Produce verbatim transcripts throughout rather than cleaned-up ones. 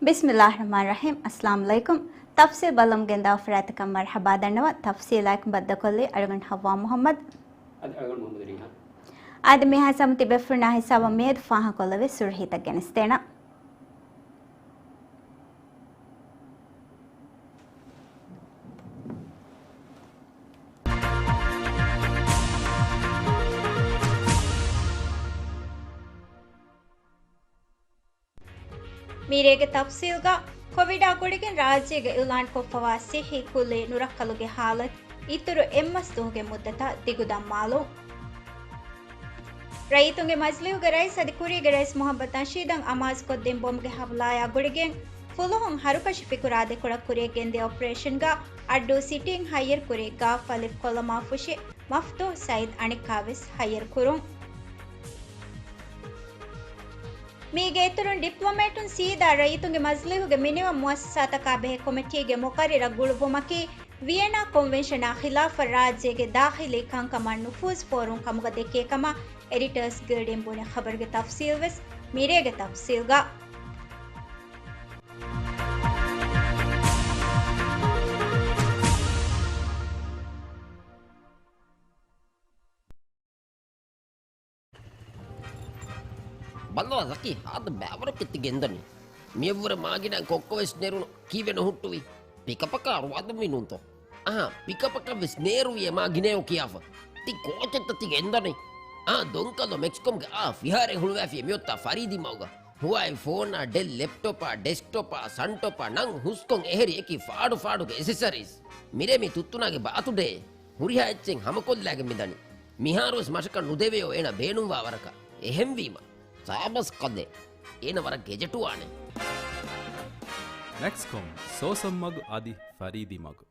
ބިސްމިއްލާހި ރަޙްމާނި ރަޙީމް. އައްސަލާމު ޢަލައިކުމް. ތަފްސީލް ބަލަމުން ގެންދާ ފަރާތަކަށް މަރްޙަބާ ދަންނަވަން. ތަފްސީލާއެކު ބައްދަލުކޮށްލީ އަޅުގަނޑު ހައްވާ މުޙައްމަދު. އަދި އަޅުގަނޑު މުޙައްމަދު ރީހާން. އާދެ، މިހާ ސަމުތި ބޭފުޅުންނާ ހިސާބަށް މިއަދު ފާހަގަކޮށްލެވޭ ސުރުޚީތައް ގެނެސްދޭނަން. މިރޭގެ ތަފްސީލްގަ، ކޮވިޑާ ގުޅިގެން ރާއްޖޭގަ އިޢުލާންކޮށްފަވާ ސިއްހީ ކުއްލި ނުރައްކަލުގެ ހާލަތު އިތުރު އެއްމަސް ދުވަހުގެ މުއްދަތަށް ދިގުދަން މާލޫމް. ރައްޔިތުންގެ މަޖިލީހުގެ ރައީސް އަދި ކުރީގެ ރައީސް މުޙައްމަދު ނަޝީދަށް އަމާޒުކޮށްދިން ބޮމުގެ ހަމަލާޔާ ގުޅިގެން ފުލުހުން ހަރުކަށި ފިކުރާ ދެކޮޅަށް ކުރިޔަށް ގެންދިޔަ އޮޕަރޭޝަންގަ އައްޑޫ ސިޓީން ހައްޔަރުކުރި ގާފް އަލިފް ކޮލަމާ ފުށި މަފްތޫޙް ސައީދު އަނެއްކާވެސް ހައްޔަރުކުރުން. މީގެ އިތުރުން ޑިޕްލޮމޭޓުން ސީދާ ރައްޔިތުންގެ މަޖިލީހުގެ މިނިވަން މުއައްސަސާތަކާ ބެހޭ ކޮމިޓީގެ މުޤައްރިރަށް ގުޅުއްވުމަކީ، ވިއެނާ ކޮންވެންޝަނާ ޚިލާފަށް ރާއްޖޭގެ ދާޚިލީ ކަންކަމަށް ނުފޫޒު ފޯރުން ކަމުގަ ދެކޭ ކަމަށް އެޑިޓާސް ގިލްޑިން ބުނި ޚަބަރުގެ ތަފްސީލް ވެސް މިރޭގެ ތަފްސީލްގަ. ބައްލަވާ ޒަކީ، ހާދަ ބައިވަރަކަށް ތި ގެންދަނީ. މިއަށްވުރެ މާގިނަ ކޮއްކޮވެސް ނެރުނު ކީއްވެ ނުހުއްޓުވީ؟ ޕިކަޕަކާ ރުވާދަންވީ ނޫންތޯ؟ އަހާ، ޕިކަޕަކަށްވެސް ނޭރުވިއޭ މާ ގިނައޯ ކިޔާފަ. ތި ކޯޗެއްތަ ތި ގެންދަނީ؟ އާ، ދޮންކަލޯ މެކްސްކޮމްގެ އާ ފިހާރައެއް ހުޅުވާފިޔޭ މިއޮއްތާ ފަރީދީ މަގުގަ. ހުވާއި ފޯނާ، ޑެލް ލެޕްޓޮޕާ، ޑެސްކްޓޮޕާ، ސަންޓޮޕާ ނަން ހުސްކޮން އެހެރި އެކި ފާޑު ފާޑުގެ އެސެސަރީސް. މިރޭ މި ތުއްތުނާގެ ބާތުޑޭ. ހުރިހާ އެއްޗެއް ހަމަކޮށްލާގެން މިދަނީ. މިހާރުވެސް މަށަކަށް ނުދެވެޔޯ އޭނަ ބޭނުންވާ ވަރަކަށް. އެހެންވީމަ، ސާބަސް ކަލޭ. އޭނަ ވަރަށް ގެޖެޓުވާނެ. މެކްސްކޮމް، ސޯސަން މަގު އަދި ފަރީދީ މަގު.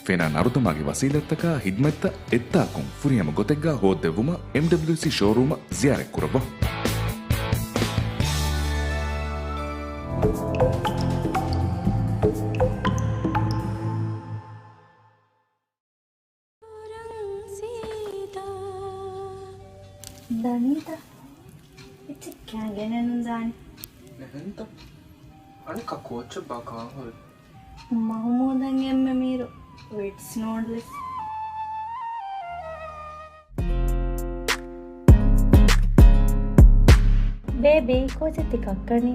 ފެނާ ނަރުދަމާގެ ވަސީލަތްތަކާ ހިދްމަތްތައް އެއްތާކުން ފުރިހަމަ ގޮތެއްގަ ހޯއްދެއްވުމަށް އެމްޑަބްލިއުސީ ޝޯރޫމަށް ޒިޔާރަތްކުރައްވާ. ދަނީތަ؟ އެއްޗެއް ކާން ގެނެއް ނުދާނެ. އެހެންތަ؟ އަނެއްކާ ކޯޗެއްބާ ކާން ހުރި؟ މަހުމޫދަށް އެންމެ މީރު ވިޓްސް ނޫޑްލްސް. ބޭބީ، ކޯޗެއް ތި ކައްކަނީ؟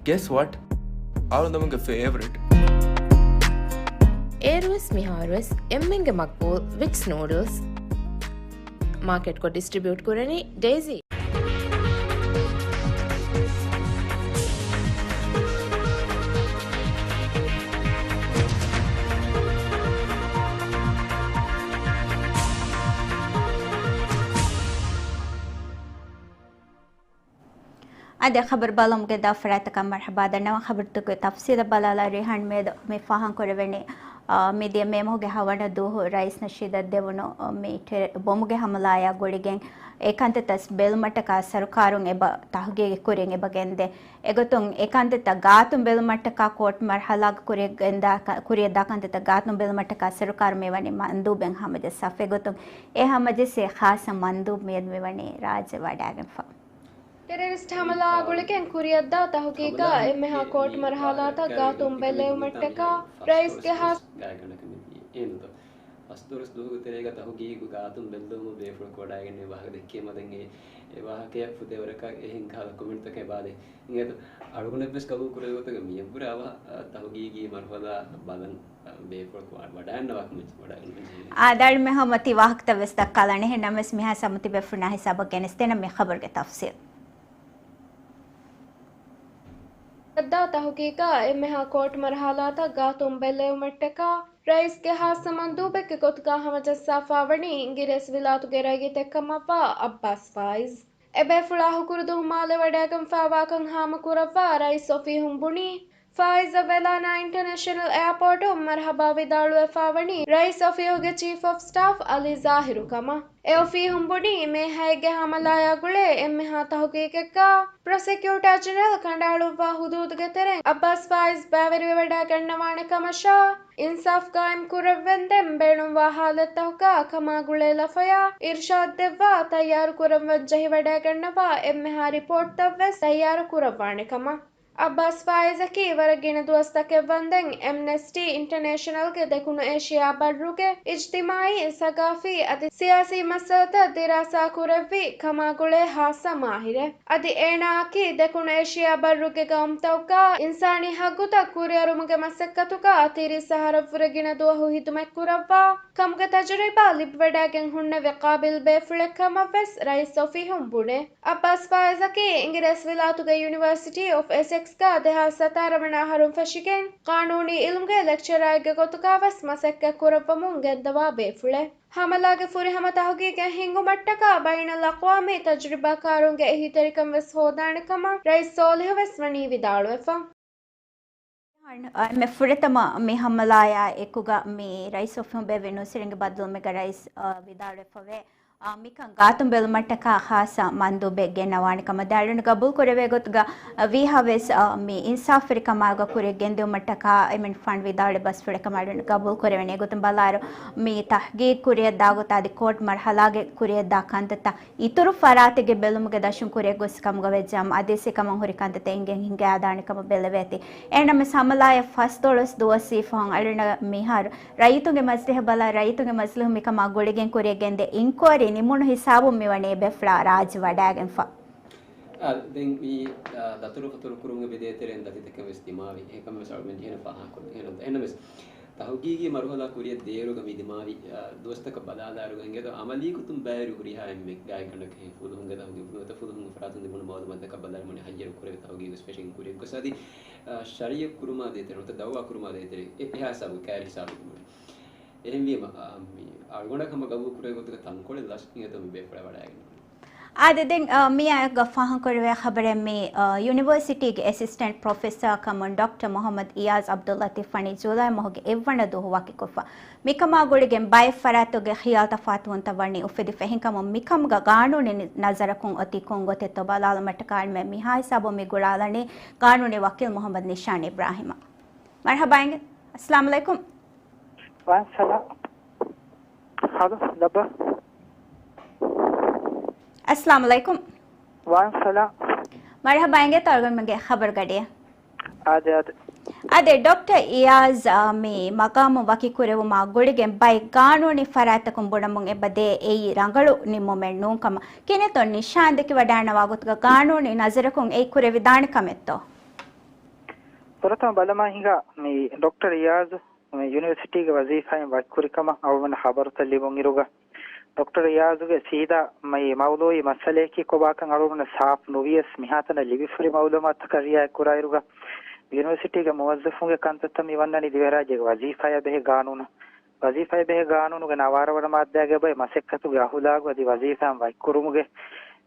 Guess what? އަޅުގަނޑުމެންގެ ފޭވަރިޓް. އޭރުވެސް މިހާރުވެސް އެންމެންގެ މަގްބޫލް ވިޓްސް ނޫޑްލްސް. މާކެޓްކޮށް ޑިސްޓްރިބިއުޓް ކުރަނީ ޑޭޒީ. އަދި ޚަބަރު ބަލަމުގެ ދާ ފަރާތަކަށް މަރްޙަބާ ދަންނަވަން. ޚަބަރުތަކުގެ ތަފްސީލަށް ބަލާލާ ރިހާން މިއަދު މި ފާހަގަކުރެވެނީ، އާ، މިދިޔަ މޭ މަހުގެ ހަވަނަ ދުވަހު ރައީސް ނަޝީދަށް ދެވުނު، އާ، މި ޓެ-، ބޮމުގެ ހަމަލާޔާ ގުޅިގެން އެ ކަންތައްތައް ބެލުމަށްޓަކާ ސަރުކާރުން އެބަ ތަހުގީގެއް ކުރިން އެބަ ގެންދޭ. އެގޮތުން އެ ކަންތައްތައް ގާތުން ބެލުމަށްޓަކާ ކޯޓް މަރްޙަލާގަ ކުރިޔަށް ގެންދާ ކަ-، ކުރިޔަށް ދާ ކަންތައްތައް ގާތުން ބެލުމަށްޓަކާ ސަރުކާރު މިވަނީ މަންދޫބެއް ހަމަޖައްސާފަ. އެގޮތުން އެ ހަމަޖެއްސޭ ޚާއްޞަ މަންދޫބް މިއަދު މިވަނީ ރާއްޖެ ވަޑައިގެންފަ. ޓެރަރިސްޓް ހަމަލާއާ ގުޅިގެން ކުރިޔަށްދާ ތަހުގީގަށް އެންމެހާ ކޯޓް މަރުހަލާތަށް ގާތުން ބެއްލެވުމަށްޓަކާ ރައީސްގެ ހާ ފަސްދޮޅަސް ދުވަހުގެ ތެރޭގަ ތަހުގީގު ގާތުން ބެއްލެވުމަށް ބޭފުޅަކު ވަޑައިގެންނެވި ވާހަކަ ދެއްކީމަ ދެން އެ، އެ ވާހަކަޔަށް ފުދޭވަރަކަށް އެހެން ކަހަލަ ކޮމެންޓްތަކެއް ބާދޭ. އިނގޭތޯ، އަޅުގަނޑެއްވެސް ގަބޫލު ކުރެވޭ ގޮތުގަ މިއަށްވުރެ އަވަހަށް ތަހުގީގީ މަރުހަލާ ބަލަން ބޭފުޅަކު ވަޑައިގަންނަވާކަމަށް ވަޑައިގަންނަވަން ޖެހޭ. އާދެ، އަޅުގަނޑުމެން ހަމަ ތި ވާހަކަތައް ވެސް ދައްކާލަން. އެހެން ނަމަވެސް މިހާ ސަމުތި ބޭފުޅުންނާ ހިސާބަށް ގެނެސްދޭނަން މި ޚަބަރުގެ ތަފްސީލް. ދާ ތަހުގީގަށް އެންމެހާ ކޯޓް މަރުހަލާތަށް ގާތުން ބެއްލެވުމަށްޓަކާ ރައީސްގެ ހާއްސަ މަންދޫބެއްގެ ގޮތުގަ ހަމަޖައްސާފަވަނީ އިނގިރޭސިވިލާތުގެ ރައްޔިތެއްކަމަށްވާ އައްބާސް ފާއިޒް. އެބޭފުޅާ ހުކުރު ދުހުމާލެ ވަޑައިގެންފަވާކަން ހާމަކުރައްވާ ރައީސް އޮފީހުން ބުނީ، ފާއިޒަށް ވެލާނާ އިންޓަރނޭޝަނަލް އެއާޕޯޓުން މަރުޙަބާ ވިދާޅުވެފާވަނީ ރައީސް އޮފީހުގެ ޗީފް އޮފް ސްޓާފް އަލީ ޒާހިރު ކަމަށް. އެ އޮފީހުން ބުނީ، މޭ ހައެއްގެ ހަމަލާޔާ ގުޅޭ އެންމެހާ ތަހުގީގެއްގަ ޕްރޮސެކިއުޓާ ޖެނެރަލް ކަނޑައަޅުއްވާ ހުދޫދުގެ ތެރެއިން އައްބާސް ފާއިޒް ބައިވެރިވެވަޑައިގަންނަވާނެ ކަމަށާ، އިންސާފް ގާއިމް ކުރެއްވެންދެން ބޭނުންވާ ހާލަތްތަކުގަ ކަމާ ގުޅޭ ލަފަޔާ އިރްޝާދް ދެއްވާ ތައްޔާރު ކުރަން ވަން ޖެހިވަޑައިގަންނަވާ އެންމެހާ ރިޕޯޓްތައްވެސް ތައްޔާރު ކުރައްވާނެ ކަމަށް. އައްބާސް ފާއިޒަކީ ވަރަށް ގިނަ ދުވަސްތަކެއް ވަންދެން އެމްނެސްޓީ އިންޓަރނޭޝަނަލްގެ ދެކުނު އޭޝިޔާ ބައްރުގެ އިޖްތިމާއީ، ސަގާފީ އަދި ސިޔާސީ މައްސަލަތައް ދިރާސާ ކުރެއްވި ކަމާ ގުޅޭ ހާއްސަ މާހިރެއް. އަދި އޭނާއަކީ ދެކުނު އޭޝިޔާ ބައްރުގެ ގައުމުތަކުގަ އިންސާނީ ހައްގުތައް ކުރިއަރުމުގެ މަސައްކަތުގަ ތިރީސް އަހަރަށްވުރެ ގިނަ ދުވަހު ހިދުމަތް ކުރައްވާ ކަމުގެ ތަޖުރިބާ ލިބިވަޑައިގެން ހުންނެވި ޤާބިލް ބޭފުޅެއް ކަމަށްވެސް ރައީސް އޮފީހުން ބުނޭ. އައްބާސް ފާއިޒަކީ އިނގިރޭސިވިލާތުގެ ޔުނިވަރސިޓީ އޮފް އެސެކްސްގަ ދެހާސް ސަތާރަ ވަނަ އަހަރުން ފެށިގެން، ޤާނޫނީ އިލްމުގެ ލެކްޗަރާއެއްގެ ގޮތުގަވެސް މަސައްކަތް ކުރައްވަމުން ގެންދަވާ ބޭފުޅެއް. ހަމަލާގެ ފުރިހަމަ ތަހުގީގެއް ހިންގުމަށްޓަކާ ބައިނަލްއަޤްވާމީ ތަޖުރިބާކާރުންގެ އެހީތެރިކަން ވެސް ހޯދާނެ ކަމަށް ރައީސް ސޯލިހު ވެސް ވަނީ ވިދާޅުވެފަ. އެންމެ ފުރަތަމަ މި ހަމަލާޔާ އެކުގަ މި ރައީސް އޮފީހުން ބޭއްވި ނޫންސުރެންގެ ބައްދަލުމެއްގަ ރައީސް، އަ، ވިދާޅުވެފަވޭ. އާ، މިކަން ގާތުން ބެލުމަށްޓަކާ ޚާއްޞަ މަންދޫބެއް ގެންނަވާނެ ކަމަށް ދާއިރުން ގަބޫލު ކުރެވޭ ގޮތުގަ، އާ، ވީހާވެސް، އާ، މި އިންސާފުވެރިކަމާގެ ކުރިއަށް ގެންދިއުމަށްޓަކާ އެމިން ފަންޑް ވިދާޅުވި ބަސްފުޅެއް ކަމަށް އަޑުން ގަބޫލު ކުރެވެނީ. އެގޮތުން ބަލާއިރު، މި ތަހްގީގު ކުރިއަށްދާ ގޮތާ އަދި ކޯޓް މަރުހަލާގެ ކުރިއަށްދާ ކަންތައްތައް އިތުރު ފަރާތެއްގެ ބެލުމުގެ ދަށުން ކުރިއަށް ގޮސް ކަމުގަ ވެއްޖާމަ، އަދިވެސް އެކަމަށް ހުރި ކަންތައްތައް އެނގެން ހިނގައިދާނެ ކަމަށް ބެލެވޭތީ. އެހެންނަމަވެސް ހަމަލާޔަށް ފަސްދޮޅަސް ދުވަސް ވީފަހުން އަޅުގަނޑަށް މިހާރު ރައްޔިތުންގެ މަޖިލިހަށް ބަލާ، ރައްޔިތުންގެ މަޖިލިހުން މިކަމާ ގުޅިގެން ކުރިއަށް ގެންދޭ އިންކުއަރީ ނިމުނު ހިސާބުން މިވަނީ އެބޭފުޅާ ރާއްޖެ ވަޑައިގެންފަ. އާ، ދެން މި، އާ، ދަތުރުފަތުރު ކުރުމުގެ މި ދޭތެރެއިން ދަތިތަކެއް ވެސް ދިމާވި. އެކަމެއް ވެސް އަޅުގަނޑު މި ޖެހޭނެ ފާހަގަކޮށް އެހެން ނުވަތަ. އެހެންނަމަވެސް، ތަހުގީގީ މަރުހަލާ ކުރިއަށް ދޭއިރުގަ މި ދިމާވި، އާ، ދުވަސްތަކަށް ބަލާލާއިރުގަ އިނގޭތޯ އަމަލީ ގޮތުން ބައިވެރި ހުރިހާ އެންމެ ގާތްގަނޑަކަށް ފުލުހުންގެ ތަހުގީގު ނުވަތަ ފުލުހުންގެ ފަރާތުން ލިބުނު މައުލޫމާތުތަކަށް ބަލާއިރު މުޅި ހައްޔަރު ކުރެވި ތަހުގީގު ވެސް ފެށިގެން ކުރިއަށް ގޮސް އަދި، އާ، ޝަރުއީއަތް ކުރުމާ ދޭތެރެ ނުވަތަ ދައުވާ ކުރުމާ ދޭތެރެ އެ، އެހާ ހިސާބު ކައިރި ހިސާބު ލިބުނު. އެހެންވީމަ، އާ، މި އަޅުގަނޑަށް ހަމަ ގަބޫލު ކުރެވޭ ގޮތުގަ ތަންކޮޅެއް ލަސް އިނގޭތޯ މި ބޭފުޅާ ވަޑައިގެން. އާދެ، ދެން، އާ، މިއާއެކުގަ ފާހަގަކުރެވޭ ޚަބަރެއް މި، އާ، ޔުނިވަރސިޓީގެ އެސިސްޓެންޓް ޕްރޮފެސަރ ކަމުން ޑޮކްޓަރ މުޙައްމަދު އިޔާޒް ޢަބްދުﷲ ލަތީފް ވަނީ ޖޫލައި މަހުގެ އެއްވަނަ ދުވަހު ވަކިކޮށްފަ. މިކަމާ ގުޅިގެން ބައެއް ފަރާތުގެ ޚިޔާލު ތަފާތުވުންތައް ވަނީ އުފެދިފަ. އެހެންކަމުން މިކަމުގަ ގާނޫނީ ނަޒަރަކުން އޮތީ ކޮން ގޮތެއްތޯ ބަލާލުމަށްޓަކާ އަޅުމެން މިހާ ހިސާބުން މި ގުޅާލަނީ ގާނޫނީ ވަކީލް މުޙައްމަދު ނިޝާން އިބްރާހިމް. މަރުޙަބާ އިނގޭ. އައްސަލާމު ޢަލައިކުމް. ވަޢަލައިކުމް އައްސަލާމް. ހަލޯ، ލައްބަ. އައްސަލާމު ޢަލައިކުމް. ވަޢަލައިކުމް އައްސަލާމް. މަރުޙަބާ އިނގޭތޯ އަޅުގަނޑުމެންގެ ޚަބަރުގަޑިއަށް. އާދެ، އާދެ. އާދެ، ޑޮކްޓަރ އިޔާޒް، އާ، މި މަގާމު ވަކި ކުރެވުމާ ގުޅިގެން ބައެއް ގާނޫނީ ފަރާތްތަކުން ބުނަމުން އެބަ ދޭ އެއީ ރަނގަޅު ނިންމުމެއް ނޫން ކަމަށް. ކިހިނެއްތޯ ނިޝާން ދެކިވަޑައިނަވާ ގޮތުގަ ގާނޫނީ ނަޒަރަކުން އެއީ ކުރެވިދާނެ ކަމެއްތޯ؟ ފުރަތަމަ ބަލަމާ ހިނގާ މި ޑޮކްޓަރ އިޔާޒް މި ޔުނިވަރސިޓީގެ ވަޒީފާއިން ވަކިކުރިކަމަށް އަޅުގަނޑަށް ޚަބަރުތައް ލިބުނުއިރުގަ، ޑޮކްޓަރ އިޔާޒުގެ ސީދާ މި މައުޟޫޢީ މައްސަލަޔަކީ ކޮބާކަން އަޅުގަނޑަށް ސާފު ނުވިޔަސް، މިހާތަނަށް ލިބިފަހުރި މައުލޫމާތުތަކަށް ރިޢާޔަތް ކުރާއިރުގަ، ޔުނިވަރސިޓީގެ މުވައްޒަފުންގެ ކަންތައްތައް މި ވަންނަނީ ދިވެހިރާއްޖޭގެ ވަޒީފާއާ ބެހޭ ގާނޫނަށް. ވަޒީފާއާ ބެހޭ ގާނޫނުގެ ނަވާރަ ވަނަ މާއްދާގެ ބައެއް މަސައްކަތުގެ އަހުލާގު އަދި ވަޒީފާއިން ވަކިކުރުމުގެ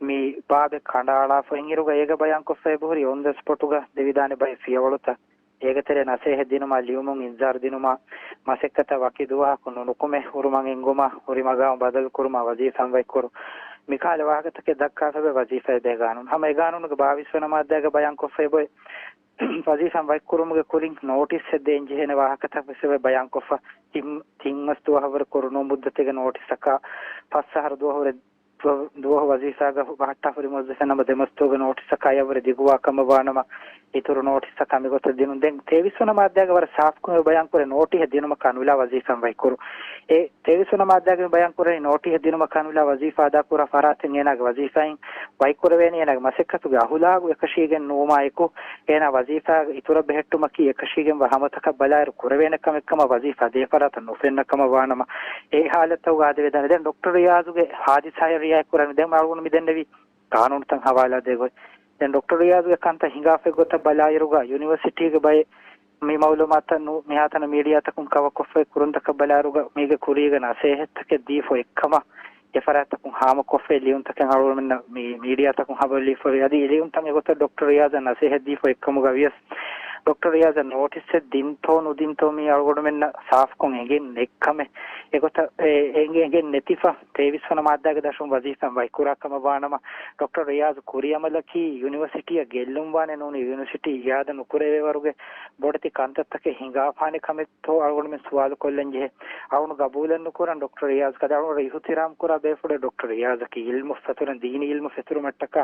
މި ބާބެއް ކަނޑައަޅާފަ އިންއިރުގަ، އޭގެ ބަޔާންކޮށްފަ އެބަހުރި އޮން ދަ ސްޕޮޓުގަ ދެވިދާނެ ބައެއް ފިޔަވަޅުތައް. އޭގެ ތެރޭ ނަސޭހަތް ދިނުމާ، ލިޔުމުން އިންޒާރު ދިނުމާ، މަސައްކަތަށް ވަކި ދުވަހަކު ނުނުކުމެ ހުރުމަށް އެންގުމާ، ހުރި މަގާމު ބަދަލުކުރުމާ، ވަޒީފާއިން ވަކިކުރުން، މިކަހަލަ ވާހަކަތަކެއް ދައްކާފަ އެބަ ވަޒީފާއާ ބެހޭ ގާނޫނު. ހަމަ އެ ގާނޫނުގެ ބާވީސް ވަނަ މާއްދާގަ ބަޔާންކޮށްފަ އެބައޮތް، ވަޒީފާއިން ވަކިކުރުމުގެ ކުރިން ނޯޓިސްއެއް ދޭން ޖެހޭނެ ވާހަކަތަކު ވެސް އެބަ ބަޔާންކޮށްފަ. ތިން، ތިން މަސް ދުވަހަށްވުރެ ކުރު ނޫން މުއްދަތެއްގެ ނޯޓިސްއަކާ، ފަސް އަހަރު ދުވަހުރެ ދުވަ-، ދުވަހު ވަޒީފާގަ ބަހައްޓާފަ ހުރި މުވައްޒަފެއް ނަމަ، ދެ މަސް ދުވަހުގެ ނޯޓިސްއަކާ އެއަށްވުރެ ދިގުވާ ކަމަށް ވާނަމަ، އިތުރު ނޯޓިސްއަކާ މިގޮތަށް ދިނުން. ދެން ތޭވީސް ވަނަ މާއްދާގަ ވަރަށް ސާފުކޮށް ބަޔާންކުރޭ، ނޯޓިހެއް ދިނުމަކާ ނުލާ ވަޒީފާއިން ވަކިކުރުން. އެ ތޭވީސް ވަނަ މާއްދާގަ މި ބަޔާންކުރަނީ، ނޯޓިހެއް ދިނުމަކާ ނުލާ ވަޒީފާ އަދާކުރާ ފަރާތެއް އޭނާގެ ވަޒީފާއިން ވަކިކުރެވޭނީ، އޭނާގެ މަސައްކަތުގެ އަހުލާގު އެކަށީގެން ނުވުމާއެކު، އޭނާ ވަޒީފާގެ އިތުރަށް ބެހެއްޓުމަކީ އެކަށީގެންވާ ހަމަތަކަށް ބަލާއިރު ކުރެވޭނެ ކަމެއް ކަމަށް ވަޒީފާ ދޭ ފަރާތަށް ނުފެންނަ ކަމަށް ވާނަމަ، އެ ހާލަތުގަ އާދެވޭދާނެ. ދެން ޑޮކްޓަރ ރިޔާޒުގެ ހާދިސާއަށް ރިއާޔަތް ކުރަން ދެން އަޅުގަނޑު މި ދެންނެވީ ގާނޫނުތައް ހަވާލާ ދޭ ގޮތް. ދެން ޑޮކްޓަރ ރިޔާޒުގެ ކަންތައް ހިނގާފައި ގޮތަށް ބަލާއިރުގަ، ޔުނިވަރސިޓީގެ ބައެއް މި މައުލޫމާތުތައް ނު-، މިހާތަނަށް މީޑިއާތަކުން ކަވަރ ކޮށްފައި ކުރުންތަކަށް ބަލާއިރުގަ، މީގެ ކުރީގެ ނަސޭހަތްތަކެއް ދީފަ އެއްކަމަށް އެފަރާތްތަކުން ހާމަކޮށްފައި ލިޔުންތަކެއް އަޅުގަނޑުމެންނަށް މި މީޑިއާތަކުން ހަވާލުވެފަވޭ. އަދި އެ ލިޔުންތައް އެގޮތަށް ޑޮކްޓަރ ރިޔާޒަށް ނަސޭހަތް ދީފަ އެއްކަމުގަ ވިޔަސް، ޑޮކްޓަރ ރިޔާޒަށް ނޯޓިސްއެއް ދިންތޯ ނުދިންތޯ މީ އަޅުގަނޑުމެންނަށް ސާފުކޮށް އެނގެން ނެތްކަމެއް. އެގޮތަށް އެ، އެނގެ، އެނގެން ނެތިފަ ތޭވީސް ވަނަ މާއްދާގެ ދަށުން ވަޒީފާއިން ވަކިކުރާ ކަމަށް ވާނަމަ، ޑޮކްޓަރ ރިޔާޒް ކުރި އަމަލަކީ ޔުނިވަރސިޓީއަށް ގެއްލުން ވާނެ ނޫނީ ޔުނިވަރސިޓީ އިއާދަ ނުކުރެވޭ ވަރުގެ ބޮޑެތި ކަންތައްތަކެއް ހިނގާފާނެ ކަމެއްތޯ އަޅުގަނޑުމެން ސުވާލު ކޮށްލަން ޖެހޭ. އަޅުގަނޑު ގަބޫލެއް ނުކުރަން ޑޮކްޓަރ ރިޔާޒް ކަދަ އަޅުގަނޑު އިހުތިރާމް ކުރާ ބޭފުޅެއް ޑޮކްޓަރ ރިޔާޒަކީ އިލްމު ފެތުރަން، ދީނީ އިލްމު ފެތުރުމަށްޓަކާ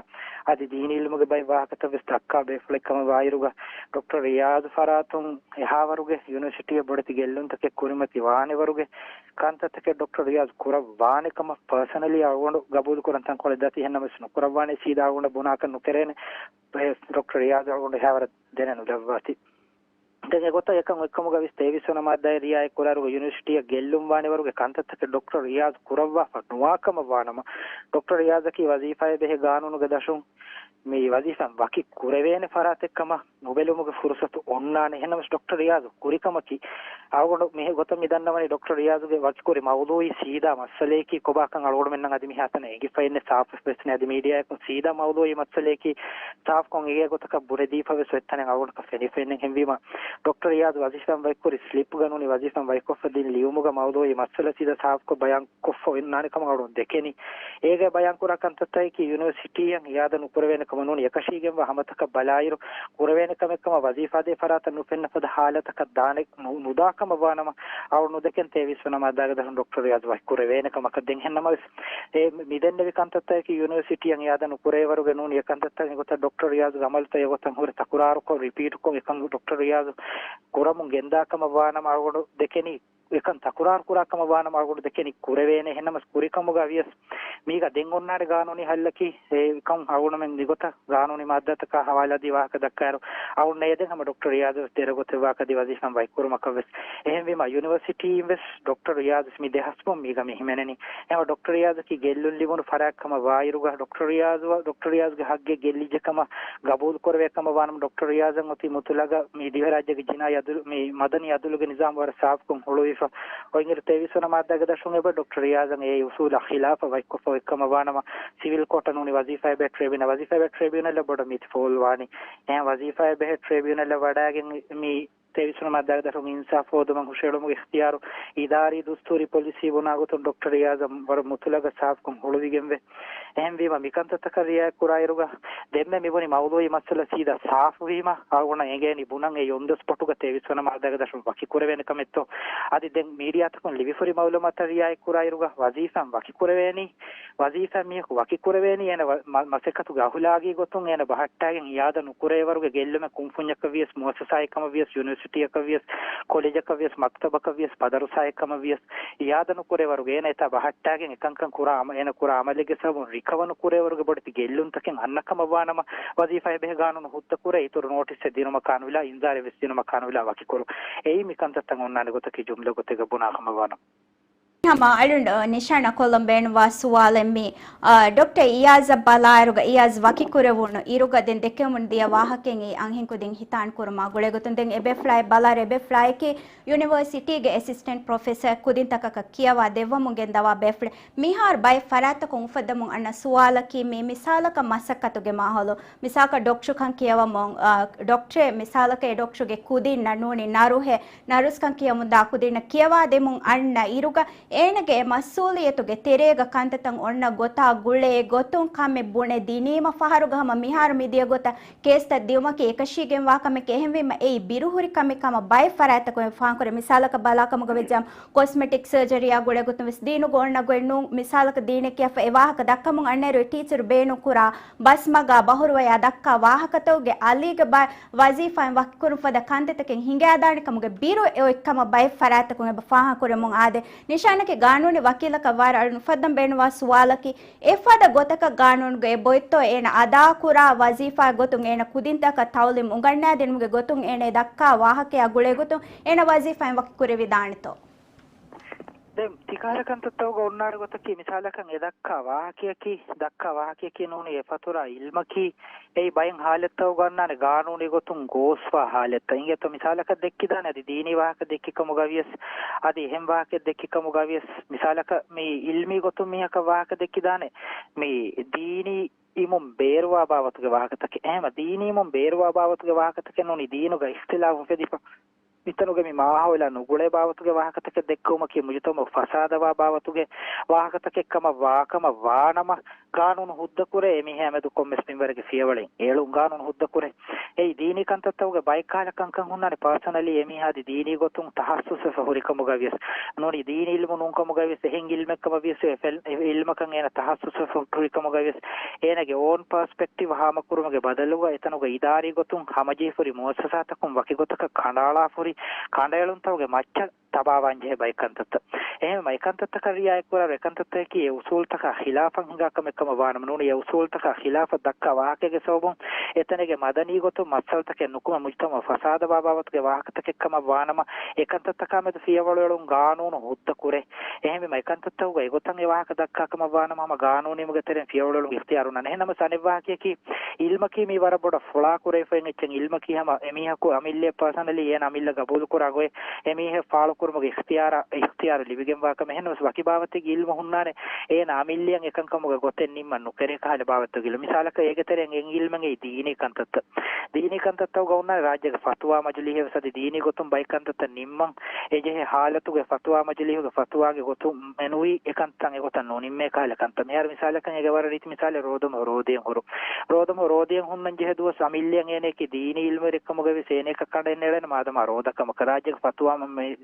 އަދި ދީނީ އިލްމުގެ ބައެއް ވާހަކަތައް ވެސް ދައްކާ ބޭފުޅެއް ކަމަށް ވާއިރުގަ، ޑޮކްޓަރ ރިޔާޒް ފަރާތުން އެހާވަރުގެ ޔުނިވަރސިޓީއަށް ބޮޑެތި ގެއްލުންތަކެއް ކުރިމަތި ވާނެވަރުގެ ކަންތައްތަކެއް ޑޮކްޓަރ ރިޔާޒް ކުރައްވާނެ ކަމަށް ޕާސަނަލީ އަޅުގަނޑު ގަބޫލު ކުރަން ތަންކޮޅެއް ދަތި. އެހެންނަމަވެސް ނުކުރައްވާނެ ސީދާ އަޅުގަނޑަށް ބުނާކަށް ނުކެރޭނެ. ޑޮކްޓަރ ރިޔާޒް އަޅުގަނޑު އެހާވަރަށް ދެނެއް ނުލައްވާތީ. ދެން އެގޮތަށް އެކަން އޮތްކަމުގަ ވިސް ތޭވީސް ވަނަ މާއްދާއެއް ރިއާޔަތް ކުރާއިރުގަ ޔުނިވަރސިޓީއަށް ގެއްލުން ވާނެވަރުގެ ކަންތައްތަކެއް ޑޮކްޓަރ ރިޔާޒް ކުރައްވާފަ ނުވާކަމަށް ވާނަމަ، ޑޮކްޓަރ ރިޔާޒަކީ ވަޒީފާއެއް ބެހޭ ގާނޫނުގެ ދަށުން މި ވަޒީފާއިން ވަކި ކުރެވޭނެ ފަރާތެއް ކަމަށް ނުބެލުމުގެ ފުރުސަތު އޮންނާނެ. އެހެންނަމަވެސް ޑޮކްޓަރ ރިޔާޒު ކުރިކަމަކީ، އަޅުގަނޑު މި ގޮތަށް މި ދަންނަވަނީ ޑޮކްޓަރ ރިޔާޒުގެ ވަކިކުރި މައުޟޫޢީ ސީދާ މައްސަލަޔަކީ ކޮބާކަން އަޅުގަނޑުމެންނަށް އަދި މިހާތަނަށް އެނގިފައެއްނެއް، ސާފުވެސް ނެތް. އަދި މީޑިއާއަކުން ސީދާ މައުޟޫޢީ މައްސަލަޔަކީ ސާފުކޮށް އެނގޭ ގޮތަކަށް ބުނެދީފަވެސް އޮތްތަނެއް އަޅުގަނޑަކަށް ފެނިފައެއްނެއް. އެހެންވީމަ، ޑޮކްޓަރ ރިޔާޒު ވަޒީފާއިން ވަކިކުރި ސްލިޕްގަ ނޫނީ ވަޒީފާއިން ވަކިކޮށްފަ ދިން ލިޔުމުގަ މައުޟޫޢީ މައްސަލަ ސީދާ ސާފުކޮށް ބަޔާން ކޮށްފަ އޮންނާނެ ކަމަށް އަޅުގަނޑު ދެކެނީ. އޭގަ ބަޔާންކުރާ ކަންތައްތަކަކީ ޔުނިވަރސިޓީއަށް އިއާދަ ނުކުރެވޭނެ ކަމަށް ނޫނީ، އެކަށީގެންވާ ހަމަތަކަށް ބަލާއިރު، ކުރެވޭނެ ކަމެއް ކަމަށް ވަޒީފާދޭ ފަރާތަށް ނުފެންނަ ފަދަ ހާލަތަކަށް ދާނެ ނު-، ނުދާ ކަމަށް ވާނަމަ، އަޅު ނުދެކެން ތޭވީސް ވަނަ މާއްދާގެ ދަށުން ޑޮކްޓަރ ރިޔާޒް ވަކި ކުރެވޭނެ ކަމަކަށް. ދެން އެހެންނަމަވެސް، އެ މި-، މިދެންނެވި ކަންތައްތަކަކީ ޔުނިވަރސިޓީއަށް އިއާދަ ނުކުރޭވަރުގެ ނޫނީ އެކަންތައްތައް އެގޮތަށް ޑޮކްޓަރ ރިޔާޒްގެ އަމަލުތައް އެގޮތަށް ހުރެ ތަކުރާރުކޮށް، ރިޕީޓްކޮށް އެކަން ޑޮކްޓަރ ރިޔާޒް ކުރަމުން ގެންދާ ކަމަށް ވާނަމަ، އަޅުގަނޑު ދެކެނީ އެކަން ތަކުރާރު ކުރާ ކަމަށް ވާނަމަ، އަޅުގަނޑު ދެކެނީ ކުރެވޭނެ. އެހެންނަމަވެސް ކުރިކަމުގަ ވިޔަސް މީގަ ދެން އޮންނާނެ ގާނޫނީ ހައްލަކީ، އެކަން އަޅުގަނޑުމެން މިގޮތަށް ގާނޫނީ މާއްދާތަކާ ހަވާލާދީ ވާހަކަ ދައްކާއިރު، އަޅުގަނޑު އެދެން ހަމަ ޑޮކްޓަރ ރިޔާޒު ވެސް ދެރަ ގޮތެއް ވާކަދި ވަޒީފާއިން ވަކިކުރުމަކަށް ވެސް. އެހެންވީމަ، ޔުނިވަރސިޓީއިން ވެސް ޑޮކްޓަރ ރިޔާޒު ވެސް މި ދެ ހަސްބުން މީގަ މި ހިމެނެނީ. އެހެންވެ ޑޮކްޓަރ ރިޔާޒަކީ ގެއްލުން ލިބުނު ފަރާތް ކަމަށް ވާއިރުގަ، ޑޮކްޓަރ ރިޔާޒު، ޑޮކްޓަރ ރިޔާޒުގެ ހައްގެއް ގެއްލިއްޖެ ކަމަށް ގަބޫލު ކުރެވޭ ކަމަށް ވާނަމަ، ޑޮކްޓަރ ރިޔާޒަށް އޮތީ މުތުލަގަށް މި ދިވެހިރާއްޖޭގެ ޖިނާއީ އަދުލު، މި މަދަނީ އަދުލުގެ ނިޒާމް ވަރަށް ސާފުކޮށް ހުޅުވިފަ. އޮތްއިރު ތޭވީސް ވަނަ މާއްދާގެ ދަށުން އެބަ ޑޮކްޓަރ ރިޔާޒަށް އެ އުސޫލަށް ޚިލާފަށް ވަކިކޮށްފަ އޮތްކަމަށް ވާނަމަ، ސިވިލް ކޯޓަށް ނޫނީ ވަޒީފާއެއް ބެހޭ ޓްރިބިއުނަލް، ވަޒީފާއެއް ބެހޭ ޓްރިބިއުނަލަށް ބޮޑަށް މީތި ފޯލް ވާނީ. އެހެން ވަޒީފާއެއް ބެހޭ ޓްރިބިއުނަލަށް ވަޑައިގެން މި ތޭވީސް ވަނަ މާއްދާގެ ދަށުން އިންސާފް ހޯދުމަށް ހުށައެޅުމުގެ އިޚްތިޔާރު އިދާރީ ދުސްތޫރީ ޕޮލިސީ ބުނާ ގޮތުން ޑޮކްޓަރ ރިޔާޒަށް ވަރަށް މުތުލަގަށް ސާފުކޮށް ހުޅުވިގެންވޭ. އެހެންވީމަ، މިކަންތައްތަކަށް ރިއާޔަތް ކުރާއިރުގަ، ދެންމެ މިބުނި މައުޟޫޢީ މައްސަލަ ސީދާ ސާފުވީމަ، އަޅުގަނޑަށް އެނގޭނީ ބުނަން އެ އޮން ދަ ސްޕޮޓުގަ ތޭވީސް ވަނަ މާއްދާގެ ދަށުން ވަކި ކުރެވޭނެ ކަމެއްތޯ. އަދި ދެން މީޑިއާތަކުން ލިބިފުރި މައުލޫމާތަށް ރިއާޔަތް ކުރާއިރުގަ، ވަޒީފާއިން ވަކި ކުރެވޭނީ، ވަޒީފާއިން މީހަކު ވަކި ކުރެވޭނީ، އޭނަ ވަ-، މަ-، މަސައްކަތުގެ އަހުލާގީ ގޮތުން އޭނަ ބަހައްޓާގެން އިއާދަ ނުކުރޭ ވަރުގެ ގެއްލުމެއް ކުންފުންޏަކަށް ވިޔަސް، މުއައްސަސާއެއް ކަމަށް ވިޔަސް، ޔުނިވަރސިޓީއަކަށް ވިޔަސް، ކޮލެޖަކަށް ވިޔަސް، މަކްތަބަކަށް ވިޔަސް، މަދަރުސާއެއް ކަމަށް ވިޔަސް، އިއާދަ ނުކުރޭ ވަރުގެ އޭނަ އެތާ ބަހައްޓާގެން އެކަންކަން ކުރާ އަމަ-، އޭނަ ކުރާ އަމަލެއްގެ ސަބަބުން ރިކަވަ ނުކުރޭ ވަރުގެ ބޮޑެތި ގެއްލުންތަކެއް އަންނަ ކަމަށް ވާނަމަ، ވަޒީފާއެއް ބެހޭ ގާނޫނު ހުއްދަ ކުރޭ، އިތުރު ނޯޓިސްއެއް ދިނުމަށް ކާނުލާ، އިންޒާރެއް ވެސް ދިނުމަށް ކާނުލާ ވަކިކުރުން. އެއީ މިކަންތައްތައް އޮންނާނެ ގޮތަކީ ޖުމްލަ ގޮތެއްގަ ބުނާ ކަމަށް ވާނަމަ. ހަމަ އަޅުން ނިޝާން ކޮށްލަން ބޭނުންވާ ސުވާލެއް މި، އާ، ޑޮކްޓަރ އިޔާޒަށް ބަލާއިރުގަ އިޔާޒް ވަކިކުރެވުނު އިރުގަ ދެން ދެކެމުން ދިޔަ ވާހަކައިން އެއީ އަންހެންކުދިން ހިތާން ކުރުމާ ގުޅޭގޮތުން ދެން އެބޭފުޅާއި ބަލާއިރު އެބޭފުޅާއެކީ ޔުނިވަރސިޓީގެ އެސިސްޓެންޓް ޕްރޮފެސަރ ކުދިންތަކަކަށް ކިޔަވާ ދެއްވަމުން ގެންދަވާ ބޭފުޅެއް. މިހާރު ބައެއް ފަރާތްތަކުން އުފައްދަމުން އަންނަ ސުވާލަކީ މި މިސާލަކަށް މަސައްކަތުގެ މާހައުލު، މިސާލަކަށް ޑޮކްޓަރުކަން ކިޔަވަމުން، އާ، ޑޮކްޓަރެއް މިސާލަކަށް އެ ޑޮކްޓަރުގެ ކުދިންނަށް ނޫނީ ނަރުހެއް، ނަރުސްކަން ކިޔަމުންދާ ކުދިންނަށް ކިޔަވާ ދެމުން އަންނަ އިރުގަ އޭނަގެ އެ މަސްއޫލިއްޔަތުގެ ތެރޭގަ ކަންތައްތައް އޮންނަ ގޮތާ ގުޅޭ ގޮތުން ކަމެއް ބުނެ ދިނީމަ ފަހަރުގަ ހަމަ މިހާރު މިދިޔަ ގޮތަށް ކޭސްތައް ދިއުމަކީ އެކަށީގެންވާ ކަމެކޭ. އެހެންވީމަ އެއީ ބިރުހުރި ކަމެއް ކަމަށް ބައެއް ފަރާތްތަކުން އެ ފާހަގަކުރޭ. މިސާލަކަށް ބަލާކަމުގަ ވެއްޖާމަ ކޮސްމެޓިކް ސަރޖަރީއާ ގުޅޭ ގޮތުން ވެސް ދީނުގަ އޮންނަ ގޮތް ނޫން. މިސާލަކަށް ދީނެއް ކިޔާފަ އެ ވާހަކަ ދައްކަމުން އަންނައިރު އެ ޓީޗަރު ބޭނުން ކުރާ ބަސްމަގާ ބަހުރުވަޔާ ދައްކާ ވާހަކަތަކުގެ އަލީގެ ބަ-، ވަޒީފާއިން ވަކިކުރުން ފަދަ ކަންތައްތަކެއް ހިނގާދާނެ ކަމުގެ ބިރު އެ އޮތް ކަމަށް ބައެއް ފަރާތްތަކުން އެބަ ފާހަގަކުރަމުން އާދޭ. ނިޝާނަކީ ގާނޫނީ ވަކީލަކަށް ވާއިރު އަޅުން އުފައްދަން ބޭނުންވާ ސުވާލަކީ، އެފަދަ ގޮތަކަށް ގާނޫނުގައި އެބައޮތްތޯ އޭނަ އަދާކުރާ ވަޒީފާ ގޮތުން އޭނަ ކުދިންތަކަށް ތައުލީމް އުނގަންނާދިނުމުގެ ގޮތުން އޭނަ އެ ދައްކާ ވާހަކަޔާ ގުޅޭ ގޮތުން އޭނަ ވަޒީފާއިން ވަކިކުރެވިދާނެތޯ؟ ދެން ތިކަހަލަ ކަންތައްތަކުގަ އޮންނާނެ ގޮތަކީ، މިސާލަކަށް އެ ދައްކާ ވާހަކަޔަކީ، ދައްކާ ވާހަކަޔަކީ ނޫނީ އެ ފަތުރާ އިލްމަކީ، އެއީ ބައެއް ހާލަތްތަކުގަ އޮންނާނެ ގާނޫނީ ގޮތުން ގޯސްވާ ހާލަތްތައް. އިނގޭތޯ މިސާލަކަށް ދެއްކިދާނެ އަދި ދީނީ ވާހަކަ ދެއްކި ކަމުގަ ވިޔަސް، އަދި އެހެން ވާހަކަ ދެއްކި ކަމުގަ ވިޔަސް، މިސާލަކަށް މި އިލްމީ ގޮތުން މީހަކަށް ވާހަކަ ދެއްކިދާނެ މި ދީނީ އިމުން ބޭރުވާ ބާވަތުގެ ވާހަކަތަކެއް. އެހެމަ ދީނީ އިމުން ބޭރުވާ ބާވަތުގެ ވާހަކަތަކެއް ނޫނީ ދީނުގަ އިޚްތިލާފު އުފެދިފަ މިތަނުގެ މި މާހައުލާ ނުގުޅޭ ބާވަތުގެ ވާހަކަތަކެއް ދެއްކުމަކީ މުޖުތަމައު ފަސާދަވާ ބާވަތުގެ ވާހަކަތަކެއް ކަމަށް ވާކަމަށް ވާނަމަ، ގާނޫނު ހުއްދަކުރޭ އެމީހާ މެދު ކޮންމެސް މިންވަރެއްގެ ފިޔަވަޅެއް އެޅުން ގާނޫނު ހުއްދަކުރޭ. އެއީ ދީނީ ކަންތައްތަކުގެ ބައެއް ކަހަލަ ކަންކަން ހުންނާނެ ޕާސަނަލީ އެމީހާ އަދި ދީނީ ގޮތުން ތަހައްސުސްވެފަ ހުރިކަމުގަވިޔަސް ނޫނީ ދީނީ އިލްމު ނޫންކަމުގަވިޔަސް އެހެން އިލްމެއްކަމަށް ވިޔަސް އެ ފެލް-، އެ އިލްމަކަށް އޭނަ ތަހައްސުސްވެފަ ހުރިކަމުގަވިޔަސް އޭނަގެ އޯން ޕާސްޕެކްޓިވް ހާމަކުރުމުގެ ބަދަލުގަ އެތަނުގަ އިދާރީ ގޮތުން ހަމަޖެހިފަހުރި މުއައްސަސާތަކުން ވަކިގޮތަކަށް ކަނޑައަޅާފަހުރި ކަނޑައެޅުންތަކުގެ މައްޗަށް ތަބާވާންޖެހޭ ބައެއް ކަންތައްތައް. އެހެންވެ އެކަންތައްތަކަށް ރިއާޔަތްކުރާއިރު އެކަންތައްތަކަކީ އެ އުސޫލުތަކާ ޚިލާފަށް ހިނގާ ކަމެއް ކަމަށް ވާނަމަ ނޫނީ އެ އުސޫލުތަކާ ޚިލާފަށް ދައްކާ ވާހަކައިގެ ސަބަބުން އެތަނެއްގެ މަދަނީ ގޮތުން މައްސަލަތަކެއް ނުކުމެ މުޖުތަމައު ފަސާދަވާ ބާވަތުގެ ވާހަކަތަކެއް ކަމަށް ވާނަމަ އެކަންތައްތަކާމެދު ފިޔަވަޅު އެޅުން ގާނޫނު ހުއްދަ ކުރޭ. އެހެންވީމަ އެކަންތައްތަކުގަ އެގޮތަށް އެ ވާހަކަ ދައްކާ ކަމަށް ވާނަމަ ހަމަ ގާނޫނީމުގެ ތެރެއިން ފިޔަވަޅު އެޅުމުގެ އިޚްތިޔާރު ނާން. އެހެންނަމަވެސް އަނެއް ވާހަކައަކީ އިލްމަކީ މީ ވަރަށް ބޮޑަށް ފުޅާ ކުރެވިފައި އެއްޗެއް. އިލްމަކީ ހަމަ އެމީހަކު އަމިއްލައަށް ޕާސަނަލީ އޭނަ އަމިއްލަ ގަބޫލުކުރާ ގޮތް އެމީހެއް ފާޅުކުރުމުގެ އިޚްތިޔާރަށް، އިޚްތިޔާރު ލިބިގެންވާ ކަމެއް. އެހެންނަމަވެސް ވަކި ބާވަތެއްގެ އިލްމު ހުންނާނެ އޭނަ އަމިއްލައަށް އެކަންކަމުގެ ގޮތެއް ނިންމަން ނުކެރޭ ކަހަލަ ބާވަތުގެ އިލްމު. މިސާލަކަށް އޭގެ ތެރެއިން އެއް އިލްމެއް އެއީ ދީނީ ކަންތައްތައް. ދީނީ ކަންތައްތަކުގަ ހުންނާނެ ރާއްޖޭގެ ފަތުވާ މަޖިލީހެއް ވެސް އަދި ދީނީ ގޮތުން ބައެއް ކަންތައްތައް ނިންމަން އެޖެހޭ ހާލަތުގެ ފަތުވާ މަޖިލީހުގެ ފަތުވާގެ ގޮތުން މެނުވީ އެކަންތައް އެގޮތަށް ނުނިންމޭ ކަހަލަ ކަންތައް. މިހާރު މިސާލަކަށް އޭގެ ވަރަށް ރީތި މިސާލެއް ރޯދަމަހު ރޯދައިން ހުރުން. ރޯދަމަހު ރޯދައިން ހުންނަން ޖެހޭ ދުވަސް އަމިއްލައަށް އޭނައަކީ ދީނީ އިލްމުވެރިއެއްކަމުގައި ވެސް އޭނައަކަށް ކަނޑައެއް ނެޅޭނެ މާދަމާ ރޯދަކަމަކަށް. ރާއްޖޭގެ ފަތުވާ މަ-، މެ-،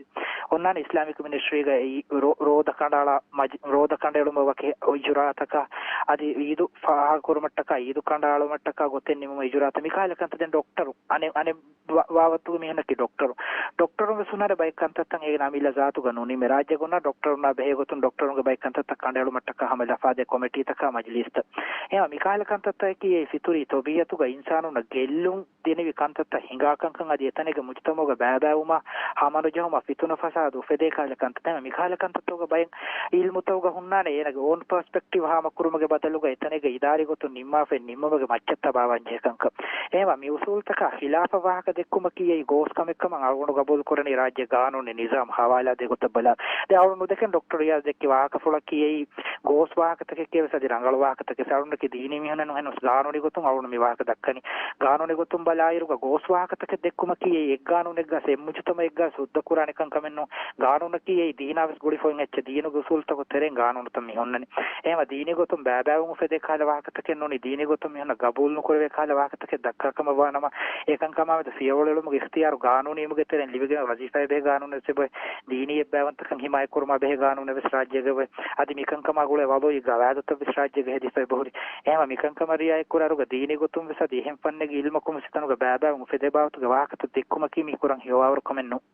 އޮންނާނެ އިސްލާމިކް މިނިސްޓްރީގައި ރޯ-، ރޯދަ ކަނޑައަޅާ މަޖި-، ރޯދަ ކަނޑައެޅުމަށް ވަކި އިޖުރާއަތަކާ އަދި އީދު ފާހަގަކުރުމަށްޓަކާ އީދު ކަނޑައަޅުމަށްޓަކާ ގޮތެއް ނިމުމަށް އިޖުރާއަތައް މިކަހަލަ ކަންތައް ދެން ޑޮކްޓަރު އަނެއް، އަނެއް ވާ-، ވާވަތުގެ މީހުންނަކީ ޑޮކްޓަރު. ޑޮކްޓަރުން ވެސް ހުންނާނެ ބައެއް ކަންތައްތައް އޭގެ އަމިއްލަ ޒާތުގަ ނުނިމޭ. ރާއްޖޭގަ ހުންނަ ޑޮކްޓަރުންނާ ބެހޭ ގޮތުން ޑޮކްޓަރުންގެ ބައެއް ކަންތައްތައް ކަނޑައެޅުމަށްޓަކާ ހަމަ ލަފާދޭ ކޮމިޓީތަކާ މަޖިލީސްތައް. އެހެން މިކަހަލަ ކަންތައްތަކަކީ އެ ފިތުރީ ތަބީއަތުގަ އިންސާނުންނަށް ގެއްލުން ދިނިވި ކަންތައްތައް ހިނގާ ކަންކަން އަދި އެތަނެއްގެ މުޖުތަމައުގަ ބައިބައިވުމާ ހަމަނުޖެހުމާ ފިތުނަ ފަސާދަ އުފެދޭ ކަހަލަ ކަންތައް. އެހެން މިކަހަލަ ކަންތައްތަކުގަ ބައެއް އިލްމުތަކުގަ ހުންނާނެ އޭނަގެ އޯން ޕާސްޕެކްޓިވް ހާމަކުރުމުގެ ބަދަލުގަ އެތަނެއްގަ އިދާރީ ގޮތުން ނިންމާފައި ނިންމުމުގެ މައްޗަށް ތަބާވާން ޖެހޭ ކަންކަން. އެހެންވެ މި އުސޫލުތަކާ ޚިލާފަށް ވާހަކަ ދެއްކުމަކީ އެއީ ގޯސް ކަމެއްކަމަށް އަޅުގަނޑު ގަބޫލު ކުރަނީ ރާއްޖޭ ގާނޫނީ ނިޒާމް ހަވާލާދޭ ގޮތަށް ބަލާ. ދެން އަޅުގަނޑު ނުދެކެން ޑޮކްޓަރު އިޔާޒް ދެއްކި ވާހަކަފުޅަކީ އެއީ ގޯސް ވާހަކަތަކެކޭ ވެސް އަދި ރަނގަޅު ވާހަކަތަކެއް. އަޅުގަނޑަކީ ދީނީ މީހުންނެއް ނޫން. އެހެންނަމަވެސް ގާނޫނީ ގޮތުން އަޅުގަނޑު މި ވާހަކަ ދައްކަނީ. ގާނޫނީ ގޮތުން ބަލާއިރުގަ ގޯސް ވާހަކަތަކެއް ދެއްކުމަކީ އެއީ އެއްގާނޫނެއްގަ އެއް މުޖުތަމައެއްގަ ހުއްދަ ކުރާނެ ކަންކަމެއް ނޫން. ގާނޫނަކީ އެއީ ދީނާ ވެސް ގުޅިފަ އޮތް އެއްޗެއް. ދީނުގެ އުސޫލުތަކުގެ ތެރެއިން ގާނޫނުތައް މި ހުންނަނީ. އެހެންވެ ދީނީ ގޮތުން ބައިބައިވުން އުފެދޭ ކަހަލަ ވާހަކަތަކެއް ނޫނީ. ދީނީ ގޮތުން މީހުންނަށް ގަބޫލު ނުކުރެވޭ ކަހަލަ ވާހަކަތަކެއް ދައްކާ ކަމަށް ވާނަމަ އެކަންކަމާމެދު ފިޔަވަޅު އެޅުމުގެ އިޚްތިޔާރު ގާނޫނީމުގެ ތެރެއިން ލިބިގެން ވަޒީފާއެއް ބެހޭ ގާނޫނެއް ވެސް އެބައޮތް. ދީނީ އެއްބައިވަންތަކަން ހިމާޔަތްކުރުމާ ބެހޭ ގާނޫނެއް ވެސް ރާއްޖޭގަ އެބައޮތް. އަދި މިކަންކަމާ ގުޅޭ ވަޟޫއީ ގަވާއިދުތައް ވެސް ރާއްޖޭގަ ހެދިފަ އެބަހުރި. އެހެންވެ މިކަންކަމަށް ރިއާޔަތްކުރާއިރުގަ ދީނީ ގޮތުން ވެސް އަދި އެހެން ފަންނެއްގެ އިލްމަކުން ވެސް އެތަނުގަ ބައިބައިވުން އުފެދޭ ބާވަތުގެ ވާހަކަތައް ދެއްކުމަކީ މީ ކުރަން ހެޔޮވާވަރު ކަމެއް ނޫން.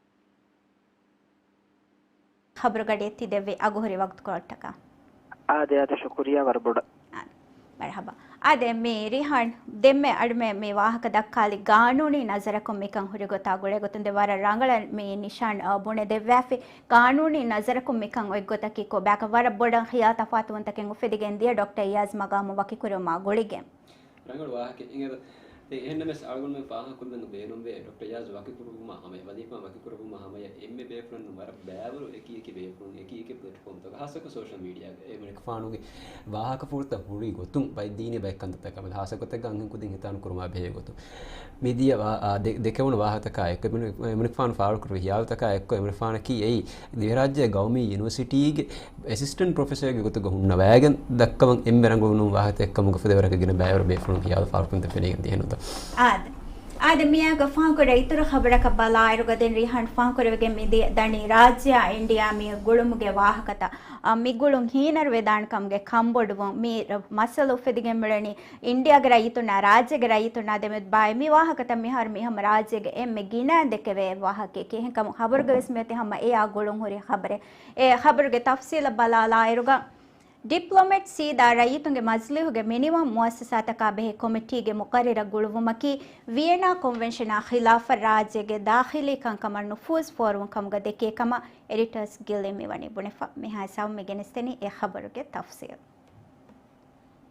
ޚަބަރުގަޑިއަށް ތި ދެއްވި އަގުހުރި ވަގުތުކޮޅަށްޓަކާ. އާދެ، އާދެ، ޝުކުރިއްޔާ ވަރަށް ބޮޑަށް. އާދެ، މަރުޙަބާ. އާދެ، މި ރިހާން ދެންމެ އަޅުމެން މި ވާހަކަ ދައްކާލި ގާނޫނީ ނަޒަރަކުން މިކަން ހުރި ގޮތާ ގުޅޭ ގޮތުން ދެން ވަރަށް ރަނގަޅަށް މި ނިޝާން، އަ، ބުނެދެއްވާފި. ގާނޫނީ ނަޒަރަކުން މިކަން އޮތް ގޮތަކީ ކޮބާކަން ވަރަށް ބޮޑަށް ޚިޔާލު ތަފާތުވުންތަކެއް އުފެދިގެން ދިޔަ ޑޮކްޓަރ އިޔާޒް މަގާމު ވަކިކުރުމާ ގުޅިގެން. ރަނގަޅު ވާހަކައެއް އިނގޭތަ؟ ދެން އެހެންނަމަވެސް އަޅުގަނޑުމެން ފާހަގަކޮށްލަން ބޭނުންވޭ، ޑޮކްޓަރ އިޔާޒް ވަކިކުރުވުމާ ހަމަޔަށް، ވަޒީފާ ވަކިކުރުވުމާ ހަމަޔަށް އެންމެ ބޭފުޅުން ވަރަށް ބައިވަރު އެކި އެކި ބޭފުޅުން އެކި އެކި ޕްލެޓްފޯމްތަކަށް، ޚާއްޞަކޮށް ސޯޝަލް މީޑިއާގައި އެމަނިކުފާނުގެ ވާހަކަފުޅުތައް ހުރި ގޮތުން ބައެއް ދީނީ ބައެއް ކަންތައްތަކާމެދު ޚާއްޞަގޮތެއްގަ އަންހެން ކުދިން ހިތާނުކުރުމާ ބެހޭ ގޮތުން މިދިޔަ ވާ-، އާ، ދެ-، ދެކެވުނު ވާހަކަތަކާ އެއްކޮށް އެމަނި-، އެމަނިކުފާނު ފާޅުކުރެއްވި ޚިޔާލުތަކާ އެއްކޮށް އެމަނިކުފާނަކީ އެއީ ދިވެހިރާއްޖޭ ގައުމީ ޔުނިވަރސިޓީގެ އެސިސްޓެންޓް ޕްރޮފެސަރގެ ގޮތުގަ ހުންނަވައިގެން ދައްކަވަން އެންމެ ރަނގަޅު ނޫން ވާހަކަތައް ކަމުގަ ފުދޭވަރަކަށް ގިނަ ބައިވަރު ބޭފުޅުން ޚިޔާލު ފާޅުކުރުންތައް ފެނިގެން ދިޔަ ނުދާ. އާދެ. އާދެ، މިއާގަ ފާހަގަކުރާ އިތުރު ޚަބަރަކަށް ބަލާއިރުގަ ދެން ރިހާން ފާހަގަކުރެވިގެން މިދިޔަ ދަނީ ރާއްޖެއާ އިންޑިއާ މި ގުޅުމުގެ ވާހަކަތައް، އާ، މި ގުޅުން ހީނަރުވެދާނެ ކަމުގެ ކަންބޮޑުވުން މި ރަ-، މައްސަލަ އުފެދިގެން މިއުޅެނީ އިންޑިއާގެ ރައްޔިތުންނާ ރާއްޖޭގެ ރައްޔިތުންނާ ދެމެދު ބާއި. މި ވާހަކަތައް މިހާރު މި ހަމަ ރާއްޖޭގެ އެންމެ ގިނައިން ދެކެވޭ ވާހަކައެކޭ. އެހެންކަމުން ޚަބަރުގަ ވެސް މިއޮތީ ހަމަ އެއާ ގުޅުން ހުރި ޚަބަރެއް. އެ ޚަބަރުގެ ތަފްސީލަށް ބަލާލާއިރުގަ، ޑިޕްލޮމެޓް ސީދާ ރައްޔިތުންގެ މަޖިލީހުގެ މިނިވަން މުއައްސަސާތަކާ ބެހޭ ކޮމިޓީގެ މުޤައްރަރަށް ގުޅުވުމަކީ، ވިއެނާ ކޮންވެންޝަނާ ޚިލާފަށް ރާއްޖޭގެ ދާޚިލީ ކަންކަމަށް ނުފޫޒު ފޯރުވުން ކަމުގަ ދެކޭ ކަމަށް އެޑިޓާސް ގިލްޑިން މިވަނީ ބުނެފަ. މިހާ ސައުމި ގެނެސްދެނީ އެ ޚަބަރުގެ ތަފްސީލް.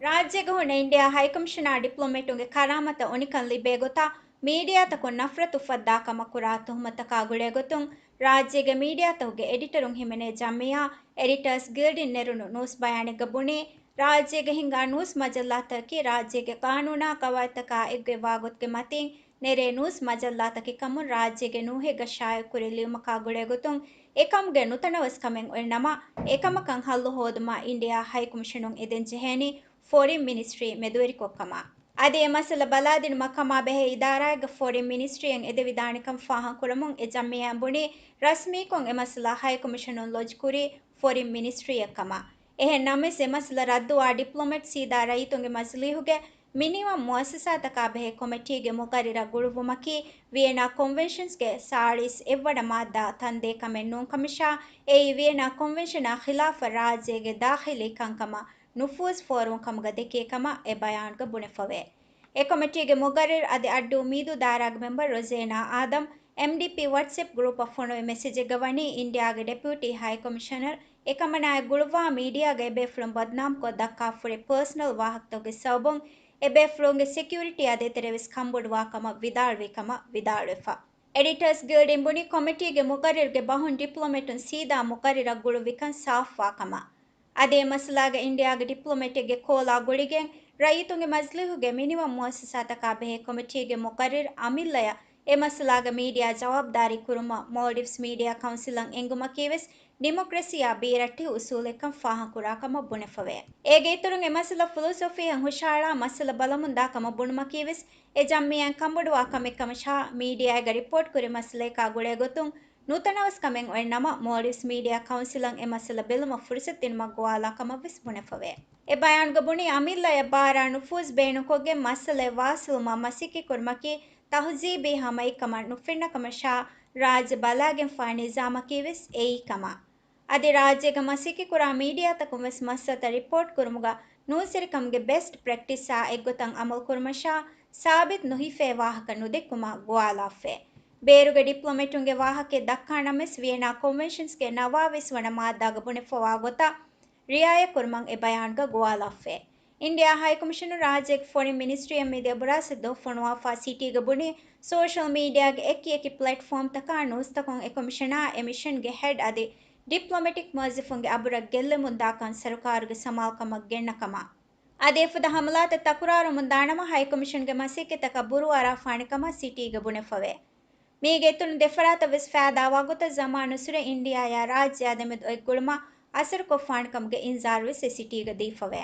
ރާއްޖޭގަ ހުންނަ އިންޑިއާ ހައިކޮމިޝަނާ ޑިޕްލޮމެޓުންގެ ކަރާމަތަށް އޮނިކަން ލިބޭ ގޮތާ މީޑިއާތަކުން ނަފްރަތު އުފައްދާ ކަމަށް ކުރާ ތުހުމަތަކާ ގުޅޭ ގޮތުން، ރާއްޖޭގެ މީޑިއާތަކުގެ އެޑިޓަރުން ހިމެނޭ ޖަމިއްޔާ އެޑިޓާސް ގިލްޑިން ނެރުނު ނޫސް ބަޔާނެއްގަ ބުނީ، ރާއްޖޭގަ ހިނގާ ނޫސް މަޖައްލާތަކަކީ ރާއްޖޭގެ ޤާނޫނާ ޤަވާއިދުތަކާ އެއްގޮތްވާ ގޮތުގެ މަތީން ނެރޭ ނޫސް މަޖައްލާތަކެއް ކަމުން ރާއްޖޭގެ ނޫހެއްގަ ޝާއިޢުކުރި ލިޔުމަކާ ގުޅޭގޮތުން އެކަމުގެ ނުތަނަވަސްކަމެއް އޮތްނަމަ، އެކަމަކަށް ހައްލު ހޯދުމަށް އިންޑިއާ ހައިކޮމިޝަނުން އެދެން ޖެހޭނީ ފޮރިން މިނިސްޓްރީ މެދުވެރިކޮށްކަމަށް. އަދި އެ މައްސަލަ ބަލާދިނުމަށް ކަމާބެހޭ އިދާރާއެއްގަ ފޮރިން މިނިސްޓްރީއެއް އެދެވިދާނެކަން ފާހަގަކުރަމުން އެ ޖަމްޢިއްޔާއިން ބުނީ ރަސްމީކޮށް އެ މައްސަލަ ހައިކޮމިޝަނުން ލޮޖްކުރީ ފޮރިން މިނިސްޓްރީއަށް ކަމަށް. އެހެން ނަމަވެސް އެ މައްސަލަ ރައްދުވާ ޑިޕްލޮމެޓް ސީދާ ރައްޔިތުންގެ މަޖިލީހުގެ މިނިވަން މުއައްސަސާތަކާ ބެހޭ ކޮމިޓީގެ މުގައްރިރަށް ގުޅުއްވުމަކީ ވިއެނާ ކޮންވެންޝަންސްގެ ސާޅީސް އެއްވަނަ މާއްދާ ތަންދޭ ކަމެއް ނޫންކަމަށާ، އެއީ ވިއެނާ ކޮންވެންޝަނާ ޚިލާފަށް ރާއްޖޭގެ ދާޚިލީ ކަންކަމަށް ނުފޫޒު ފޯރުވުން ކަމުގަ ދެކޭ ކަމަށް އެ ބަޔާނުގަ ބުނެފަވޭ. އެ ކޮމިޓީގެ މުގައްރިރު އަދި އައްޑޫ އުއްމީދު ދާއިރާގެ މެމްބަރު ރޮޒޭނާ އާދަމް، އެމްޑީޕީ ވަޓްސްއެޕް ގްރޫޕަށް ފޮނުވި މެސެޖެއްގަ ވަނީ އިންޑިއާގެ ޑެޕިއުޓީ ހައިކޮމިޝަނަރު އެކަމަނާއެއް ގުޅުއްވާ މީޑިއާގައި ބޭފުޅުން ބަދުނާމްކޮށް ދައްކާފަ ހުރި ޕާސަނަލް ވާހަކަތަކުގެ ސަބަބުން އެ ބޭފުޅުންގެ ސެކިއުރިޓީއާ ދޭތެރޭވެސް ކަންބޮޑުވާ ކަމަށް ވިދާޅުވި ކަމަށް ވިދާޅުވެފަ. އެޑިޓާސް ގިލްޑިން ބުނީ ކޮމިޓީގެ މުގައްރިރުގެ ބަހުން ޑިޕްލޮމެޓުން ސީދާ މުގައްރިރަށް ގުޅުއްވިކަން ސާފުވާ ކަމަށް. އަދި އެ މައްސަލާގަ އިންޑިއާގެ ޑިޕްލޮމެޓެއްގެ ކޯލާ ގުޅިގެން ރައްޔިތުންގެ މަޖިލީހުގެ މިނިވަން މުއައްސަސާތަކާ ބެހޭ ކޮމިޓީގެ މުގައްރިރު އަމިއްލަޔަށް އެ މައްސަލާގެ މީޑިއާ ޖަވާބުދާރީ ކުރުމަށް މޯލްޑިވްސް މީޑިއާ ކައުންސިލަށް އެންގުމަކީވެސް ޑިމޮކްރަސީއާ ބީރައްޓެހި އުސޫލެއްކަން ފާހަގަކުރާ ކަމަށް ބުނެފަވޭ. އޭގެ އިތުރުން އެ މައްސަލަ ފުލުސުފީއަށް ހުށަހަޅާ މައްސަލަ ބަލަމުންދާ ކަމަށް ބުނުމަކީވެސް އެ ޖަމްޢިއްޔާއިން ކަންބޮޑުވާ ކަމެއް ކަމަށާ، މީޑިއާއެއްގަ ރިޕޯޓް ކުރި މައްސަލަޔަކާ ގުޅޭ ގޮތުން ނުތަނަވަސް ކަމެއް އޮތް ނަމަ، މޯލްޑިވްސް މީޑިއާ ކައުންސިލަށް އެ މައްސަލަ ބެލުމަށް ފުރުސަތު ދިނުމަށް ގޮވާލާ ކަމަށް ވެސް ބުނެފަވޭ. އެ ބަޔާނުގަ ބުނީ އަމިއްލަޔަށް ބާރާ ނުފޫޒު ބޭނުންކޮށްގެން މައްސަލައެއް ވާސިލުވުމަށް މަސައްކަތް ކުރުމަކީ ތަހުޒީބީ ހަމައެއްކަމަށް ނުފެންނަ ކަމަށާ، ރާއްޖެ ބަލާގެންފާ ނިޒާމަކީވެސް އެއީ ކަމަށް. އަދި ރާއްޖޭގަ މަސައްކަތްކުރާ މީޑިއާތަކުން ވެސް މައްސަލަތައް ރިޕޯޓް ކުރުމުގަ ނޫސްވެރިކަމުގެ ބެސްޓް ޕްރެކްޓިސްއާ އެއްގޮތަށް އަމަލު ކުރުމަށާ، ސާބިތު ނުހިފޭ ވާހަކަ ނުދެއްކުމަށް ގޮވާލާފައި. ބޭރުގެ ޑިޕްލޮމެޓުންގެ ވާހަކައެއް ދައްކާ ނަމަވެސް، ވިއެނާ ކޮންވެންޝަންސްގެ ނަވާވީސް ވަނަ މާއްދާގަ ބުނެފަވާ ގޮތަށް ރިޢާޔަތްކުރުމަށް އެ ބަޔާނުގަ ގޮވާލާފައި. އިންޑިއާ ހައިކޮމިޝަނުން ރާއްޖޭގެ ފޮރިން މިނިސްޓްރީއަށް މިދިޔަ ބުރާސް ދުވަހު ފޮނުވާފާ ސިޓީގަ ބުނީ، ސޯޝަލް މީޑިއާގެ އެކި އެކި ޕްލެޓްފޯމްތަކާ ނޫސްތަކުން އެ ކޮމިޝަނާ އެ މިޝަންގެ ހެޑް އަދި ޑިޕްލޮމެޓިކް މުވައްޒަފުންގެ އަބުރަށް ގެއްލެމުންދާކަން ސަރުކާރުގެ ސަމާލުކަމަށް ގެންނަ ކަމަށް. އަދި އެފަދަ ހަމަލާތައް ތަކުރާރުވަމުން ދާނަމަ، ހައިކޮމިޝަންގެ މަސައްކަތްތަކަށް ބުރޫއަރާފާނެ ކަމަށް ސިޓީގަ ބުނެފަވޭ. މީގެ އިތުރުން ދެފަރާތަށް ވެސް ފައިދާވާ ގޮތަށް ޒަމާނުއްސުރެ އިންޑިއާޔާ ރާއްޖެއާ ދެމެދު އޮތް ގުޅުމަށް އަސަރުކޮށްފާނެ ކަމުގެ އިންޒާރު ވެސް އެ ސިޓީގަ ދީފަވޭ.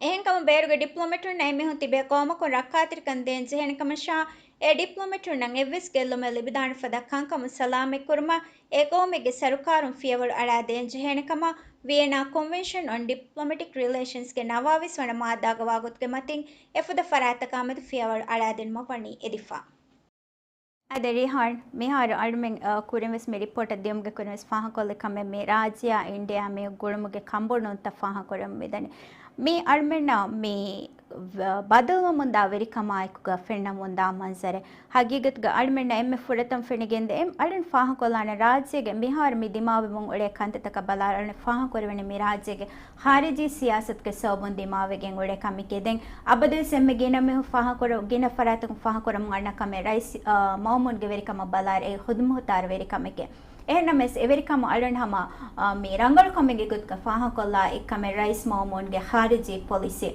އެހެންކަމުން ބޭރުގެ ޑިޕްލޮމެޓުންނަށް އެންމެހުން ތިބޭ ޤައުމަކުން ރައްކާތެރިކަން ދޭން ޖެހޭނެ ކަމަށާ، އެ ޑިޕްލޮމެޓުންނަށް އެއްވެސް ގެއްލުމެއް ލިބިދާނެ ފަދަ ކަންކަމުން ސަލާމަތްކުރުމަށް އެ ޤައުމެއްގެ ސަރުކާރުން ފިޔަވަޅު އަޅާ ދޭން ޖެހޭނެ ކަމަށް ވިއެނާ ކޮންވެންޝަން އޮން ޑިޕްލޮމެޓިކް ރިލޭޝަންސްގެ ނަވާވީސް ވަނަ މާއްދާގަ ވާގޮތުގެ މަތިން އެފަދަ ފަރާތްތަކާމެދު ފިޔަވަޅު އަޅާދިނުމަށް ވަނީ އެދިފަ. އާދެ ރީހާން، މިހާރު އަޅުމެން، އަ، ކުރިން ވެސް މި ރިޕޯޓަށް ދިޔުމުގެ ކުރިން ވެސް ފާހަގަކޮށްލި ކަމެއް މި ރާއްޖެއާ އިންޑިއާ މި ގުޅުމުގެ ކަންބޮޑުވުންތައް ފާހަގަކުރަމުން މިދަނީ. މި އަޅުމެންނަށް މި ވ-، ބަދަލުވަމުންދާ ވެރިކަމާއެކުގަ ފެންނަމުންދާ މަންޒަރެއް. ހަގީގަތުގަ އަޅުމެންނަށް އެންމެ ފުރަތަމަ ފެނިގެންދޭ، އެ އަޅުން ފާހަގަކޮށްލާނެ ރާއްޖޭގެ މިހާރު މި ދިމާވެމުން އުޅޭ ކަންތައްތަކަށް ބަލާއިރު އަޅުން ފާހަގަކުރެވެނީ މި ރާއްޖޭގެ ޚާރިޖީ ސިޔާސަތުގެ ސަބަބުން ދިމާވެގެން އުޅޭ ކަމެކޭ. ދެން އަބަދުވެސް އެންމެ ގިނަ މީހުން ފާހަގަކުރަ-، ގިނަ ފަރާތަކުން ފާހަގަކުރަމުން އަންނަ ކަމެއް ރައީސް، އާ، މައުމޫންގެ ވެރިކަމަށް ބަލާއިރު އެ ޚުދުމުޚްތާރު ވެރިކަމެކޭ. އެހެންނަމަވެސް އެވެރިކަމަށް އަޅުން ހަމަ، އާ، މި ރަނގަޅު ކަމެއްގެ ގޮތުގަ ފާހަގަކޮށްލާ އެއްކަމެއް ރައީސް މައުމޫންގެ ޚާރިޖީ ޕޮލިސީ.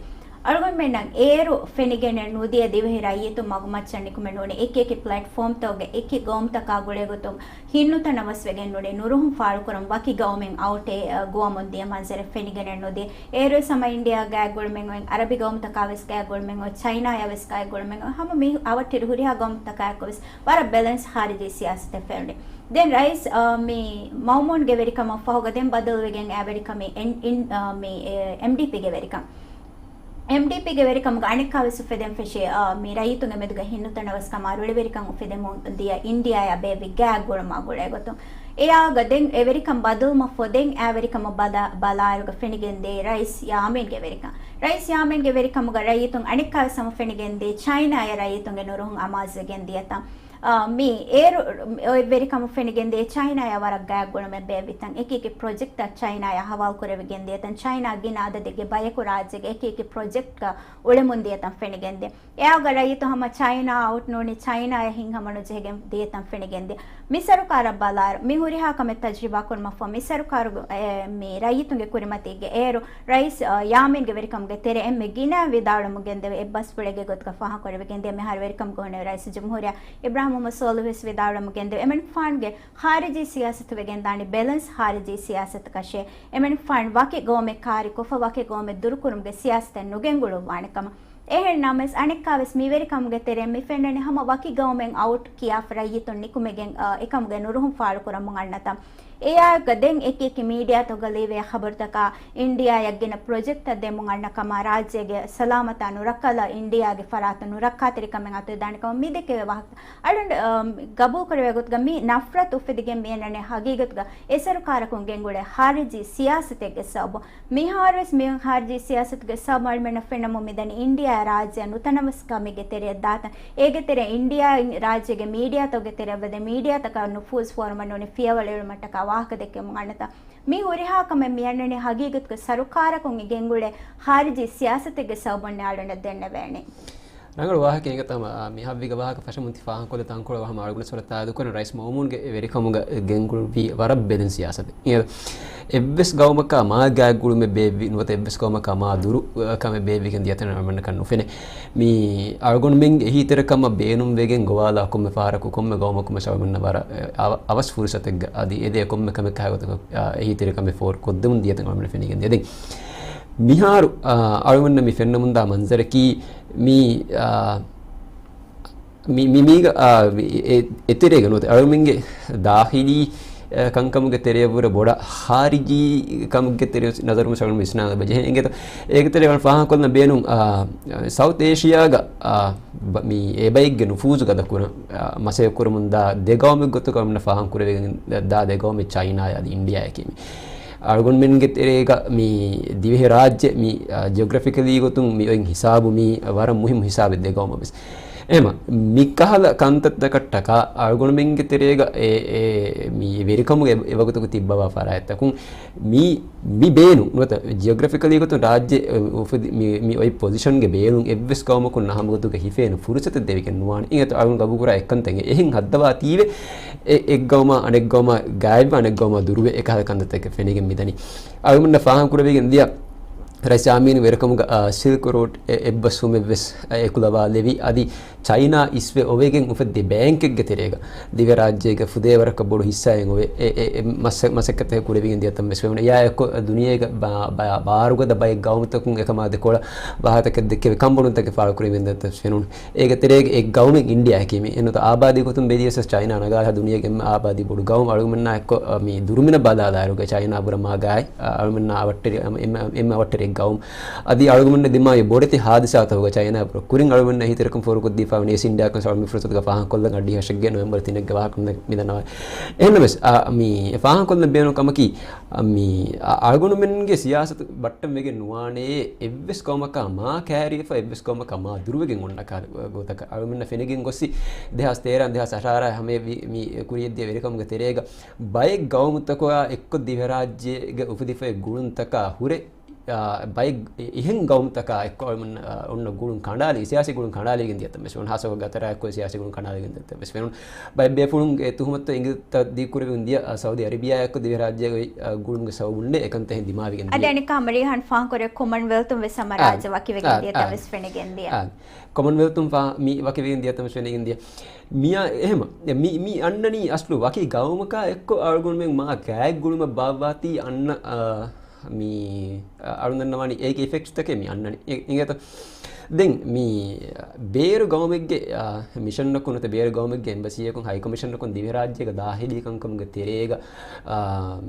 އަޅުގަނޑުމެންނަށް އޭރު ފެނިގެނެއް ނުދިޔަ ދިވެހި ރައްޔިތުން މަގުމައްޗަށް ނިކުމެ ނޫނީ އެކި އެކި ޕްލެޓްފޯމްތަކުގެ އެކި ގައުމުތަކާ ގުޅޭގޮތުން ހިންނުތަނަވަސްވެގެން ނޫނީ ނުރުހުން ފާޅުކުރަން ވަކި ގައުމެއް އައުޓޭ، އަ، ގުވަމުން ދިޔަ މަންޒަރެއް ފެނިގެނެއް ނުދިޔަ. އޭރުވެސް ހަމަ އިންޑިއާ ގާތް ގުޅުމެއް އޮތް، އަރަބި ގައުމުތަކާ ވެސް ގާތް ގުޅުމެއް އޮތް، ޗައިނާޔާ ވެސް ގާތް ގުޅުމެއް އޮތް، ހަމަ މި އަވަށްޓެރި ހުރިހާ ގައުމުތަކާއެކު ވެސް ވަރަށް ބެލެންސް ޚާރިޖީ ސިޔާސަތެއް ފެނުނީ. ދެން ރައީސް، އާ، މި މައުމޫންގެ ވެރިކަމަށް ފަހުގަ ދެން ބަދަލުވެގެން އައި ވެރިކަމީ އެން-، އިން-، އާ، މި، އެ، އެމްޑީޕީގެ ވެރިކަން. އެމްޑީޕީގެ ވެރިކަމުގަ އަނެއްކާވެސް އުފެދެން ފެށޭ، އާ، މި ރައްޔިތުންގެ މެދުގަ ހިންނުތަނަވަސްކަމާ ރުޅިވެރިކަން އުފެދެމުން ދިޔަ އިންޑިއާޔާ ބޭއްވި ގާތް ގުޅުމާ ގުޅޭގޮތުން. އެއާގަ ދެން އެވެރިކަން ބަދަލުވުމަށް ފަހު ދެން އައި ވެރިކަމަށް ބަލާ-، ބަލާއިރުގަ ފެނިގެންދޭ ރައީސް ޔާމީންގެ ވެރިކަން. ރައީސް ޔާމީންގެ ވެރިކަމުގަ ރައްޔިތުން އަނެއްކާވެސް ހަމަ ފެނިގެންދޭ ޗައިނާޔަށް ރައްޔިތުންގެ ނުރުހުން އަމާޒުވެގެން ދިޔަތަން. އާ، މި އޭރު އޮތް ވެރިކަމަށް ފެނިގެންދޭ ޗައިނާޔާ ވަރަށް ގާތްގުޅުމެއް ބޭއްވިތަން. އެކިއެކި ޕްރޮޖެކްޓްތައް ޗައިނާޔާ ހަވާލު ކުރެވިގެންދޭތަން. ޗައިނާ ގިނަ އަދަދެއްގެ ބަޔަކު ރާއްޖޭގެ އެކިއެކި ޕްރޮޖެކްޓްގަ އުޅެމުން ދިޔަތަން ފެނިގެންދޭ. އެއާގަ ރައްޔިތު ހަމަ ޗައިނާ އައުޓް ނޫނީ ޗައިނާޔަށް ހިތްހަމަނުޖެހިގެން ދިޔަތަން ފެނިގެންދޭ. މި ސަރުކާރަށް ބަލާއިރު، މި ހުރިހާ ކަމެއް ތަޖްރިބާ ކުރުމަށްފަހު މި ސަރުކާރުގެ، އެ، މި ރައްޔިތުންގެ ކުރިމަތީގެ އޭރު ރައީސް، އަ، ޔާމީންގެ ވެރިކަމުގެ ތެރެއިން މި ގިނަ ވިދާޅުވަމުން ގެންދެވި އެއްބަސްފުޅެއްގެ ގޮތުގަ ފާހަގަކުރެވިގެންދޭ. މިހާރު ވެރިކަމުގަ ހުންނެވި ރައީސުލްޖުމްހޫރިއްޔާ އިބްރާހިމް މުހައްމަދު ސޯލިހުވެސް ވިދާޅުވަމުން ގެންދެވި. އެމަނިކުފާނުގެ ޚާރިޖީ ސިޔާސަތު ވެގެންދާނީ ބެލެންސް ޚާރިޖީ ސިޔާސަތަކަށޭ. އެމަނިކުފާނު ވަކި ގައުމެއް ކާރި ކޮށްފަ ވަކި ގައުމެއް ދުރުކުރުމުގެ ސިޔާސަތެއް ނުގެންގުޅުއްވާނެ ކަމަށް. އެހެން ނަމަވެސް، އަނެއްކާވެސް މިވެރިކަމުގެ ތެރެއިން މި ފެންނަނީ ހަމަ ވަކި ގައުމެއް އައުޓް ކިޔާފަ ރައްޔިތުން ނިކުމެގެން، އަ، އެކަމުގެ ނުރުހުން ފާޅުކުރަމުން އަންނަތަން. އެއާގަ ދެން އެކި އެކި މީޑިއާތަކުގަ ލިޔެވޭ ޚަބަރުތަކާ އިންޑިއާޔަށް ގިނަ ޕްރޮޖެކްޓްތައް ދެމުން އަންނަ ކަމަށް، ރާއްޖޭގެ ސަލާމަތާ ނުރައްކަލަށް އިންޑިއާގެ ފަރާތުން ނުރައްކާތެރިކަމެއް އަތުވެދާނެ ކަމަށް މި ދެކެވޭ ވާހަކަ. އަޅުން، އަ، ގަބޫލުކުރެވޭ ގޮތުގަ މި ނަފްރަތު އުފެދިގެން މިއަންނަނީ ހަގީގަތުގަ އެ ސަރުކާރަކުން ގެންގުޅޭ ޚާރިޖީ ސިޔާސަތެއްގެ ސަބަބުން. މިހާރުވެސް މި ޚާރިޖީ ސިޔާސަތުގެ ސަބަބުން އަޅުމެންނަށް ފެންނަމުން މިދަނީ އިންޑިއާ ރާއްޖެއަށް ނުތަނަވަސްކަމެއްގެ ތެރެއަށް ދާތަން. އޭގެ ތެރެއިން އިންޑިއާ ރާއްޖޭގެ މީޑިއާތަކުގެ ތެރެއަށް ވަދެ މީޑިއާތަކަށް ނުފޫޒު ފޯރުމަށް ނޫނީ ފިޔަވަޅު އެޅުމަށްޓަކާ ވާހަކަ ދެއްކެވެމުން އަންނަތަން. މި ހުރިހާ ކަމެއް މިއަންނަނީ ހަގީގަތުގަ ސަރުކާރަކުން ގެންގުޅޭ ޚާރިޖީ ސިޔާސަތެއްގެ ސަބަބުން އަޅުންނަށް ދެންނެވޭނީ. ރަނގަޅު ވާހަކައެއް އިނގޭތަ ހަމަ، އާ، މި ހައްވީގެ ވާހަކަ ފަށަމުން ތި ފާހަގަކޮށްލި ތަންކޮޅު ހަމަ އަޅުގަނޑު ސުވަރަށް ތާއީދުކުރަން ރައީސް މައުމޫންގެ ވެރިކަމުގަ ގެންގުޅުއްވީ ވަރަށް ބެލެންސް ސިޔާސަތެއް. އެއްވެސް ގައުމަކާ މާ ގާތްގުޅުމެއް ބޭއްވި ނުވަތަ އެއްވެސް ގައުމަކާ މާ ދުރު، އަ، ކަމެއް ބޭއްވިގެން ދިޔަތަން އަޅުގަނޑަކަށް ނުފެނޭ. މި އަޅުގަނޑުމެންގެ އެހީތެރިކަމަށް ބޭނުންވެގެން ގޮވާލާ ކޮންމެ ފަހަރަކު ކޮންމެ ގައުމަކު މަސަ އަޅުގަނޑަށް ވަރަށް، އަ، އަވަސް ފުރުސަތެއްގަ އަދި އެދޭ ކޮންމެ ކަމެއް ކާގޮތަކަށް، އަ، އެހީތެރިކަމެއް ފޯރުކޮށްދެމުން ދިޔަތަން އަޅުގަނޑަށް ފެނިގެން ދިޔަ. ދެން މިހާރު، އާ، އަޅުގަނޑަށް މި ފެންނަމުންދާ މަންޒަރަކީ މި، އާ، މި، މި، މީގަ، އާ، އެ، އެ، އެތެރޭގަ ނުވަތަ އަޅުމެންގެ ދާޚިލީ، އާ، ކަންކަމުގެ ތެރެޔަށްވުރެ ބޮޑަށް ޚާރިޖީ ކަމުގެ ތެރެޔަށް ނަޒަރު މަސައްކަތް ވިސްނާލަބަ ޖެހޭ. އިނގޭތޯ، އޭގެ ތެރޭ ވަން ފާހަގަކޮށްލަން ބޭނުން، އާ، ސައުތް އޭޝިއާގަ، އާ، ބަ-، މި އެބައެއްގެ ނުފޫޒު ގަދަކުރަން، އާ، މަސައްކަތް ކުރަމުންދާ ދެ ގައުމެއް ގޮތުގަ އަޅުމެންނަށް ފާހަގަކުރެވިގެން ދާ ދެ ގައުމެއް ޗައިނާ އަދި އިންޑިއާއަކީ މި. އަޅުގަނޑުމެންގެ ތެރޭގަ މި ދިވެހި ރާއްޖެ މި، އާ، ޖިއޮގްރަފިކަލީ ގޮތުން މި އޮތް ހިސާބު މީ ވަރަށް މުހިއްމު ހިސާބެއް ދެ ގައުމަށް ވެސް. އެހެމަ، މި ކަހަލަ ކަންތައްތަކަށްޓަކާ އަޅުގަނޑުމެންގެ ތެރޭގަ އެ، އެ، މި ވެރިކަމުގެ އެ، އެވަގުތުގަ ތިއްބަވާ ފަރާތްތަކުން މި، މި ބޭނުން ނުވަތަ ޖިއޮގްރަފިކަލީ ގޮތުން ރާއްޖެ، އެ، އުފެދި-، މި، މި އޮތް ޕޮޒިޝަންގެ ބޭނުން އެއްވެސް ގައުމަކުން ނަހަމަގޮތުގަ ހިފޭނެ ފުރުސަތެއް ދެވިގެން ނުވާނެ. އިނގޭތޯ އަޅުގަނޑު ގަބޫލުކުރާ އެއްކަންތައް އެ، އެހެން ހައްދަވާތީވެ އެ، އެއްގައުމާ އަނެއްގައުމާ ގާތްވާ އަނެއްގައުމާ ދުރުވެ އެކަހަލަ ކަންތައްތަކެއް ފެނިގެން މިދަނީ. އަޅުގަނޑަށް ފާހަގަކުރެވިގެން ދިޔަ ރައީސް ޔާމީން ވެރިކަމުގަ، އާ، ސިލްކް ރޯޑް އެ، އެއްބަސްވުމެއްވެސް، އާ، އެކުލަވާލެވި. އަދި ޗައިނާ އިސްވެ އޮވެގެން އުފެއްދި ބޭންކެއްގެ ތެރޭގަ ދިވެ ރާއްޖޭގެ ފުދޭވަރަކަށް ބޮޑު ހިއްސާއެއް އޮވެ، އެ، އެ، އެ، މަސަ-، މަސައްކަތެއް ކުރެވިގެން ދިޔަތަން ވެސް ފެނުނު. އެއާ އެއްކޮށް ދުނިޔޭގަ ބާ-، ބާ-، ބާރުގަދަ ބައެއް ގައުމުތަކުން އެކަމާ ދެކޮޅަށް ވާހަކަތަކެއް ދެއްކެވި ކަންބޮޑުންތަކެއް ފާޅު ކުރެވިގެން ދިޔަތަން ވެސް ފެނުނު. އޭގެ ތެރޭގަ އެއް ގައުމެއް އިންޑިއާއަކީ މި. އެންނުތަ އާބާދީ ގޮތުން ބެލިޔަސް ޗައިނާ ނަގާލާ ދުނިޔޭގެ އެންމެ އާބާދީ ބޮޑު ގައުމު. އަޅުގަނޑުމެންނާ އެއްކޮށް، އަ، މި ދުރުމިނަށް ބަލާލާއިރުގަ ޗައިނާ ބުރަ މާ ގާތް، އަ، އަޅުމެންނާ އަވަށްޓެރި، އަ، އެންމެ، އެންމެ އަވަށްޓެރި އެއް ގައުމު. އަދި އަޅުގަނޑުމެންނަށް ދިމާވި ބޮޑެތި ހާދިސާތަކުގަ ޗައިނާ ބުރަ ކުރިން އަޅުގަނޑުމެންނަށް އެހީތެރިކަން ފޯރުކޮށްދީފަ ވަނީ އޭސިއާ އިންޑިއާ ކޮންސަލްޓް އަޑިހަށެއްގެ ނޮވެމްބަރު ތިނެއްގެ ވާހަކަ މި ދަންނަވަން. އެހެންނަމަވެސް، އަ، މި ފާހަގަކޮށްލަން ބޭނުން ކަމަކީ، އަ، މި، އަ، އަޅުގަނޑުމެންގެ ސިޔާސަތު ބައްޓަން ވެގެން ނުވާނެ އެއްވެސް ގައުމަކާ މާ ކައިރިވެފަ އެއްވެސް ގައުމަކާ މާ ދުރުވެގެން އޮންނަ ކާ-، ގޮތަކަށް. އަޅުމެންނަށް ފެނިގެން ގޮއްސި ދެހާސް ތޭރަ ދެހާސް އަށާރަ ހަމަޔަށް ވި-، މި ކުރިޔަށްދިޔަ ވެރިކަމުގެ ތެރޭގަ ބައެއް ގައުމުތަކާ އެއްކޮށް ދިވެހިރާއްޖޭގަ އުފެދިފައި ގުޅުންތަކާ ހުރެ، އާ، ބައެއް އެ-، އެހެން ގައުމުތަކާ އެއްކޮށް އަޅުމެން، އާ، އޮންނަ ގުޅުން ކަނޑާލި، ސިޔާސީ ގުޅުން ކަނޑާލިގެން ދިޔަތަން ވެސް ފެނުނު. ހާއްސަކޮށް ގަތަރާ އެއްކޮށް ސިޔާސީ ގުޅުން ކަނޑާލިގެން ދިޔަތަން ވެސް ފެނުނު. ބައެއް ބޭފުޅުން އެ ތުހުމަތު އިނގިލިތައް ދީ ކުރެވިގެން ދިޔަ، އާ، ސައުދީ އަރަބިޔާ އެއްކޮށް ދިވެހިރާއްޖޭގައި، އާ، ގުޅުމުގެ ސަބަބުންނޭ އެކަންތައް އެހެން ދިމާވިގެން އަދި ދިޔަ. އަނެއްކާ މަރީހާން ފާހަގަކުރެއްވި ކޮމަންވެލްތުން ވެސް ހަމަ އާ، ރާއްޖެ ވަކިވެގެން އާ، ދިޔަތަން އާ، ވެސް ފެނިގެން ދިޔަ. އާ، ކޮމަންވެލްތުން ފާ-، މި ވަކިވެގެން ދިޔަތަން ވެސް ފެނިގެން ދިޔަ. މިޔާ އެހެމަ، މި، މި އަންނަނީ އަސްލު ވަކި ގައުމަކާ އެއްކޮށް އަޅުގަނޑުމެން މާ ގާތް ގުޅުމެއް ބާއްވާތީ އަންނަ، އާ، މި، އަ-، އަޅުން ދަންނަވާނީ އޭގެ އިފެކްޓްސްތަކެއް މި އަންނަނީ. އި-، އިނގޭތަ؟ ދެން މި ބޭރު ގައުމެއްގެ، އާ، މިޝަންނަކުން ނުވަތަ ބޭރު ގައުމެއްގެ އެމްބަސީއަކުން ހައިކޮމިޝަނަކުން ދިވެހިރާއްޖޭގަ ދާޚިލީ ކަންކަމުގެ ތެރޭގަ، އާ،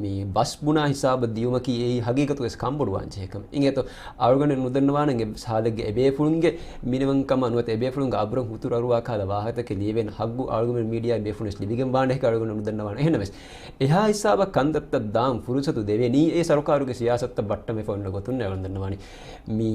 މި ބަސް ބުނާ ހިސާބަށް ދިޔުމަކީ އެއީ ހަގީގަތުގަވެސް ކަންބޮޑުވާން ޖެހޭ ކަމެއް. އިނގޭތޯ؟ އަޅުގަނޑު ނުދަންނަވާނަން އެއްވެސް ހާލެއްގެ އެބޭފުޅުންގެ މިނިވަންކަމާ ނުވަތަ އެބޭފުޅުންގެ އަބުރަށް ހުތުރު އަރުވާ ކަހަލަ ވާހަކަތަކެއް ލިޔެވޭނެ ހައްގު އަޅުގަނޑު މީޑިއާ ބޭފުޅުންވެސް ލިބިގެން ވާނެ ހެކި އަޅުގަނޑު ނުދަންނަވާނަން. އެހެންނަމަވެސް، އެހާ ހިސާބަށް ކަންތައްތައް ދާން ފުރުސަތު ދެވެނީ އެ ސަރުކާރުގެ ސިޔާސަތުތައް ބައްޓަންވެފަ އޮންނަ ގޮތުން އަޅުގަނޑު ދަންނަވާނީ. މި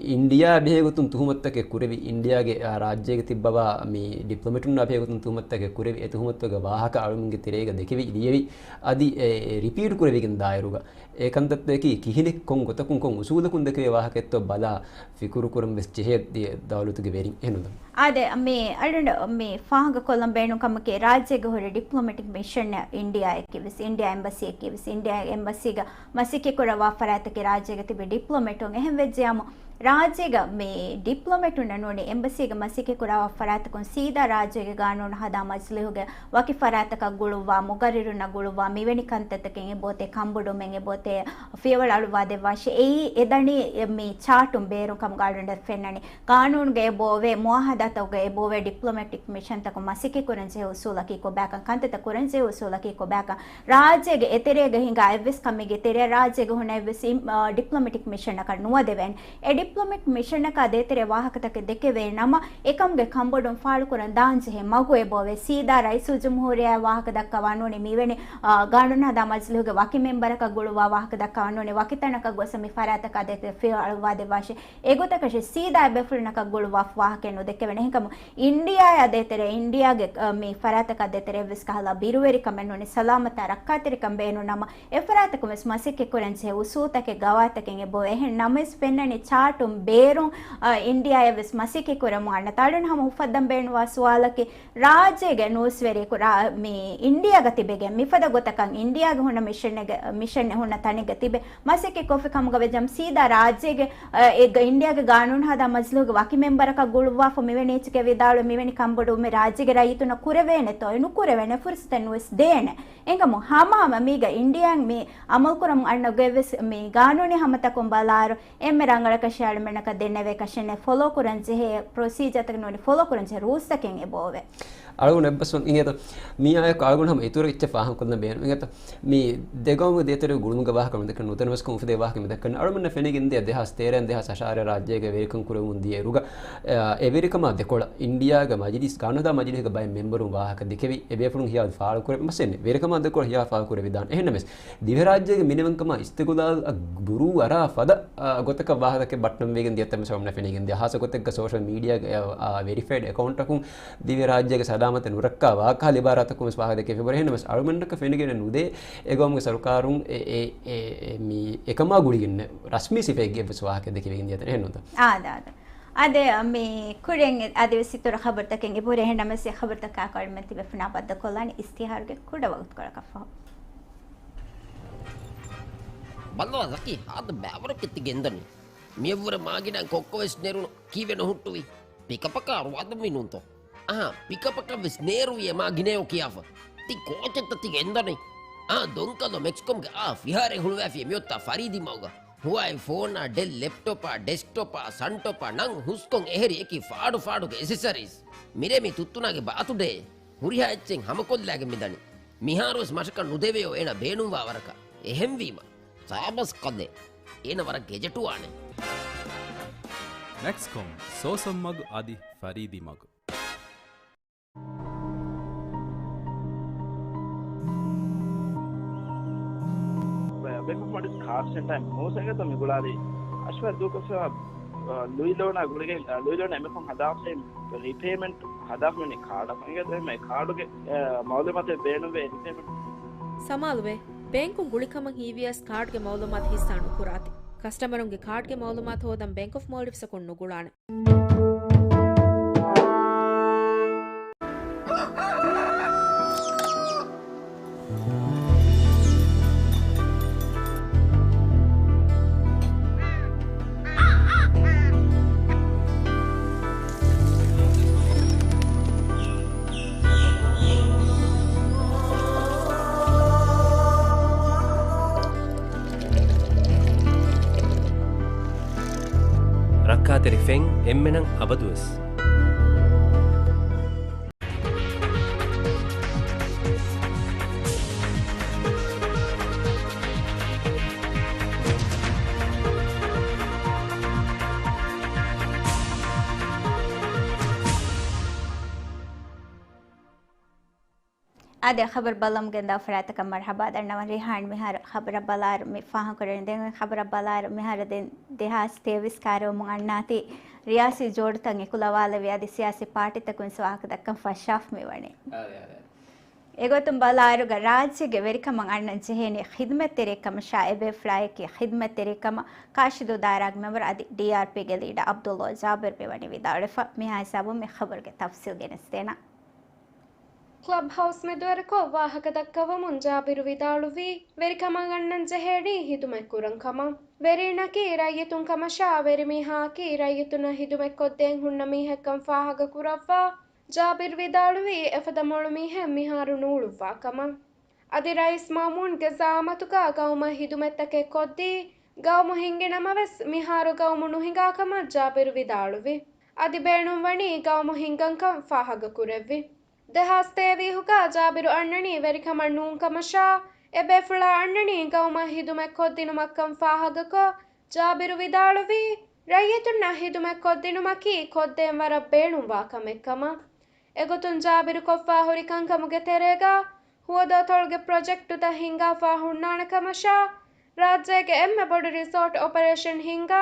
އިންޑިއާ ބެހޭ ގޮތުން ތުހުމަތުތަކެއް ކުރެވި، އިންޑިއާގެ، އާ، ރާއްޖޭގަ ތިއްބަވާ މި ޑިޕްލޮމެޓުންނާ ބެހޭގޮތުން ތުހުމަތުތަކެއް ކުރެވި، އެ ތުހުމަތުގެ ވާހަކަ އަޅުމެންގެ ތެރޭގަ ދެކެވި، ލިޔެވި، އަދި އެ، އެ ރިޕީޓް ކުރެވިގެން ދާއިރުގަ އެ ކަންތައްތަކަކީ ކިހިނެއް ކޮން ގޮތަކުން ކޮން އުސޫލަކުން ދެކެވޭ ވާހަކައެއްތޯ ބަލާ ފިކުރު ކުރަން ވެސް ޖެހޭ ދި-، ދައުލަތުގެ ވެރިން. އެހެންނު؟ އާދެ، މި އަޅުގަނޑު މި ފާހަގަ ކޮށްލަން ބޭނުން ކަމަކީ، ރާއްޖޭގަ ހުރި ޑިޕްލޮމެޓިކް މިޝަން އިންޑިއާއަކީ ވެސް، އިންޑިއާ އެމްބަސީއަކީ ވެސް، އިންޑިއާ އެމްބަސީގަ މަސައްކަތް ކުރައްވާ ފަރާތަކީ ރާއްޖޭގަ ތިބި ޑިޕްލޮމެޓުން. އެހެން ވެއްޖެޔާމު، ރާއްޖޭގަ މި ޑިޕްލޮމެޓުންނަށް ނޫނީ އެމްބަސީގަ މަސައްކަތް ކުރައްވާ ފަރާތަކުން ސީދާ ރާއްޖޭގެ ގާނޫނު ހަދާ މަޖިލީހުގެ ވަކި ފަރާތަކަށް ގުޅުއްވާ، މުގައްރިރުންނަށް ގުޅުއްވާ، މިވެނި ކަންތައްތަކެއް އެބައޮތޭ، ކަންބޮޑުވުމެއް އެބައޮތޭ، ފިޔަވަޅު އަޅުއްވާ ދެއްވާށޭ. އެއީ އެ ދަނީ މި ޗާޓުން ބޭރުން ކަމުގަ އަޅުގަނޑަށް ފެންނަނީ. ގާނޫނުގައި އެބައޮވޭ، މުއާހަދާތަކުގައި އެބައޮވޭ، ޑިޕްލޮމެޓިކް މިޝަންތަކުން މަސައްކަތް ކުރަން ޖެހޭ އުސޫލަކީ ކޮބާކަން، ކަންތައްތައް ކުރަން ޖެހޭ އުސޫލަކީ ކޮބާކަން. ރާއްޖޭގެ އެތެރޭގަ ހިނގާ އެއްވެސް ކަމެއްގެ ތެރެއަށް ރާއްޖޭގަ ހުންނަ އެއްވެސް އިން-، އާ، ޑިޕްލޮމެޓިކް މިޝަނަކަށް ނުވަދެވޭނެ. އެ ޑިޕްލޮމެޓިކް މިޝަނަކާ ދޭތެރޭ ވާހަކަތަކެއް ދެކެވޭ ނަމަ، އެކަމުގެ ކަންބޮޑުން ފާޅުކުރަން ދާންޖެހޭ މަގު އެބައޮވޭ. ސީދާ ރައީސުލްޖުމްހޫރިއްޔާ ވާހަކަ ދައްކަވާ ނޫނީ މިވެނި، އާ، ގާނޫނު ހަދާ މަޖިލީހުގެ ވަކި މެމްބަރަކަށް ގުޅުއްވާ ވާހަކަ ދައްކަވާ ނޫނީ ވަކި ތަނަކަށް ގޮސް މި ފަރާތަކާ ދޭތެރޭ ފިޔަވަޅު އަޅުއްވާ ދެއްވާށޭ. އެގޮތަކަށެއް ސީދާ އެބޭފުޅުންނަކަށް ގުޅުއްވާފަ ވާހަކައެއް ނުދެކެވޭނެ. އެހެންކަމުން އިންޑިއާއާ ދޭތެރޭ އިންޑިއާގެ، އަ، މި ފަރާތަކާ ދޭތެރޭ އެއްވެސް ކަހަލަ ބިރުވެރިކަމެއް ނޫނީ ސަލާމަތާ ރައްކާތެރިކަން ބޭނުން ނަމަ، އެ ފަރާތަކުން ވެސް މަސައްކަތް ކުރަން ޖެހޭ އުސޫލުތަކެއް ގަވާއިދުތަކެއް އެބައޮވޭ. އެހެން ނަމަވެސް ފެންނަނީ ޗާޓުން ބޭރުން، އަ، އިންޑިއާއަށް ވެސް މަސައްކަތް ކުރަމުން އަންނަ ތަޅުން ހަމަ އުފައްދަން ބޭނުންވާ ސުވާލަކީ، ރާއްޖޭގެ ނޫސްވެރިޔަކު ރާ-، މި އިންޑިއާގަ ތިބެގެން މިފަދަ ގޮތަކަށް އިންޑިއާގެ ހުންނަ މިޝަނެއްގެ، މިޝަނެއް ހުންނަ ތަނެއްގަ ތިބެ މަސައްކަތް ކޮށްފި ކަމުގަ ވެއްޖަމް ސީދާ ރާއްޖޭގެ، އެ، އެ، އިންޑިއާގެ ގާނޫނު ހަދާ މަޖިލީހުގެ ވަކި މެމްބަރަކަށް ގުޅުއްވާފަ މިވެނި އެއްޗެކޭ ވިދާޅުވެ މިވެނި ކަންބޮޑުވުމެއް ރާއްޖޭގެ ރައްޔިތުންނަށް ކުރެވޭނެތޯ؟ އެ ނުކުރެވޭނެ، ފުރުސަތެއް ނުވެސް ދޭނެ. އެނގަމު ހަމަހަމަ މީގަ އިންޑިއާއިން މި އަމަލުކުރަމުން އަންނަ ގޮތްވެސް މި ގާނޫނީ ހަމަތަކުން ބަލާއިރު، އެންމެ ރަނގަޅަކަށް އަޅުމެންނަކަށް ދެންނެވޭ ކަށެއް ނެތް. ފޮލޯ ކުރަން ޖެހޭ ޕްރޮސީޖާތަކެއް ނޫނީ، ފޮލޯ ކުރަން ޖެހޭ ރޫލްސްތަކެއް އެބައޮވޭ. އަޅުގަނޑު އެއްބަސްވަން އިނގޭތަ؟ މިއާއެކު އަޅުގަނޑު ހަމަ އިތުރަށް އެއްޗެއް ފާހަގަކޮށްލަން ބޭނުން އިނގޭތަ؟ މި ދެ ގައުމުގެ ދޭތެރޭގެ ގުޅުމުގެ ވާހަކަ ނުދަންނަވަސްކަން އުފެދޭ ވާހަކަ މި ދައްކަނީ. އަޅުގަނޑަށް ފެނިގެންދިޔަ ދެހާސް ތޭރައިން ދެހާސް އަށާރަ ރާއްޖޭގަ ވެރިކަން ކުރެވުމުން ދިޔައިރުގަ، އެ، އެވެރިކަމާ ދެކޮޅަށް އިންޑިއާގެ މަޖިލީސް، ގާނޫނު ހަދާ މަޖިލީހުގެ ބައެއް މެމްބަރުން ވާހަކަ ދެކެވި، އެބޭފުޅުން ހިޔާލު ފާޅުކުރެވި މަސައްކަތް ވެރިކަމާ ދެކޮޅަށް ހިޔާ ފާޅުކުރެވިދާނެ. އެހެންނަމަވެސް، ދިވެހިރާއްޖޭގެ މިނިވަންކަމާ އިސްތިގުލާލަށް ބުރޫ އަރާ ފަދަ، އާ، ގޮތަކަށް ވާހަކަ ދެކެ ބައްޓަންވެގެން ދިޔަ ތަން ވެސް އަޅުގަނޑަށް ފެނިގެންދިޔަ. ހާއްސަ ގޮތެއްގަ ސޯޝަލް މީޑިއާގެ، އާ، ވެރިފައިޑް އެކައުންޓަކުން ދިވެހިރާއްޖޭގެ ސަލާމަތެއް ނުރައްކާ ވާކަހަލަ އިބާރާތަކުން ވެސް ވާހަކަ ދެކެވި އެބަހުރި. އެހެންނަމަވެސް އަޅުގަނޑަކަށް ފެނިގެން ނުދޭ އެ ގައުމުގެ ސަރުކާރުން އެ، އެ، އެ، އެ، މި އެކަމާ ގުޅިގެން ރަސްމީ ސިފައެއްގެ ވެސް ވާހަކަ ދެކެވިގެން ދިޔަ ތަނެއް ނޫންތަ؟ އާދެ، އާދެ. އާދެ، މި ކުރިން އަދިވެސް އިތުރަށް ޚަބަރުތަކެއް އެބަހުރި. އެހެންނަމަވެސް އެ ޚަބަރުތަކާއެކު އަޅުމެން ތިބޭފުޅުންނާ ބައްދަލުކޮށްލާނީ އިސްތިހާރުގެ ކުޑަ ވަގުތުކޮޅަކަށްފަހު. ބައްލަވާ ޒަކީ، ހާދަ ބައިވަރަކަށް ތި ގެންދަނީ. މިއަށްވުރެ މާގިނައިން ކޮއްކޮވެސް ނެރުނު ކީއްވެ ނުހުއްޓުވީ؟ ޕިކަޕަކާ އަރުވާދަންވީ ނޫންތޯ؟ އާ، ޕިކަޕަކަށް ވެސް ނޭރުވި އެ މާގިނައޯ ކިޔާފަ. ތި ކޯޗެއްތަ ތި ގެންދަނީ؟ އާ، ދޮންކަލޯ މެކްސްކޮމްގެ އާ ފިހާރައެއް ހުޅުވައިފި މިއޮތާ ފަރީދީ މަގުގަ. ހުވާއި ފޯނާ، ޑެލް ލެޕްޓޮޕާ، ޑެސްކްޓޮޕާ، ސަންޓޮޕާ ނަން ހުސްކޮން އެހެރި އެކި ފާޑު ފާޑުގެ އެސެސަރީސް. މިރޭ މި ތުއްތުނާގެ ބާތުޑޭ. ހުރިހާ އެއްޗެއް ހަމަކޮށްލާގެން މިދަނީ. މިހާރުވެސް މަށަކަށް ނުދެވެޔޯ އޭނަ ބޭނުންވާ ވަރަކަށް. އެހެންވީމަ. ސާބަސް ކަލޭ. އޭނަ ވަރަށް ގެޖެޓުވާނެ. މެކްސްކޮމް، ސޯސަން މަގު އަދި ފަރީދީ މަގު. ބޭކަށް މޮޑިސް ކާޑް ސެންޓަރ މޫސަގެ ތަ މި ގުޅާލި އަޝްވަ ދޫކޮށްފަ، ލުއި ލޯނާ ގުޅިގެން، ލުއި ލޯނާ އެމެކުން ހަދާފައި ރީޕޭމަންޓް ހަދާފަ މިނި ކާޑަކު އިނގޭ ދެމެ ކާޑުގެ، އަ، މައުލޫމާތެއް ބޭނުންވޭ ރީޕޭމަންޓް. ސަމާލުވޭ، ބޭންކުން ގުޅިކަމަށް ހީވިޔަސް ކާޑްގެ މައުލޫމާތު ހިއްސާ ނުކުރާތި. ކަސްޓަމަރުންގެ ކާޑްގެ މައުލޫމާތު ހޯދަން ބޭންކް އޮފް މޯލްޑިވްސްއަކުން ނުގުޅާނެ. ރައްކާތެރި ފެން އެންމެނަށް އަބަދުވެސް. އާދެ، ޚަބަރު ބަލަމުގެން ދާ ފަރާތަކަށް މަރުޙަބާ ދަންނަވަން. ރިހާން، މިހާރު ޚަބަރަށް ބަލާއިރު މި ފާހަގަކުރަނީ. ދެން ޚަބަރަށް ބަލާއިރު މިހާރު ދެން ދެހާސް ތޭވީސް ކާރިވަމުން އަންނާތީ ރިޔާސީ ޖޯޑުތައް އެކުލަވާލެވި އަދި ސިޔާސީ ޕާޓީތަކުން ވެސް ވާހަކަ ދައްކަން ފަށާފަ މިވަނީ. އާދެ، އާދެ. އެގޮތުން ބަލާއިރުގަ ރާއްޖޭގެ ވެރިކަމަށް އަންނަން ޖެހޭނީ ޚިދުމަތްތެރިއެއް ކަމަށާ، އެބޭފުޅާއެކީ ޚިދުމަތްތެރިއެއް ކަމަށް ކާށިދޫ ދާއިރާގެ މެމްބަރު އަދި ޑީއާރްޕީގެ ލީޑަރ ޢަބްދުﷲ ޖާބިރު މިވަނީ ވިދާޅުވެފަ. މިހާ ހިސާބުން މި ޚަބަރުގެ ތަފްސީލް ގެނެސްދޭނަން. ކްލަބްހައުސް މެދުވެރިކޮށް ވާހަކަ ދައްކަވަމުން ޖާބިރު ވިދާޅުވީ، ވެރިކަމަށް އަންނަން ޖެހޭނީ ޚިދުމަތް ކުރަން ކަމަށް. ވެރީންނަކީ ރައްޔިތުން ކަމަށާ، ވެރިމީހާއަކީ ރައްޔިތުންނަށް ޚިދުމަތް ކޮށްދޭން ހުންނަ މީހެއްކަން ފާހަގަ ކުރައްވާ، ޖާބިރު ވިދާޅުވީ، އެފަދަ މޮޅު މީހެއް މިހާރު ނޫޅުއްވާ ކަމަށް. އަދި ރައީސް މާމޫންގެ ޒަޢާމަތުގަ ގައުމަށް ޚިދުމަތްތަކެއް ކޮށްދީ، ގައުމު ހިންގި ނަމަވެސް، މިހާރު ގައުމު ނުހިނގާ ކަމަށް ޖާބިރު ވިދާޅުވި. އަދި ބޭނުންވަނީ ގައުމު ހިންގަންކަން ފާހަގަކުރެއްވި. ދެހާސް ތޭވީހުގަ ޖާބިރު އަންނަނީ ވެރިކަމަށް ނޫން ކަމަށާ، އެބޭފުޅާ އަންނަނީ ގައުމަށް ޚިދުމަތް ކޮށްދިނުމަށްކަން ފާހަގަކޮށް، ޖާބިރު ވިދާޅުވީ، ރައްޔިތުންނަށް ޚިދުމަތް ކޮށްދިނުމަކީ ކޮށްދޭން ވަރަށް ބޭނުންވާ ކަމެއް ކަމަށް. އެގޮތުން ޖާބިރު ކޮށްފާ ހުރި ކަންކަމުގެ ތެރޭގަ، ހުވަދު އަތޮޅުގެ ޕްރޮޖެކްޓުތައް ހިންގާފާ ހުންނާނެ ކަމަށާ، ރާއްޖޭގެ އެންމެ ބޮޑު ރިސޯޓް އޮޕަރޭޝަން ހިންގާ،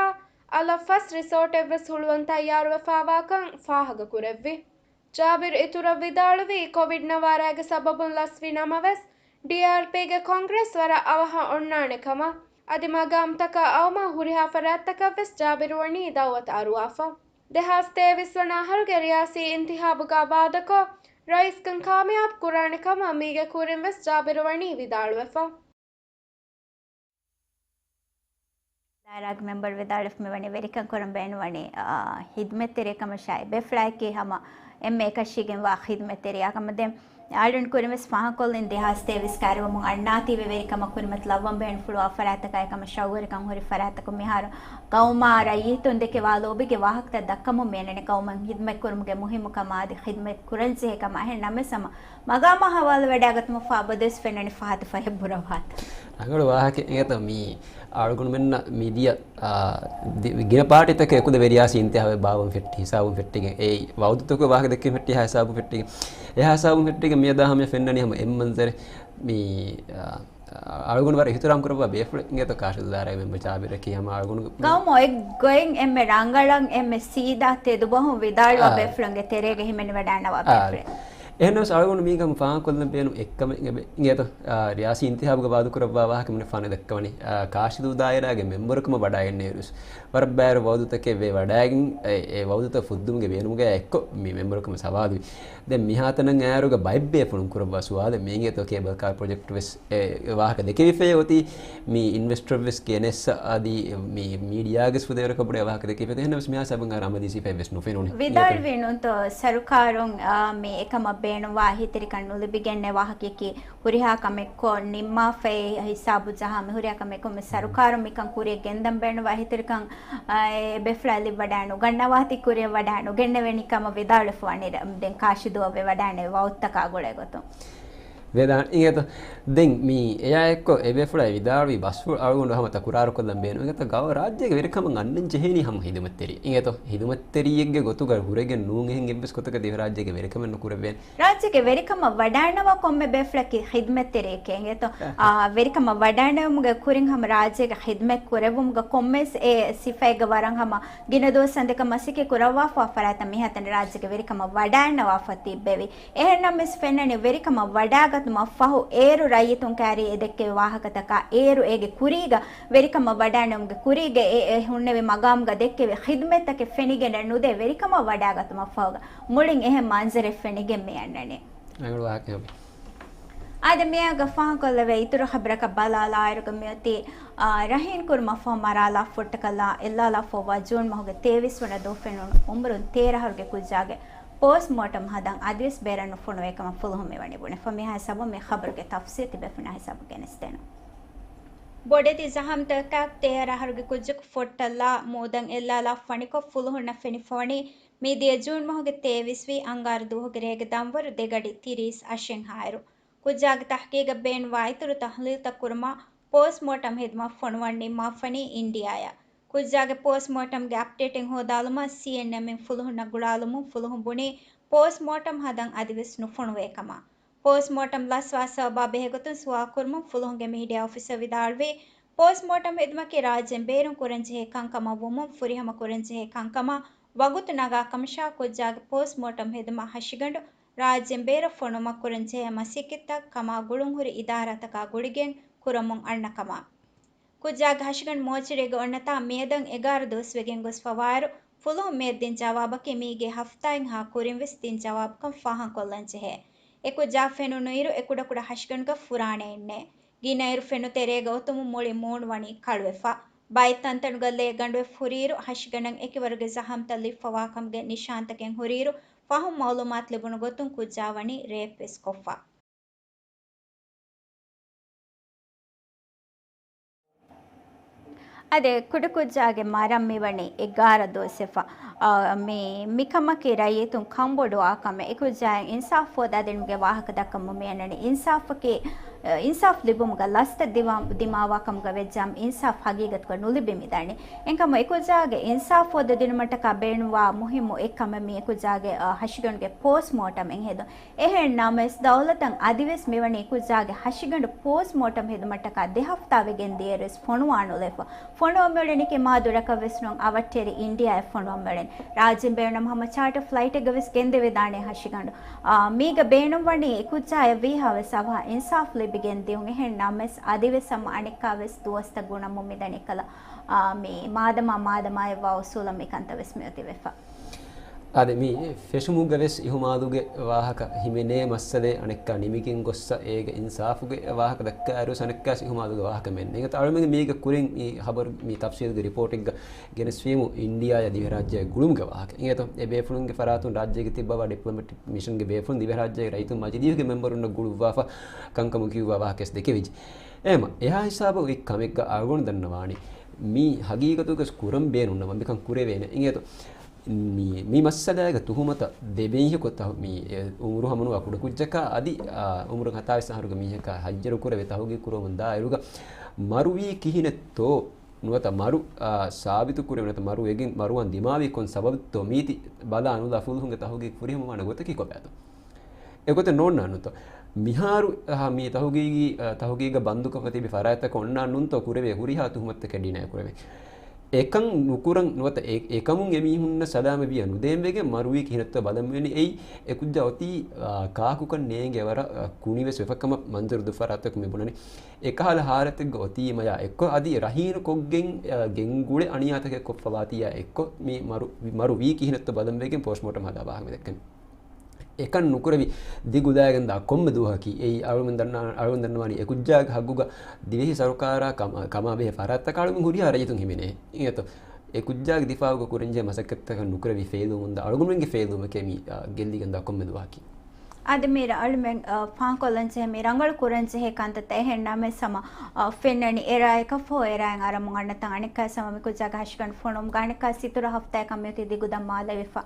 އަލަށް ފަސް ރިސޯޓެއްވެސް ހުޅުވަން ތައްޔާރުވެފާވާކަން ފާހަގަކުރެއްވި. ޖާބިރު އިތުރަށް ވިދާޅުވީ، ކޮވިޑް ނަވާރައިގެ ސަބަބުން ލަސްވި ނަމަވެސް، ޑީއާރްޕީގެ ކޮންގްރެސް ވަރަށް އަވަހަށް އޮންނާނެ ކަމަށް، އަދި މަގާމްތަކަށް އައުމަށް ހުރިހާ ފަރާތްތަކަށްވެސް ޖާބިރު ވަނީ ދައުވަތު އަރުވާފަ. ދެހާސް ތޭވީސް ވަނަ އަހަރުގެ ރިޔާސީ އިންތިޚާބުގަ ވާދަކޮށް، ރައީސްކަން ކާމިޔާބު ކުރާނެ ކަމަށް މީގެ ކުރިން ވެސް ޖާބިރު ވަނީ ވިދާޅުވެފަ. ދާއިރާގެ މެމްބަރު ވިދާޅުވެފަ މިވަނީ ވެރިކަން ކުރަން ބޭނުންވަނީ، އާ، ޚިދުމަތްތެރި ކަމަށާ، އެބޭފުޅާއެކީ ހަމަ އެންމެ އެކަށީގެންވާ ޚިދުމަތްތެރިޔާ ކަމަށް. ދެން އަޅުން ކުރިން ވެސް ފާހަގަކޮށްލިން ދެހާސް ތޭވީސް ކާރިވަމުން އަންނާތީވެ ވެރިކަމަށް ކުރިމަތި ލައްވަން ބޭނުންފުޅުވާ ފަރާތްތަކާއި ކަމަށް ޝައުގުވެރިކަން ހުރި ފަރާތްތަކުން މިހާރު ގައުމާ ރައްޔިތުން ދެކެވާ ލޯބިގެ ވާހަކަތައް ދައްކަމުން މިއަންނަނީ ގައުމަށް ޚިދުމަތް ކުރުމުގެ މުހިއްމުކަމާ އަދި ޚިދުމަތް ކުރަންޖެހޭ ކަމަށް. އެހެން ނަމަވެސް ހަމަ މަގާމާ ހަވާލުވެވަޑައިގަތުމަށްފަހު އަބަދުވެސް ފެންނަނީ ފަހަތު ފަހެއް ބުރަވާތަން. ރަނގަޅު ވާހަކައެއް އިނގޭތޯ މީ. އަޅުގަނޑުމެންނަށް މިދިޔަ، އާ، ދި-، ގިނަ ޕާޓީތަކެއް އެކުލެވޭ ރިޔާސީ އިންތިޚާބެއް ބާވަން ފެއްޓި ހިސާބުން ފެއްޓިގެން، އެ ވައުދުތަކުގެ ވާހަކަ ދެއްކެން ފެއްޓި ހާ ހިސާބުން ފެއްޓިގެން، އެ ހާ ހިސާބުން ފެއްޓިގެން މިއަދާ ހަމަ ފެންނަނީ ހަމަ އެއް މަންޒަރެއް. މީ، އާ، އަޅުގަނޑު ވަރަށް އިޙްތިރާމް ކުރައްވާ ބޭފުޅެއް އިނގޭތޯ ކާށިދޫ ދާއިރާގެ މެމްބަރު ޖާބިރަކީ ހަމަ އަޅުގަނޑު ގައުމު އެއްގޮތް އެންމެ ރަނގަޅަށް އެންމެ ސީދާ ތެދުބަހުން ވިދާޅުވާ އާ. ބޭފުޅުންގެ ތެރޭގަ ހިމެނިވަޑައިންނަވާ އާ. ބޭފުޅެއް. އެހެންނަމަވެސް އަޅުގަނޑު މީގަ ހަމަ ފާހަގަކޮށްލަން ބޭނުން އެއްކަމެއް އިނގޭތޯ، އާ، ރިޔާސީ އިންތިޚާބުގަ ވާދަކުރައްވާ ވާހަކަ މިނަ ފާނަ ދައްކަވަނީ، އާ، ކާށިދޫ ދާއިރާގެ މެމްބަރުކަމަށް ވަޑައިގެންނެވިރުސް ވަރަށް ބައިވަރު ވައުދުތަކެއް ވެ ވަޑައިގެން، އެ، އެ ވައުދުތައް ފުއްދުމުގެ ބޭނުމުގައި އެއްކޮށް މި މެމްބަރުކަމަށް ސަވާލުވި. ދެން މިހާތަނަށް އައިއިރުގަ ބައެއް ބޭފުޅުން ކުރައްވާ ސުވާލެއް މީގޭތޯ ކޭބަލް ކާ ޕްރޮޖެކްޓް ވެސް އެ ވާހަކަ ދެކެވިފައޭ އޮތީ މި އިންވެސްޓަރު ވެސް ގެނެއްސަ އަދި މި މީޑިއާގެ ފުދޭވަރަކަށް ބޮޑަށް ވާހަކަ ދެކެވިފައޭ. އެހެންނަމަވެސް މިހާ ހިސާބުން އަރަ އަމަދީސީފައެއް ވެސް ނުފެނުނު. ވިދާޅުވީ ނޫންތޯ ސަރުކާރުން، އާ، މި އެކަމަށް ބޭނުންވާ އެހީތެރިކަން ނުލިބިގެންނެ ވާހަކަޔަކީ ހުރިހާ ކަމެއްކޮށް ނިންމާފައި ހިސާބު ޖަހާ މި ހުރިހާ ކަމެއްކޮށް މި ސަރުކާރުން މިކަން ކުރިއަށް ގެންދަން ބޭނުންވާ އެހީތެރިކަން، އާ، އެ ބޭފުޅާ ލިބިވަޑައި ނުގަންނަވާތީ ކުރިއަށް ވަޑައި ނުގެންނެވެނި ކަމަށް ވިދާޅުވެފަ ވަނީ ދެން ކާށިދޫއަށް ވެވަޑައިނެވި ވައުދުތަކާ ގުޅޭ ގޮތުން. ވެދާން އިނގޭތޯ. ދެން މި އެއާ އެއްކޮށް އެބޭފުޅާ ވިދާޅުވި ބަސްފުޅު އަޅުގަނޑު ހަމަ ތަކުރާރުކޮށްލަން ބޭނުން. އިނގޭތޯ ގައު ރާއްޖޭގެ ވެރިކަމަށް އަންނަން ޖެހޭނީ ހަމަ ހިދުމަތްތެރި. އިނގޭތޯ ހިދުމަތްތެރިއެއްގެ ގޮތުގަ ހުރެގެން ނޫން އެހެން އެއްވެސް ގޮތަކަށް ދިވެހިރާއްޖޭގެ ވެރިކަމެއް ނުކުރެވޭނެ. ރާއްޖޭގެ ވެރިކަމަށް ވަޑައިންނަވާ ކޮންމެ ބޭފުޅަކީ ޚިދުމަތްތެރިއެކޭ އިނގޭތޯ. އާ. އާ، ވެރިކަމަށް ވަޑައިންނެވުމުގެ ކުރިން ހަމަ ރާއްޖޭގެ ޚިދުމަތް ކުރެއްވުމުގަ ކޮންމެސް އެ ސިފައެއްގަ ވަރަށް ހަމަ ގިނަ ދުވަސް އަނދިކަމަށް މަސައްކަތް ކުރައްވާފާ ފަރާތަށް މިހާތަނަށް ރާއްޖޭގެ ވެރިކަމަށް ވަޑައިންނަވާފަ ތިއްބެވި. އެހެންނަމަވެސް ފެންނަނީ ވެރިކަމަށް ވަޑައިގަތުމަށް ފަހު އޭރު ރައްޔިތުން ކައިރީ އެ ދެއްކެވި ވާހަކަތަކާ އޭރު އޭގެ ކުރީގަ ވެރިކަމަށް ވަޑައިންނެވުމުގެ ކުރީގަ އެ، އެ ހުންނެވި މަގާމުގަ ދެއްކެވި ޚިދުމަތްތަކެއް ފެނިގެން ނުދޭ ވެރިކަމަށް ވަޑައިގަތުމަށް ފަހުގަ މުޅިން އެހެން މަންޒަރެއް ފެނިގެން މި އަންނަނީ. ރަނގަޅު ވާހަކައެއް. އާދެ، މިއަށް ފާހަގަކޮށްލެވޭ އިތުރު ޚަބަރަކަށް ބަލާލާއިރުގަ މިއޮތީ، އާ، ރަހީން ކުރުމަށްފަހު މަރާލާ ފޮއްޓަކަށްލާ އެއްލާލާފައިވާ ޖޫން މަހުގެ ތޭވީސް ވަނަ ދުވަހު ފެނުނު އުމުރުން ތޭރަ އަހަރުގެ ކުއްޖާގެ ޕޯސްޓްމޯޓަމް ހަދަން އަދިވެސް ބޭރަށް ނުފޮނުވޭ ކަމަށް ފުލުހުން މިވަނީ ބުނެފަ. މިހާ ހިސާބުން މި ޚަބަރުގެ ތަފްސީލް ތިބޭފުޅުންނާ ހިސާބުން ގެނެސްދޭނަން. ބޮޑެތި ޒަހަމްތަކާ ތޭރަ އަހަރުގެ ކުއްޖަކު ފޮއްޓަށްލާ މޫދަން އެއްލާލާފަ ވަނިކޮށް ފުލުހުންނަށް ފެނިފަވަނީ މިދިޔަ ޖޫން މަހުގެ ތޭވީސް ވީ އަންގާރަ ދުވަހުގެ ރޭގެ ދަންވަރު ދެ ގަޑި ތިރީސް އަށެއްހާއިރު. ކުއްޖާގެ ތަހްޤީޤަށް ބޭނުންވާ އިތުރު ތަޙްލީލްތައް ކުރުމަށް ޕޯސްޓްމޯޓަމް ހިދުމަތް ފޮނުވަން ނިންމާފަނީ އިންޑިއާއަށް. ކުއްޖާގެ ޕޯސްޓްމޯޓަމްގެ އަޕްޑޭޓެއް ހޯދާލުމަށް ސީއެންއެމްއިން ފުލުހުންނަށް ގުޅާލުމުން ފުލުހުން ބުނީ ޕޯސްޓްމޯޓަމް ހަދަން އަދިވެސް ނުފޮނުވޭ ކަމަށް. ޕޯސްޓްމޯޓަމް ލަސްވާ ސަބަބާ ބެހޭގޮތުން ސުވާލުކުރުމުން ފުލުހުންގެ މީޑިއާ އޮފިސަރ ވިދާޅުވީ، ޕޯސްޓްމޯޓަމް ހިދުމަކީ ރާއްޖޭން ބޭރުން ކުރަންޖެހޭ ކަންކަމަށް ވުމުން ފުރިހަމަ ކުރަންޖެހޭ ކަންކަމަށް ވަގުތު ނަގާ ކަމަށާ ކުއްޖާގެ ޕޯސްޓްމޯޓަމް ހިދުމަށް ހަށިގަނޑު ރާއްޖޭން ބޭރަށް ފޮނުވުމަށް ކުރަންޖެހޭ މަސައްކަތްތައް ކަމާ ގުޅުންހުރި އިދާރާތަކާ ގުޅިގެން ކުރަމުން އަންނަ ކަމަށް. ކުއްޖާގެ ހަށިގަނޑު މޯޗަރީގަ އޮންނަތާ މިއަދަށް އެގާރަ ދުވަސް ވެގެން ގޮސްފަވާއިރު، ފުލުހުން މިއަށް ދިން ޖަވާބަކީ މީގެ ހަފްތާއެއްހާ ކުރިންވެސް ދިން ޖަވާބުކަން ފާހަގަކޮށްލަންޖެހޭ. އެ ކުއްޖާ ފެނުނުއިރު އެ ކުޑަކުޑަ ހަށިގަނޑުގަ ފުރާނައެއް ނެތް. ގިނައިރު ފެނު ތެރޭގަ އޮތުމުން މުޅި މޫނު ވަނީ ކަޅުވެފަ. ބައެއް ތަންތަނުގަ ލޭ ގަނޑުވެ ފުރިއިރު ހަށިގަނޑަށް އެކިވަރުގެ ޒަހަމްތައް ލިބިފަވާކަމުގެ ނިޝާންތަކެއް ހުރިއިރު ފަހުން މައުލޫމާތު ލިބުނު ގޮތުން ކުއްޖާ ވަނީ ރޭޕްވެސް ކޮށްފަ. އަދި ކުޑަކުއްޖާގެ މަރަން މިވަނީ އެގާރަ ދުވަސްވެފަ. އާ، މި، މިކަމަކީ ރައްޔިތުން ކަންބޮޑުވާ ކަމެއް. އެކުއްޖާއަށް އިންސާފް ހޯދާދިނުމުގެ ވާހަކަ ދައްކަމުން މިއަންނަނީ. އިންސާފަކީ، އަ، އިންސާފް ލިބުމުގަ ލަސްތައް ދިމާ، ދިމާވާ ކަމުގަ ވެއްޖާމަ އިންސާފް ހަގީގަތުގަ ނުލިބި މިދަނީ. އެހެންކަމުން އެކުއްޖާގެ އިންސާފް ހޯދަދިނުމަށްޓަކާ ބޭނުންވާ މުހިއްމު އެއްކަމެއް މީ އެކުއްޖާގެ، އަ، ހަށިގަނޑުގެ ޕޯސްޓްމޯޓަމް އެންހެދުން. އެހެން ނަމަވެސް، ދައުލަތަށް އަދިވެސް މިވަނީ ކުއްޖާގެ ހަށިގަނޑު ޕޯސްޓްމޯޓަމް ހިދުމަށްޓަކާ ދެ ހަފްތާ ވެގެން ދިޔައިރުވެސް ފޮނުވާނުލެފަ. ފޮނުވަން މިއުޅެނީކީ މާ ދުރަކަށްވެސް ނޫން، އަވަށްޓެރި އިންޑިއާއަށް ފޮނުވަން މިއުޅެނީ. ރާއްޖޭން ބޭނުންނަމަ ހަމަ ޗާޓަ ފްލައިޓެއްގަވެސް ގެންދެވިދާނެ ހަށިގަނޑު. އާ، މީގަ ބޭނުންވަނީ އެކުއްޖާއަށް ވީހާވެސް އަވަހަށް އިންސާފް ލިބިގެން ދިޔުން. އެހެން ނަމަވެސް، އަދިވެސް ހަމަ އަނެއްކާވެސް ދުވަސްތައް ގުނަމުން މިދަނީ ކަލަ. އާ، މި މާދަމާ މާދަމާއެއްވާ އުސޫލަށް މިކަންތައްވެސް މިއޮތީވެފަ. އާދެ، މި ފެށުމުގަވެސް އިހުމާލުގެ ވާހަކަ ހިމެނޭ މައްސަލައެއް އަނެއްކާ ނިމިގެން ގޮއްސަ އޭގެ އިންސާފުގެ ވާހަކަ ދައްކާއިރުވެސް އަނެއްކާވެސް އިހުމާލުގެ ވާހަކަ މެންނެ. އިނގޭތޯ އަޅުމެން މީގެ ކުރިން މި ހަބަރު މި ތަފްސީލްގެ ރިޕޯޓެއްގަ ގެނެސްފީމު އިންޑިއާއާ ދިވެހިރާއްޖެއާ ގުޅުމުގެ ވާހަކަ. އިނގޭތޯ އެ ބޭފުޅުންގެ ފަރާތުން ރާއްޖޭގަ ތިއްބަވާ ޑިޕްލޮމެޓިކް މިޝަންގެ ބޭފުޅުން ދިވެހިރާއްޖޭގެ ރައްޔިތުން މަޖިލީހުގެ މެމްބަރުންނަށް ގުޅުއްވާފަ ކަންކަމުން ކިޔުއްވާ ވާހަކަވެސް ދެކެވިއްޖެ. އެހެމަ އެހާ ހިސާބަށް އޮތް ކަމެއްގަ އަޅުގަނޑު ދަންނަވާނީ މީ ހަގީގަތުގަސް ކުރަން ބޭނުންނަމަ މިކަން ކުރެވޭނެ. އިނގޭތޯ މި، މި މައްސަލާގެ ތުހުމަތަށް ދެ ބޭހަކު ތަހު-، މި، އެ، އުމުރު ހަމަނުވާ ކުޑަކުއްޖަކާ އަދި، އާ، އުމުރު ހަތާވީސް އަހަރުގެ މީހަކާ ހައްޔަރު ކުރެވި ތަހުގީގު ކުރުވަމުން ދާއިރުގަ މަރުވީ ކިހިނެއްތޯ ނުވަތަ މަރު، އާ، ސާބިތު ކުރެވި ނުވަތަ މަރު ވެގެން، މަރުވާން ދިމާވީ ކޮން ސަބަބެއްތޯ މީތި ބަލާ ނުލާ ފުލުހުންގެ ތަހުގީގު ފުރިހަމަވާނެ ގޮތަކީ ކޮބާތޯ؟ އެގޮތެއް ނޯންނާނުތޯ؟ މިހާރު، އަ، މި ތަހުގީގީ، އަ، ތަހުގީގަށް ބަންދުކޮށްފަ ތިބި ފަރާތްތަކަށް އޮންނާނުންތޯ ކުރެވޭ ހުރިހާ ތުހުމަތުތަކެއް ޑިނައި ކުރެވޭ؟ އެކަން ނުކުރަން ނުވަތަ އެ، އެކަމުން އެމީހުންނަށް ސަލާމަތްވިޔަ ނުދޭންވެގެން މަރުވީ ކިހިނެއްތޯ ބަލަން މިވަނީ. އެއީ އެކުއްޖާ އޮތީ، އާ، ކާކުކަން ނޭނގޭ ވަރަށް، އާ، ކުނިވެސް ވެފަ ކަމަށް މަންޒަރު ދުށް ފަރާތްތަކުން މި ބުނަނީ. އެކަހަލަ ހާލަތެއްގަ އޮތީމަޔާ އެއްކޮށް އަދި ރަހީނު ކޮށްގެން، އާ، ގެންގުޅެ އަނިޔާތަކެއް ކޮށްފަވާތީޔާ އެއްކޮށް މި މަރު، މަރު ވީ ކިހިނެއްތޯ ބަލަން ވެގެން ޕޯސްޓްމޯޓަމް ހަދާ ވާހަކަ މި ދެއްކަނީ. އެކަން ނުކުރެވި ދިގުލާގެންދާ ކޮންމެ ދުވަހަކީ އެއީ އަޅުމެން ދަންނަ، އަޅުމެން ދަންނަވާނީ އެ ކުއްޖާގެ ހައްގުގަ ދިވެހި ސަރުކާރާ ކަމާ، ކަމާބެހޭ ފަރާތްތަކަށް އަޅުމެން ހުރިހާ ރައްޔިތުން ހިމެނޭ. އިނގޭތޯ އެ ކުއްޖާގެ ދިފާއުގަ ކުރަންޖެހޭ މަސައްކަތްތަކަށް ނުކުރެވި ފެއިލުވުމުންދާ އަޅުގަނޑުމެންގެ ފެއިލުވުމެކޭ މި، އާ، ގެއްލިގެންދާ ކޮންމެ ދުވަހަކީ. އަދި މި ރަ-، އަޅުމެން، އާ، ފާހަގަކޮށްލަންޖެހޭ މި ރަނގަޅު ކުރަންޖެހޭ ކަންތައްތައް އެހެން ނަމަވެސް ހަމަ، އާ، ފެންނަނީ އެރާއަކަށްފަހު އެރާއިން އަރަމުން އަންނަތަން އަނެއްކާ ހަމަ މި ކުއްޖާގެ ހަށިގަނޑު ފޮނުވުމުގަ އަނެއްކާ އިތުރަށް ހަފްތާއެއްކަން މިއޮތީ ދިގުދަން މާލެވިފަ.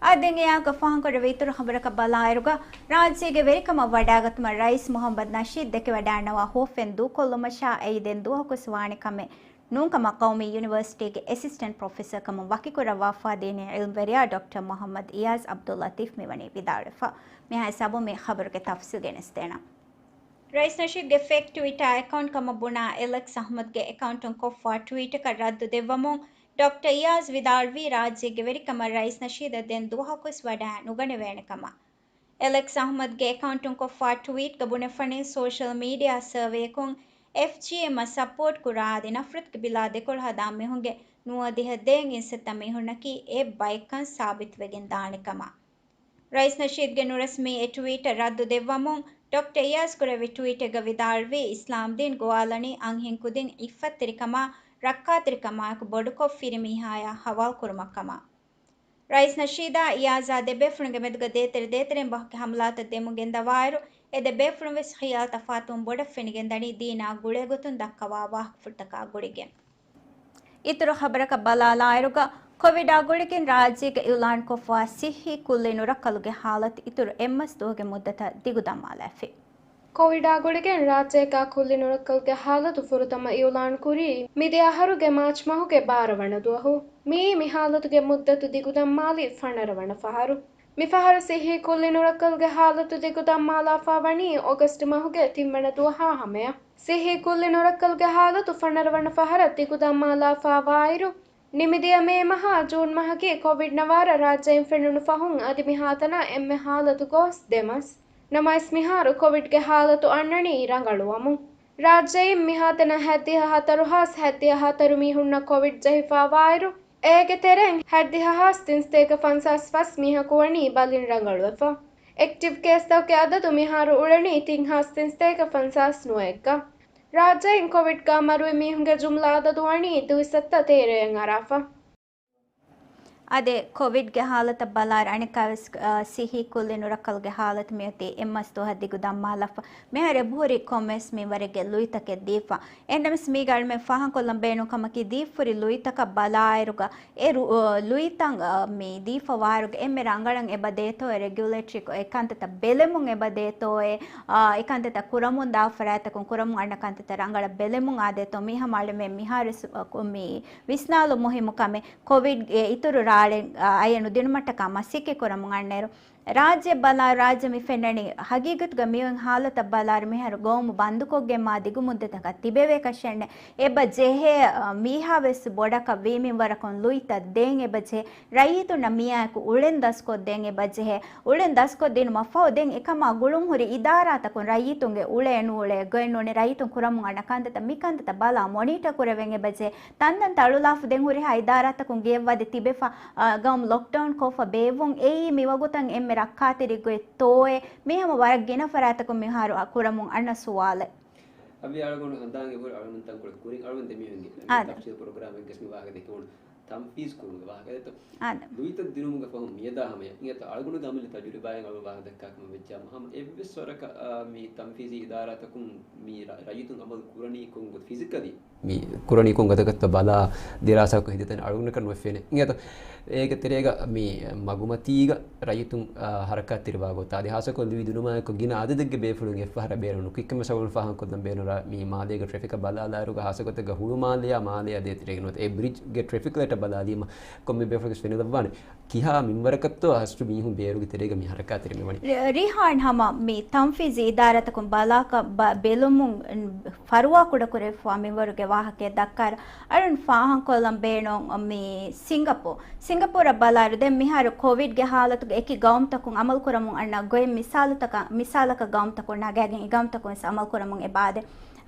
އާ، ދެން އެއާގަ ފާހަގަކުރެވޭ އިތުރު ޚަބަރަކަށް ބަލާއިރުގަ، ރާއްޖޭގެ ވެރިކަމަށް ވަޑައިގަތުމަށް ރައީސް މުހައްމަދު ނަޝީދު ދެކެވަޑައިގަންނަވާ ހުވަފެން ދޫކޮށްލުމަށާ އެއީ ދެން ދުވަހަކުވެސް ވާނެ ކަމެއް ނޫންކަމަށް ޤައުމީ ޔުނިވަރސިޓީގެ އެސިސްޓެންޓް ޕްރޮފެސަރ ކަމުން ވަކިކުރައްވާފާ ދީނީ ޢިލްމުވެރިޔާ ޑޮކްޓަރ މުހައްމަދު އިޔާޒް ޢަބްދުއްލަޠީފް މިވަނީ ވިދާޅުވެފަ. މިހާ ހިސާބުން މި ޚަބަރުގެ ތަފްސީލް ގެނެސްދޭނަން. ރައީސް ނަޝީދުގެ ފޭކް ޓްވިޓާ އެކައުންޓް ކަމަށް ބުނާ އެލެކްސް އަޙްމަދުގެ އެކައުންޓުން ކޮށްފާ ޓްވީޓަކަށް ރައްދު ދެއްވަމުން، ޑޮކްޓަރ އިޔާޒް ވިދާޅުވީ ރާއްޖޭގެ ވެރިކަމަށް ރައީސް ނަޝީދަށް ދެން ދުވަހަކުވެސް ވަޑައި ނުގަނެވޭނެ ކަމަށް. އެލެކްސް އަޙްމަދުގެ އެކައުންޓުން ކޮށްފާ ޓްވީޓްގަ ބުނެފަނީ، ސޯޝަލް މީޑިއާ ސަރވޭއަކުން އެފްޖީއެމްއަށް ސަޕޯޓް ކުރާ އަދި ނަފްރަތުގެ ބިލާ ދެކޮޅު ހަދާ މީހުންގެ ނުވަދިހަ ދޭއް އިންސައްތަ މީހުންނަކީ އެއް ބައެއްކަން ސާބިތުވެގެން ދާނެ ކަމަށް. ރައީސް ނަޝީދުގެ ނުރަސްމީ އެ ޓްވީޓަށް ރައްދު ދެއްވަމުން، ޑޮކްޓަރ އިޔާޒް ކުރެއްވި ޓްވީޓެއްގަ ވިދާޅުވީ، އިސްލާމްދީން ގޮވާލަނީ އަންހެން ކުދިން އިއްފަތްތެރިކަމާ، ރައްކާތެރިކަމާއެކު ބޮޑުކޮށް ފިރިމީހާޔާ ހަވާލުކުރުމަށް ކަމަށް. ރައީސް ނަޝީދާ އިޔާޒާ ދެބޭފުޅުންގެ މެދުގަ ދޭތެރެ ދޭތެރެއިން ބަހުގެ ހަމަލާތައް ދެމުން ގެންދަވާއިރު، އެ ދެބޭފުޅުން ވެސް ޚިޔާލު ތަފާތުވުން ބޮޑަށް ފެނިގެންދަނީ ދީނާ ގުޅޭގޮތުން ދައްކަވާ ވާހަކަފުޅުތަކާ ގުޅިގެން. އިތުރު ޚަބަރަކަށް ބަލާލާއިރުގަ، ކޮވިޑާ ގުޅިގެން ރާއްޖޭގަ އިއުލާންކޮށްފާ ސިއްހީ ކުއްލި ނުރައްކަލުގެ ހާލަތު އިތުރު އެއްމަސް ދުވަހުގެ މުއްދަތަށް ދިގުދަން މާލައިފި. ކޮވިޑާ ގުޅިގެން ރާއްޖޭގަ ކުއްލި ނުރައްކަލުގެ ހާލަތު ފުރަތަމަ އިއުލާންކުރީ މިދިޔަ އަހަރުގެ މާޗް މަހުގެ ބާރަ ވަނަ ދުވަހު. މިއީ މި ހާލަތުގެ މުއްދަތު ދިގުދަން މާލި ފަނަރަ ވަނަ ފަހަރު. މިފަހަރު ސިއްހީ ކުއްލި ނުރައްކަލުގެ ހާލަތު ދިގު ދަންމާލާފާ ވަނީ އޮގަސްޓް މަހުގެ ތިންވަނަ ދުވަހާ ހަމަޔަށް. ސިއްހީ ކުއްލި ނުރައްކަލުގެ ހާލަތު ފަނަރަ ވަނަ ފަހަރަށް ދިގު ދަންމާލާފާ ވާއިރު، ނިމިދިޔަ މޭ މަހާ ޖޫން މަހަކީ ކޮވިޑް ނަވާރަ ރާއްޖެއިން ފެނުނު ފަހުން އަދި މިހާތަނަށް އެންމެ ހާލަތު ގޯސް ދެމަސް. ނަމަވެސް މިހާރު ކޮވިޑްގެ ހާލަތު އަންނަނީ ރަނގަޅުވަމުން. ރާއްޖެއިން މިހާތަނަށް ހަތްދިހަ ހަތަރު ހާސް ހަތްދިހަ ހަތަރު މީހުންނަށް ކޮވިޑް ޖެހިފާވާއިރު، އޭގެ ތެރެއިން ހަތްދިހަ ހާސް ތިންސަތޭކަ ފަންސާސް ފަސް މީހަކު ވަނީ ބަލިން ރަނގަޅުވެފަ. އެކްޓިވް ކޭސްތަކުގެ އަދަދު މިހާރު އުޅެނީ ތިން ހާސް ތިންސަތޭކަ ފަންސާސް ނުވައެއްގަ. ރާއްޖެއިން ކޮވިޑްގަ މަރުވި މީހުންގެ ޖުމްލަ އަދަދު ވަނީ ދުއިސައްތަ ތޭރައަށް އަރާފަ. އާދެ، ކޮވިޑްގެ ހާލަތަށް ބަލާއިރު އަނެއްކާވެސް، އަ، ސިއްހީ ކުއްލި ނުރައްކަލުގެ ހާލަތު މިއޮތީ އެއްމަސް ދުވަހަށް ދިގު ދަންމާލަފަ. މިހާރު އެބަހުރި ކޮންމެސް މިންވަރެއްގެ ލުއިތަކެއް ދީފަ. އެހެންނަމަވެސް މީގަ އަޅުމެން ފާހަގަކޮށްލަން ބޭނުން ކަމަކީ، ދީފުރި ލުއިތަކަށް ބަލާއިރުގަ އެ ރު-، އަ، ލުއިތައް، އަ، މި ދީފަ ވާއިރުގަ އެންމެ ރަނގަޅަށް އެބަ ދޭތޯއޭ، ރެގިއުލޭޓްރީ އެ ކަންތައްތައް ބެލެމުން އެބަ ދޭތޯއޭ، އާ، އެ ކަންތައްތައް ކުރަމުން ދާ ފަރާތްތަކުން ކުރަމުން އަންނަ ކަންތައްތައް ރަނގަޅަށް ބެލެމުން އާދޭތޯ، މީ ހަމަ އަޅުމެން މިހާރު ސު-، އަ، ކު-، މި ވިސްނާލުން މުހިއްމު ކަމެއް. ކޮވިޑްގެ އިތުރު ރާޅެއް، އަ، އަޔަނު ދިނުމަށްޓަކާ މަސައްކަތް ކުރަމުން އަންނައިރު، ރާއްޖެ ބަލާ، ރާއްޖެ މި ފެންނަނީ ހަގީގަތުގަ މިއޮތް ހާލަތަށް ބަލާއިރު މިހާރު ގައުމު ބަންދުކޮށްގެން މާ ދިގު މުއްދަތަކަށް ތިބެވޭކަށެއް ނެތް. އެބަ ޖެހޭ، އަ، މީހާވެސް ބޮޑަކަށް ވީމިން ވަރަކުން ލުއިތައް ދޭން އެބަ ޖެހޭ. ރައްޔިތުންނަށް މިއާއެކު އުޅެން ދަސްކޮށްދޭން އެބަ ޖެހޭ. އުޅެން ދަސްކޮށްދިނުމަށް ފަހު ދެން އެކަމާ ގުޅުން ހުރި އިދާރާތަކުން ރައްޔިތުންގެ އުޅޭ ނޫޅޭ ގޮތް ނޫނީ ރައްޔިތުން ކުރަމުން އަންނަ ކަންތައްތައް މި ކަންތައްތައް ބަލާ މޮނީޓަ ކުރެވެން އެބަ ޖެހޭ. ތަންތަން ތަޅުލާފަ ދެން ހުރިހާ އިދާރާތަކުން ގެޔަށް ވަދެ ތިބެފަ، އާ، ގައުމު ލޮކްޑައުން ކޮށްފަ ބޭއްވުން އެއީ މިވަގުތަށް އެންމެ ރައްކާތެރި ގޮތް ތޯއޭ؟ މީ ހަމަ ވަރަށް ގިނަ ފަރާތަކުން މިހާރު އަ، ކުރަމުން އަންނަ ސުވާލެއް. އަވި އަޅުގަނޑު ހަނދާން އެބަހުރި އަޅުގަނޑު ތަންކޮޅެއް ކުރިން އަޅުގަނޑު ދެމީހުންގެ އާދެ. ތަފްސީލް ޕްރޮގްރާމެއްގަސް މި ވާހަކަ ދެކެވުނު. ތަންފީޒް ކުރުމުގެ ވާހަކަ ދެތޯ؟ އާދެ. ލުއިތައް ދިނުމުގެ ފަހުން މިއަދާ ހަމަޔަށް އިނގޭތޯ އަޅުގަނޑުގެ އަމަލީ ތަޖުރިބާއިން އަޅުގަނޑު ވާހަކަ ދައްކާ ކަމަށް ވެއްޖާމަ ހަމަ އެއްވެސް ވަރަކަށް، އާ، މި ތަންފީޒީ އިދާރާތަކުން މި ރަ-، ރައްޔިތުން އަމަލު ކުރަނީ ކޮން ގޮތަށް ފިޒިކަލީ؟ މި ކުރަނީ ކޮން ގޮތަކަށްތޯ ބަލާ ދިރާސާކޮށް ހިނދިތަން އަޅުގަނޑަކަށް ނުވެފޭނެ. އިނގޭތޯ އޭގެ ތެރޭގަ މި މަގުމަތީގަ ރައްޔިތުން، އާ، ހަރަކާތްތެރިވާ ގޮތާ އަދި ހާއްސަކޮށް ލުއި ދިނުމާއެކު ގިނަ އަދަދެއްގެ ބޭފުޅުން އެއްފަހަރަށް ބޭނުން ކުއްކަމެއް ސަބަބުން ފާހަގަކޮށްލަން ބޭނުން މި މާލޭގެ ޓްރެފިކަށް ބަލާލާއިރުގަ ހާއްސަ ގޮތެއްގަ ހުޅުމާލެއާ މާލެއާ ދޭތެރޭގެ ނުވަތަ އެ ބްރިޖްގެ ޓްރެފިކް ލައިޓަށް ބަލާލީމަ ކޮންމެ ބޭފުޅަކަސް ފެނިލައްވާނެ ކިހާ މިންވަރަކަށްތޯ ހަސްޓު މީހުން ބޭރުގެ ތެރޭގަ މި ހަރަކާތްތެރި މިވަނީ. ރި-، ރިހާން ހަމަ މި ތަންފީޒީ އިދާރާތަކުން ބަލާކަށް ބަ-، ބެލުމުން ފަރުވާކުޑަކުރެވިފައިވާ މިންވަރުގެ ވާހަކައެއް ދައްކާއިރު، އަޅުން ފާހަގަކޮށްލަން ބޭނުން މި ސިންގަޕޫ-، ސިންގަޕޫރަށް ބަލާއިރު ދެން މިހާރު ކޮވިޑްގެ ހާލަތުގަ އެކި ގައުމުތަކުން އަމަލުކުރަމުން އަންނަ ގޮތް މިސާލުތަކަށް، މިސާލަކަށް ގައުމުތަކުން ނަގާގެން އެ ގައުމުތަކުން ވެސް އަމަލުކުރަމުން އެބައާދޭ.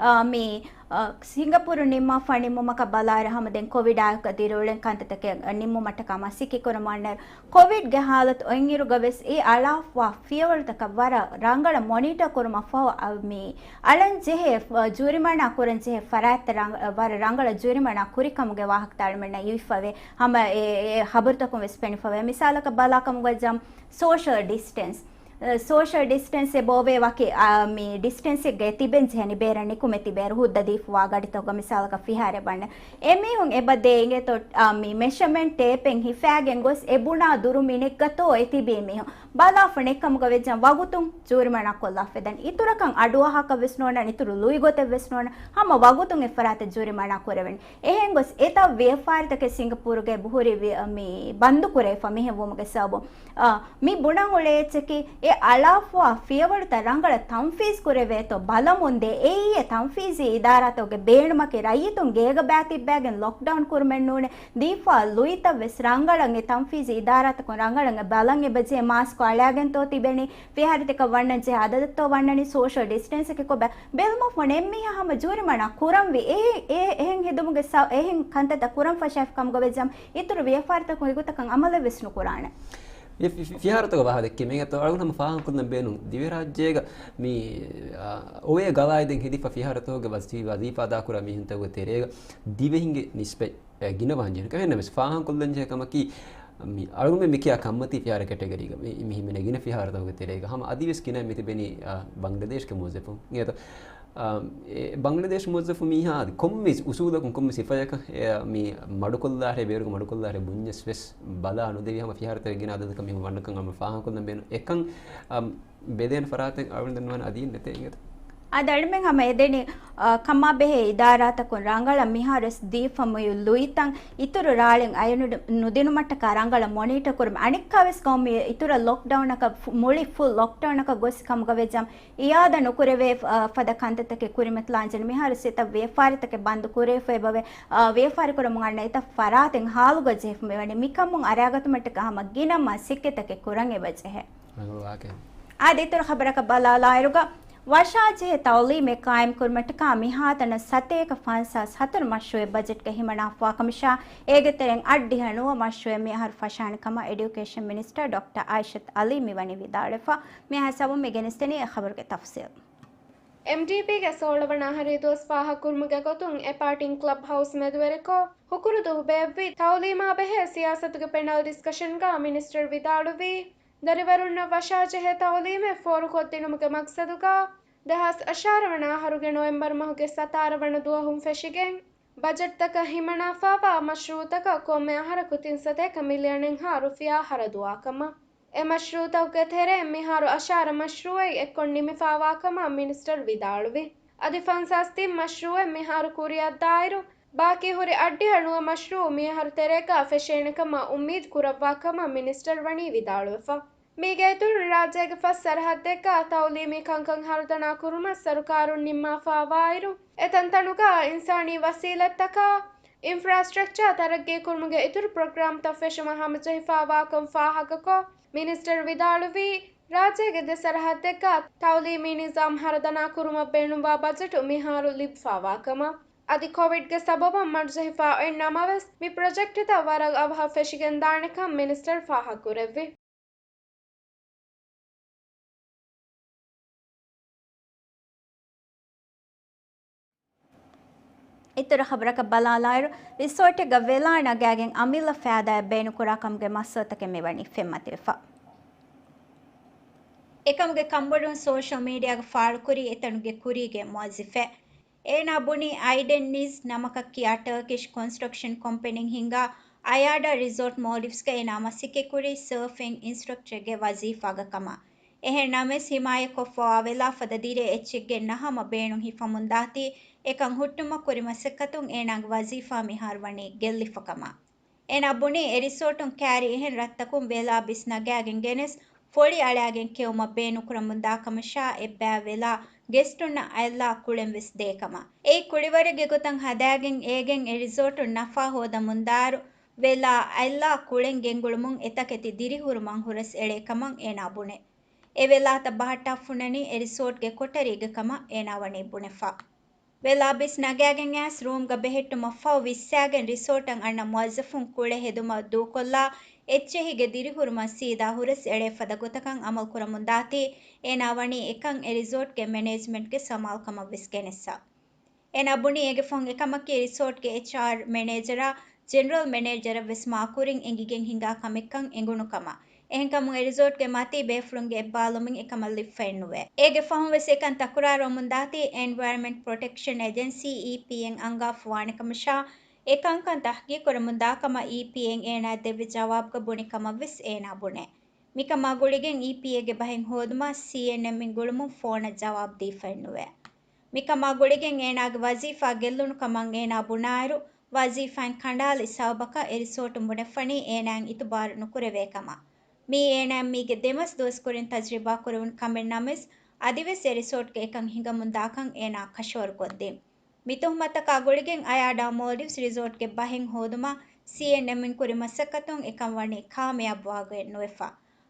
އާ، މި، އާ، ސިންގަޕޫރު ނިންމާފަ ނިންމުމަކަށް ބަލާއިރު ހަމަ ދެން ކޮވިޑާއެކު ދިރިއުޅެން ކަންތައްތަކެއް ނިންމުމަށްޓަކާ މަސައްކަތް ކުރަމުން އަންނައިރު، ކޮވިޑްގެ ހާލަތު އޮތްއިރުގަ ވެސް އެ އަޅާފަވާ ފިޔަވަޅުތަކަށް ވަރަށް ރަނގަޅަށް މޮނީޓަ ކުރުމަށް ފަހު، އަ، މި އަޅަން ޖެހޭ، އަ، ޖޫރިމަނާ ކުރަން ޖެހޭ ފަރާތްތައް ރަނގަ-، ވަރަށް ރަނގަޅަށް ޖޫރިމަނާ ކުރިކަމުގެ ވާހަކަތައް އަޅުމެންނަށް އިވިފަވޭ. ހަމަ އެ، އެ ހަބަރުތަކުން ވެސް ފެނިފަވޭ. މިސާލަކަށް ބަލާކަމުގަ ޖަމް ސޯޝަލް ޑިސްޓެންސް. އަ، ސޯޝަލް ޑިސްޓެންސް އެބައޮވޭ ވަކި، އާ، މި ޑިސްޓެންސެއްގައި ތިބެން ޖެހެނީ ބޭރަށް ނިކުމެ ތިބޭރު ހުއްދަ ދީފަވާ ގަޑިތަކުގަ މިސާލަކަށް ފިހާރައެއް ވަންނަ. އެމީހުން އެބަ ދޭ އިނގޭތޯ، އާ، މި މެޝަމެންޓް ޓޭޕެއް ހިފާގެން ގޮސް އެ ބުނާ ދުރު މިނެއްގަތޯ އެ ތިބީ މީހުން. ބަލާފަ ނެތްކަމުގަ ވެއްޖެ ވަގުތުން ޖޫރިމަނާ ކޮށްލާފަ ދެން. އިތުރަކަށް އަޑުއަހަކަށް ވެސް ނޯންނާނެ، އިތުރު ލުއިގޮތެއް ވެސް ނޯންނާނެ. ހަމަ ވަގުތުން އެ ފަރާތަށް ޖޫރިމަނާ ކުރެވެނީ. އެހެން ގޮސް އެތައް ވިޔަފާރިތަކެއް ސިންގަޕޫރުގައި ބުހުރި ވި-، މި ބަންދު ކުރެވިފަ މިހެން ވުމުގެ ސަބަބުން. އާ، މި ބުނަން އުޅޭ އެއްޗަކީ، އެ އަޅާފަވާ ފިޔަވަޅުތައް ރަނގަޅަށް ތަންފީޒް ކުރެވޭތޯ ބަލަމުންދޭ. އެއީ އެ ތަންފީޒީ އިދާރާތަކުގެ ބޭނުމަކީ. ރައްޔިތުން ގޭގަ ބައި ތިއްބައިގެން ލޮކްޑައުން ކުރުމެއް ނޫނޭ. ދީފާ ލުއިތައް ވެސް ރަނގަޅަށް އެ ތަންފީޒީ އިދާރާތަކުން ރަނގަޅަށް އެ ބަލަން އެބަޖެހޭ މާސްކު އަޅާގެންތޯ ތިބެނީ؟ ފިހާރަތަކަށް ވަންނަން ޖެހޭ އަދަދަށްތޯ ވަންނަނީ؟ ސޯޝަލް ޑިސްޓެންސަކީ ކޮބާ؟ ބެލުމަށް ފަހު އެންމީހާ ހަމަ ޖޫރިމަނާ ކުރަންވީ. އެ، އެ، އެހެން ހެދުމުގެ ސަ-، އެހެން ކަންތައްތައް ކުރަން ފަށާފި ކަމުގަ ވެއްޖަމް އިތުރު ވިޔަފާރިތަކުން އެގޮތަކަށް އަމަލެއް ވެސް ނުކުރާނެ. މި ފި-، ފި-، ފިހާރަތަކަށް ވާހަކަ ދެއްކެވި އިނގޭތޯ އަޅުގަނޑު ހަމަ ފާހަގަކޮށްލަން ބޭނުން ދިވެހިރާއްޖޭގަ މި، އާ، އޮވޭ ގަވާއިދެއް ހެދިފަ ފިހާރަތަކުގެ ވަޒީ-، ވަޒީފާ އަދާކުރާ މީހުންތަކުގެ ތެރޭގަ ދިވެހިންގެ ނިސްބަތް އެ، ގިނަ ވާންޖެހޭނެ. އެހެންނަމަވެސް ފާހަގަކޮށްލަންޖެހޭ ކަމަކީ، މި އަޅުގަނޑުމެން މިކިޔާ ކަންމަތީ ފިހާރަ ކެޓަގަރީގަ މި، މި ހިމެނޭ ގިނަ ފިހާރަތަކުގެ ތެރޭގަ ހަމަ އަދިވެސް ގިނަ މިތިބެނީ، އާ، ބަންގްލަދޭޝްގެ މުވައްޒަފުން. އިނގޭތޯ، އާ، އެ، ބަންގްލަދޭޝް މުވައްޒަފު މީހާ އަދި ކޮންމެ އުސޫލަކުން ކޮންމެ ސިފަޔަކަށް އެ، މި މަޑުކޮށްލާހެ، ބޭރުގަ މަޑުކޮށްލާހެ ބުންޏަސް ވެސް ބަލާ ނުދެވި ހަމަ ފިހާރަތަކެއް ގިނަ އަދަދަކަށް މީހުން ވަންނަކަން އަޅުގަނޑު ފާހަގަކޮށްލަން ބޭނުން. އެކަން، އާ، ބެލޭނެ ފަރާތެއް އަޅުގަނޑު ދަންނަވާނެ އަދި ނެތޭ އިނގޭތޯ. އަދި އަޅުމެން ހަމަ އެދެނީ، އާ، ކަމާބެހޭ އިދާރާތަކުން ރަނގަޅަށް މިހާރުވެސް ދީފަ މިއޮތް ލުއިތައް އިތުރު ރާޅެއް އަޔަނު ނުދިނުމަށްޓަކާ ރަނގަޅަށް މޮނީޓަ ކުރުމަށް. އަނެއްކާވެސް ގައުމީ އިތުރަށް ލޮކްޑައުނަކަށް ފު-، މުޅި ފުލް ލޮކްޑައުނަކަށް ގޮސް ކަމުގަވެއްޖަމް އިއާދަ ނުކުރެވޭ، އަ، ފަދަ ކަންތައްތަކެއް ކުރިމަތިލާންޖެހޭނެ. މިހާރު ސިތަ ވިޔަފާރިތަކެއް ބަންދު ކުރެވިފަ އެބަވޭ، އަ، ވިޔަފާރި ކުރަމުން އަންނަ އެތައް ފަރާތެއް ހާލުގަ ޖެހިފަ މިވަނީ. މިކަމުން އަރާގަތުމަށްޓަކާ ހަމަ ގިނަ މަސައްކަތްތަކެއް ކުރަން އެބަޖެހޭ. އަދި އިތުރު ޚަބަރަކަށް ބަލާލާއިރުގަ، ވަށާޖެހޭ ތައުލީމެއް ޤާއިމްކުރުމަށްޓަކާ މިހާތަނަށް ސަތޭކަ ފަންސާސް ހަތަރު މަޝްރޫޢެއް ބަޖެޓްގަ ހިމަނާފާކަމަށާ، އޭގެ ތެރެއިން އަށްޑިހަ ނުވަ މަޝްރޫޢެއް މިއަހަރު ފަށާނެ ކަމަށް އެޑިއުކޭޝަން މިނިސްޓަރ ޑޮކްޓަރ އާއިޝަތު އަލީ މިވަނީ ވިދާޅުވެފަ. މިހާ ސަބަބުން މި ގެނެސްދެނީ އެ ޚަބަރުގެ ތަފްސީލް. އެމްޑީޕީގެ ސޯޅަ ވަނަ އަހަރީ ދުވަސް ފާހަގަކުރުމުގެ ގޮތުން އެ ޕާޓީން ކްލަބް ހައުސް މެދުވެރިކޮށް، ހުކުރު ދުވަހު ބޭއްވި ތައުލީމާ ބެހޭ ސިޔާސަތުގެ ޕެނަލް ޑިސްކަޝަންގަ މިނިސްޓަރ ވިދާޅުވީ، ދަރިވަރުންނަށް ވަށާޖެހޭ ތައުލީމެއް ފޯރުކޮށްދިނުމުގެ މަގްސަދުގަ، ދެހާސް އަށާރަ ވަނަ އަހަރުގެ ނޮވެމްބަރު މަހުގެ ސަތާރަ ވަނަ ދުވަހުން ފެށިގެން، ބަޖެޓްތަކަށް ހިމަނާފާވާ މަޝްރޫޢުތަކަށް ކޮންމެ އަހަރަކު ތިން ސަތޭކަ މިލިއަނެއްހާ ރުފިޔާ ހަރަދުވާ ކަމަށް. އެ މަޝްރޫޢުތަކުގެ ތެރެއިން މިހާރު އަށާރަ މަޝްރޫޢެއް އެއްކޮށް ނިމިފާވާ ކަމަށް މިނިސްޓަރ ވިދާޅުވި. އަދި ފަންސާސް ތިން މަޝްރޫޢެއް މިހާރު ކުރިއަށްދާއިރު، ބާކީ ހުރި އަށްޑިހަ ނުވަ މަޝްރޫޢު މިއަހަރު ތެރޭގަ ފެށޭނެ ކަމަށް އުއްމީދު ކުރައްވާ ކަމަށް މިނިސްޓަރ ވަނީ ވިދާޅުވެފަ. މީގެ އިތުރުން ރާއްޖޭގެ ފަސް ސަރަހައްދެއްގަ ތައުލީމީ ކަންކަން ހަރުދަނާ ކުރުމަށް ސަރުކާރުން ނިންމާފާވާއިރު، އެ ތަންތަނުގަ އިންސާނީ ވަސީލަތްތަކާ، އިންފްރާސްޓްރަކްޗާ ތަރައްގީ ކުރުމުގެ އިތުރު ޕްރޮގްރާމްތައް ފެށުމަށް ހަމަޖެހިފާވާކަން ފާހަގަކޮށް، މިނިސްޓަރ ވިދާޅުވީ، ރާއްޖޭގެ ދެ ސަރަހައްދެއްގަ ތައުލީމީ ނިޒާމް ހަރަދަނާ ކުރުމަށް ބޭނުންވާ ބަޖެޓު މިހާރު ލިބިފާވާ ކަމަށް. އަދި ކޮވިޑްގެ ސަބަބުން މަޑުޖެހިފަ އޮތް ނަމަވެސް، މި ޕްރޮޖެކްޓްތައް ވަރަށް އަވަހަށް ފެށިގެންދާނެކަން މިނިސްޓަރ ފާހަގަކުރެއްވި. އިތުރު ޚަބަރަކަށް ބަލާލާއިރު، ރިސޯޓެއްގަ ވެލާ ނަގާގެން އަމިއްލަ ފައިދާއެއް ބޭނުންކުރާ ކަމުގެ މައްސަލަތަކެއް މިވަނީ ފެންމަތިވެފަ. އެކަމުގެ ކަންބޮޑުވުން ސޯޝަލް މީޑިއާގަ ފާޅުކުރީ އެތަނުގެ ކުރީގެ މުވައްޒަފެއް. އޭނާ ބުނީ އައިޑެން ނީޒް ނަމަކަށް ކިޔާ ޓަރކިޝް ކޮންސްޓްރަކްޝަން ކޮމްޕެނީން ހިންގާ އަޔާޑާ ރިސޯޓް މޯލްޑިވްސްގަ އޭނާ މަސައްކަތްކުރީ ސަރފިން އިންސްޓްރަކްޓަރެއްގެ ވަޒީފާގަ ކަމަށް. އެހެން ނަމަވެސް، ހިމާޔަތްކޮށްފަވާ ވެލާ ފަދަ ދިރިއެއް އެއްޗެއްގެ ނަހަމަ ބޭނުން ހިފަމުންދާތީ، އެކަން ހުއްޓުމަށް ކުރި މަސައްކަތުން އޭނާގެ ވަޒީފާ މިހާރު ވަނީ ގެއްލިފަ ކަމަށް. އޭނާ ބުނީ، އެ ރިސޯޓުން ކައިރި އެހެން ރަށްތަކުން ވެލާ ބިސް ނަގާގެން ގެނެސް، ފޮޅި އަޅާގެން ކެއުމަށް ބޭނުންކުރަމުންދާ ކަމަށާ، އެއްބައި ވެލާ ގެސްޓުންނަށް އަތްލާ ކުޅެން ވެސް ދޭ ކަމަށް. އެއީ ކުޅިވަރެއްގެ ގޮތަށް ހަދާގެން އޭގެން އެ ރިސޯޓުން ނަފާ ހޯދަމުންދާއިރު، ވެލާ އަތްލާ ކުޅެން ގެންގުޅުމުން އެތަކެތި ދިރިހުރުމަށް ހުރަސް އެޅޭ ކަމަށް އޭނާ ބުނޭ. އެ ވެލާތައް ބަހައްޓާފަ ހުންނަނީ އެ ރިސޯޓްގެ ކޮޓަރީގެ ކަމަށް އޭނާ ވަނީ ބުނެފަ. ވެލާ ބިސް ނަގާގެން އައިސް ރޫމްގަ ބެހެއްޓުމަށް ފަހު ވިއްސާގެން ރިސޯޓަށް އަންނަ މުވައްޒަފުން ކުޅެ ހެދުމަށް ދޫކޮށްލާ، އެއްޗެހިގެ ދިރިހުރުމަށް ސީދާ ހުރަސް އެޅޭ ފަދަ ގޮތަކަށް އަމަލު ކުރަމުންދާތީ، އޭނާ ވަނީ އެކަން އެ ރިސޯޓްގެ މެނޭޖްމަންޓްގެ ސަމާލުކަމަށް ވެސް ގެނެއްސަ. އޭނާ ބުނީ އޭގެ ފަހުން އެކަމަކީ ރިސޯޓްގެ އެޗްއާރް މެނޭޖަރާ، ޖެނެރަލް މެނޭޖަރަށް ވެސް މާކުރިން އެނގިގެން ހިނގާ ކަމެއްކަން އެނގުނު ކަމަށް. އެހެންކަމުން އެ ރިސޯޓްގެ މަތީ ބޭފުޅުންގެ އެއްބާލުމިން އެކަމަށް ލިބިފައެއްނުވޭ. އޭގެ ފަހުން ވެސް އެކަން ތަކުރާރުވަމުންދާތީ، އެންވަޔަރމަންޓް ޕްރޮޓެކްޝަން އެޖެންސީ، އީޕީއެން، އަންގާފަ ވާނެ ކަމަށާ، އެ ކަންކަން ތަހްގީގު ކުރަމުންދާ ކަމަށް އީޕީއެން އޭނާ ދެއްވި ޖަވާބުގަ ބުނި ކަމަށް ވެސް އޭނާ ބުނޭ. މިކަމާ ގުޅިގެން އީޕީއޭގެ ބަހެއް ހޯދުމަށް ސީއެންއެމްއިން ގުޅުމުން ފޯނަށް ޖަވާބު ދީފައެއްނުވޭ. މިކަމާ ގުޅިގެން އޭނާގެ ވަޒީފާ ގެއްލުނު ކަމަށް އޭނާ ބުނާއިރު، ވަޒީފާއިން ކަނޑާލި ސަބަބަކަށް އެ ރިސޯޓުން ބުނެފަނީ އޭނާއިން އިތުބާރު ނުކުރެވޭ ކަމަށް. މީ އޭނާއަށް މީގެ ދެމަސް ދުވަސް ކުރިން ތަޖްރިބާ ކުރެވުނު ކަމެއް ނަމަވެސް، އަދިވެސް އެ ރިސޯޓްގެ އެކަން ހިނގަމުންދާކަން އޭނާ ކަށަވަރުކޮށްދިން. މި ތުހުމަތަކާ ގުޅިގެން އަޔާޑާ މޯލްޑިވްސް ރިސޯޓްގެ ބަހެއް ހޯދުމަށް ސީއެންއެމްއިން ކުރި މަސައްކަތުން އެކަން ވަނީ ކާމިޔާބުވާގޮތެއް ނުވެފަ.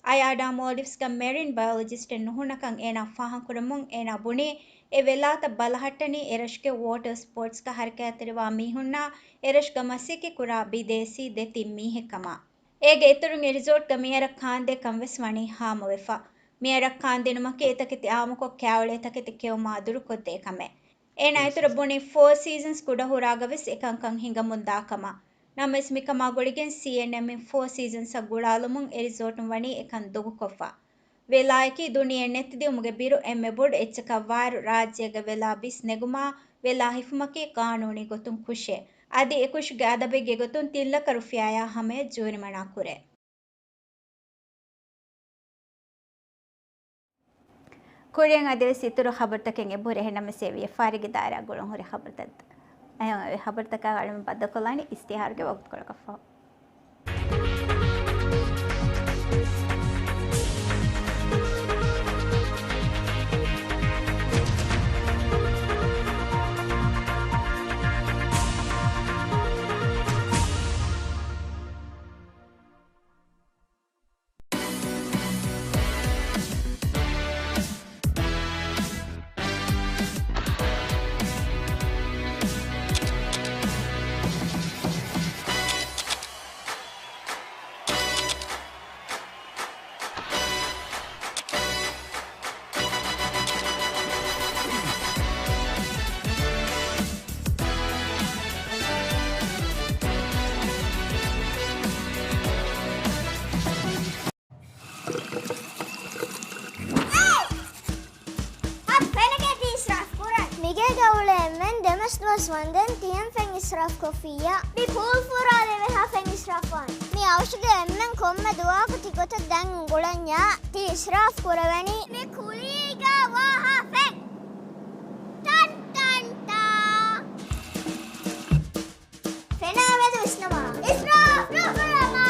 އަޔާޑާ މޯލްޑިވްސްގަ މެރިން ބަޔޮލޮޖިސްޓެއް ނުހުންނަކަން އޭނާ ފާހަގަކުރަމުން އޭނާ ބުނީ، އެ ވެލާތައް ބަލަހައްޓަނީ އެރަށުގެ ވޯޓަރ ސްޕޯޓްސްގަ ހަރަކާތްތެރިވާ މީހުންނާ އެރަށުގަ މަސައްކަތްކުރާ ބިދޭސީ ދެތިން މީހެއް ކަމަށް. އޭގެ އިތުރުން އެ ރިސޯޓްގަ މިއަރަށް ކާންދޭކަން ވެސް ވަނީ ހާމަވެފަ. މިއަރަށް ކާންދިނުމަކީ އެތަކެތި އާއްމުކޮށް ކައިވެނި ތަކެތި ކެއުމާ ދުރުކޮށްދޭ ކަމެއް. އޭނާ އިތުރަށް ބުނީ ފޯ ސީޒަންސް ކުޑަހުރާގަވެސް އެކަންކަން ހިނގަމުންދާ ކަމަށް. ނަމަވެސް މިކަމާ ގުޅިގެން ސީއެންއެމްއިން ފޯ ސީޒަންސްއަށް ގުޅާލުމުން އެ ރިސޯޓުން ވަނީ އެކަން ދޮގުކޮށްފަ. ވެލާއަކީ ދުނިޔެއަށް ނެތިދިއުމުގެ ބިރު އެންމެ ބޮޑު އެއްޗަކަށް ވާއިރު، ރާއްޖޭގަ ވެލާ ބިސް ނެގުމާ، ވެލާ ހިފުމަކީ ޤާނޫނީ ގޮތުން ކުށެއް. އަދި އެކުށުގެ އަދަބެއްގެ ގޮތުން ތިން ލަކަ ރުފިޔާއާ ހަމަޔަށް ޖޫރިމަނާ ކުރޭ. ކުރިން އަދިވެސް އިތުރު ޚަބަރުތަކެއް އެބަހުރި. އެހެންނަމަވެސް އެ ވިޔަފާރިގެ ދާއިރާ ގުޅުން ހުރި ޚަބަރުތައް. އެ ޚަބަރުތަކާ އަޅަމެން ބައްދަލުކޮށްލާނީ އިސްތިހާރުގެ ވަގުތުކޮޅަކަށްފަހު. އަ، ފެނަކޭ ތި އިސްރާފް ކުރަން. މިގޭގަ އުޅޭ އެންމެން ދެމަސް ދުވަސް ވަންދެން ތިއެން ފެން އިސްރާފް ކޮށްފިއްޔާ. މި ޕޫލް ފުރާލެވޭ ހާ ފެން އިސްރާފް ވާން. މި އަވަށުގެ އެންމެން ކޮންމެ ދުވަހަކު ތި ގޮތަށް ދެން އުނގުޅަންޏާ ތި އިސްރާފް ކުރެވެނީ. މި ކުލީގަ ވާހާ ފެން. ޓަން ޓަން ޓާ. ފެނާ މެދު ވިސްނަމާ. އިސްރާފް ނުކުރަމާ.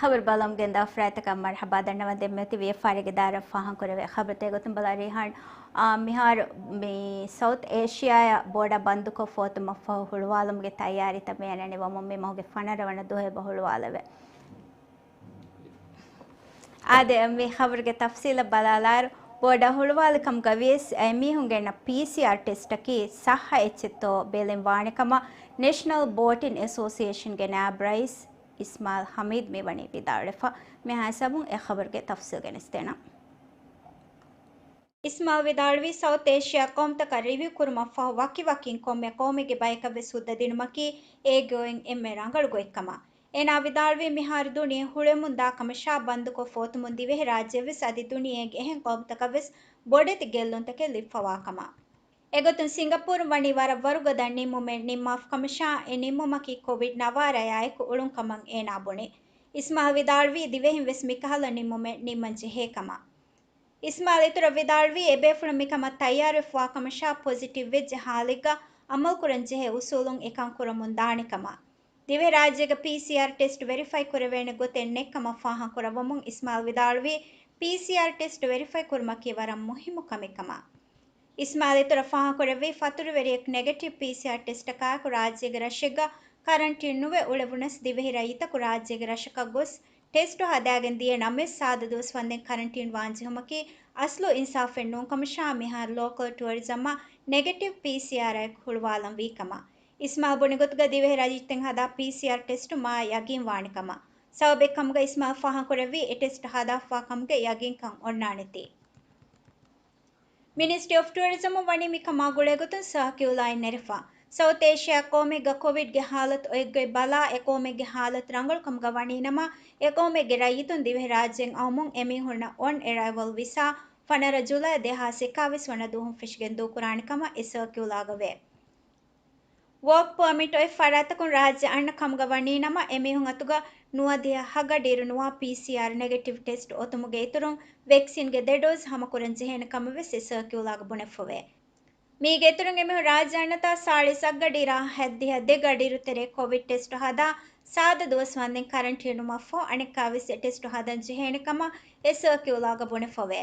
ޚަބަރު ބަލަމުގެން ދާ ފުރާތަކަށް މަރުޙަބާ ދަންނަވަން. ދެންމެ ތި ވިޔަފާރިގެ ދާއިރާ ފާހަގަކުރެވޭ ޚަބަރުތައް ގޮތުން ބަލާ ރީހާން، އާ، މިހާރު މި ސައުތް އޭޝިއާއަށް ބޯޑަށް ބަންދުކޮށް ފޯތުމަށްފަހު ހުޅުވާލުމުގެ ތައްޔާރީތައް މި އަންނަނީ ވަމުން މި މަހުގެ ފަނަރަ ވަނަ ދުވަހު އެބަ ހުޅުވާލެވޭ. އާދެ، މި ޚަބަރުގެ ތަފްސީލަށް ބަލާލާއިރު، ބޯޑަށް ހުޅުވާލި ކަމުގަ ވިޔަސް އެމީހުން ގެންނަ ޕީސީއާރް ޓެސްޓަކީ ޞައްޙަ އެއްޗެއްތޯ ބެލެން ވާނެ ކަމަށް ނެޝަނަލް ބޯޓިން އެސޯސިއޭޝަންގެ ނާއިބު ރައީސް އިސްމާއިލް ހަމީދު މިވަނީ ވިދާޅުވެފަ. މިހާ ހިސާބުން އެ ޚަބަރުގެ ތަފްސީލް ގެނެސްދޭނަން. އިސްމާއިލް ވިދާޅުވީ، ސައުތް އޭޝިއާ ޤައުމުތަކަށް ރިވިއު ކުރުމަށްފަހު ވަކިވަކިން ކޮންމެ ޤައުމެއްގެ ބަޔަކަށްވެސް ހުއްދަ ދިނުމަކީ އޭގެ އޮތް އެންމެ ރަނގަޅު ގޮތްކަމަށް. އޭނާ ވިދާޅުވީ، މިހާރު ދުނިޔެ ހުޅުވެމުން ދާ ކަމަށާ ބަންދުކޮށް ފޯތުމުން ދިވެހިރާއްޖެވެސް އަދި ދުނިޔޭގެ އެހެން ޤައުމުތަކަށްވެސް ބޮޑެތި ގެއްލުންތަކެއް ލިބިފަވާ ކަމަށް. އެގޮތުން ސިންގަޕޫރުން ވަނީ ވަރަށް ވަރުގަދަ ނިންމުމެއް ނިންމާފަ ކަމަށާ، އެ ނިންމުމަކީ ކޮވިޑް ނަވާރަޔާއެކު އުޅުން ކަމަށް އޭނާ ބުނި. އިސްމާއިލް ވިދާޅުވީ، ދިވެހިން ވެސް މިކަހަލަ ނިންމުމެއް ނިންމަން ޖެހޭ ކަމަށް. އިސްމާއިލް އިތުރަށް ވިދާޅުވީ، އެބޭފުޅުން މިކަމަށް ތައްޔާރުވެފަވާ ކަމަށާ، ޕޮޒިޓިވް ވެއްޖެ ހާލެއްގަ އަމަލުކުރަން ޖެހޭ އުސޫލުން އެކަން ކުރަމުން ދާނެ ކަމަށް. ދިވެހިރާއްޖޭގަ ޕީސީއާރް ޓެސްޓް ވެރިފައި ކުރެވޭނެ ގޮތެއް ނެތްކަމަށް ފާހަގަކުރައްވަމުން، އިސްމާއިލް ވިދާޅުވީ، ޕީސީއާރް ޓެސްޓް ވެރިފައި ކުރުމަކީ ވަރަށް މުހިއްމު ކަމެއް ކަމަށް. އިސްމާއިލް އިތުރަށް ފާހަގަކުރެއްވީ، ފަތުރުވެރިޔަކު ނެގެޓިވް ޕީސީއާރް ޓެސްޓަކާއެކު ރާއްޖޭގެ ރަށެއްގަ ކަރަންޓީން ނުވެ އުޅެވުނަސް، ދިވެހި ރައްޔިތަކު ރާއްޖޭގެ ރަށަކަށް ގޮސް ޓެސްޓު ހަދާގެން ދިޔަ ނަމަވެސް، ސާދަ ދުވަސް ވަންދެން ކަރަންޓީން ވާންޖެހުމަކީ އަސްލު އިންސާފެއް ނޫންކަމަށާ، މިހާރު ލޯކަލް ޓުއަރިޒަމަށް ނެގެޓިވް ޕީސީއާރްއެއް ހުޅުވާލަން ވީކަމަށް. އިސްމާއިލް ބުނި ގޮތުގަ ދިވެހި ރައްޔިތުން ހަދާ ޕީސީއާރް ޓެސްޓު މާ ޔަގީންވާނެ ކަމަށް. ސަބަބެއް ކަމުގަ އިސްމާއިލް ފާހަގަކުރެއްވީ، އެ ޓެސްޓް ހަދާފަވާ ކަމުގެ ޔަގީންކަން އޮންނާނެތީ. މިނިސްޓްރީ އޮފް ޓުއަރިޒަމުން ވަނީ މިކަމާ ގުޅޭގޮތުން ސަރަހައްދު ލައިން ނެރެފަ. ސައުތް އޭޝިއާ ޤައުމެއްގަ ކޮވިޑްގެ ހާލަތު އޮތްގޮތް ބަލާ، އެ ޤައުމެއްގެ ހާލަތު ރަނގަޅު ކަމުގަ ވަނީނަމަ، އެ ޤައުމެއްގެ ރައްޔިތުން ދިވެހިރާއްޖެއިން އައުމުން އެމީހުންނަށް އޮން އެރައިވަލް ވިސާ ފަނަރަ ޖުލައި ދެހާސް އެކާވީސް ވަނަ ދުވަހުން ފެށިގެން ދޫކުރާނެ ކަމަށް އެ ސަރކިއުލާގަ ވޭ. ވޯކް ޕަރމިޓް އޮތް ފަރާތަކުން ރާއްޖެ އަންނަ ކަމުގަ ވަނީނަމަ، އެމީހުން އަތުގަ ނުވަދިހަ ހަ ގަޑިއިރު ނުވާ ޕީސީއާރް ނެގެޓިވް ޓެސްޓް އޮތުމުގެ އިތުރުން ވެކްސިންގެ ދެ ޑޯޒް ހަމަކުރަން ޖެހޭނެ ކަމަށް ވެސް އެ ސަރކިއުލާގަ ބުނެފަވޭ. މީގެ އިތުރުން އެމީހުން ރާއްޖެ އަންނަތާ ސާޅީސް އަށް ގަޑިއިރާ ހައްދިހަ ދެ ގަޑިއިރު ތެރޭ ކޮވިޑް ޓެސްޓު ހަދާ، ސާދަ ދުވަސް ވަންދެން ކަރަންޓީނުމަށްފަހު އަނެއްކާވެސް އެ ޓެސްޓު ހަދަން ޖެހޭނެ ކަމަށް އެ ސަރކިއުލާގަ ބުނެފަވޭ.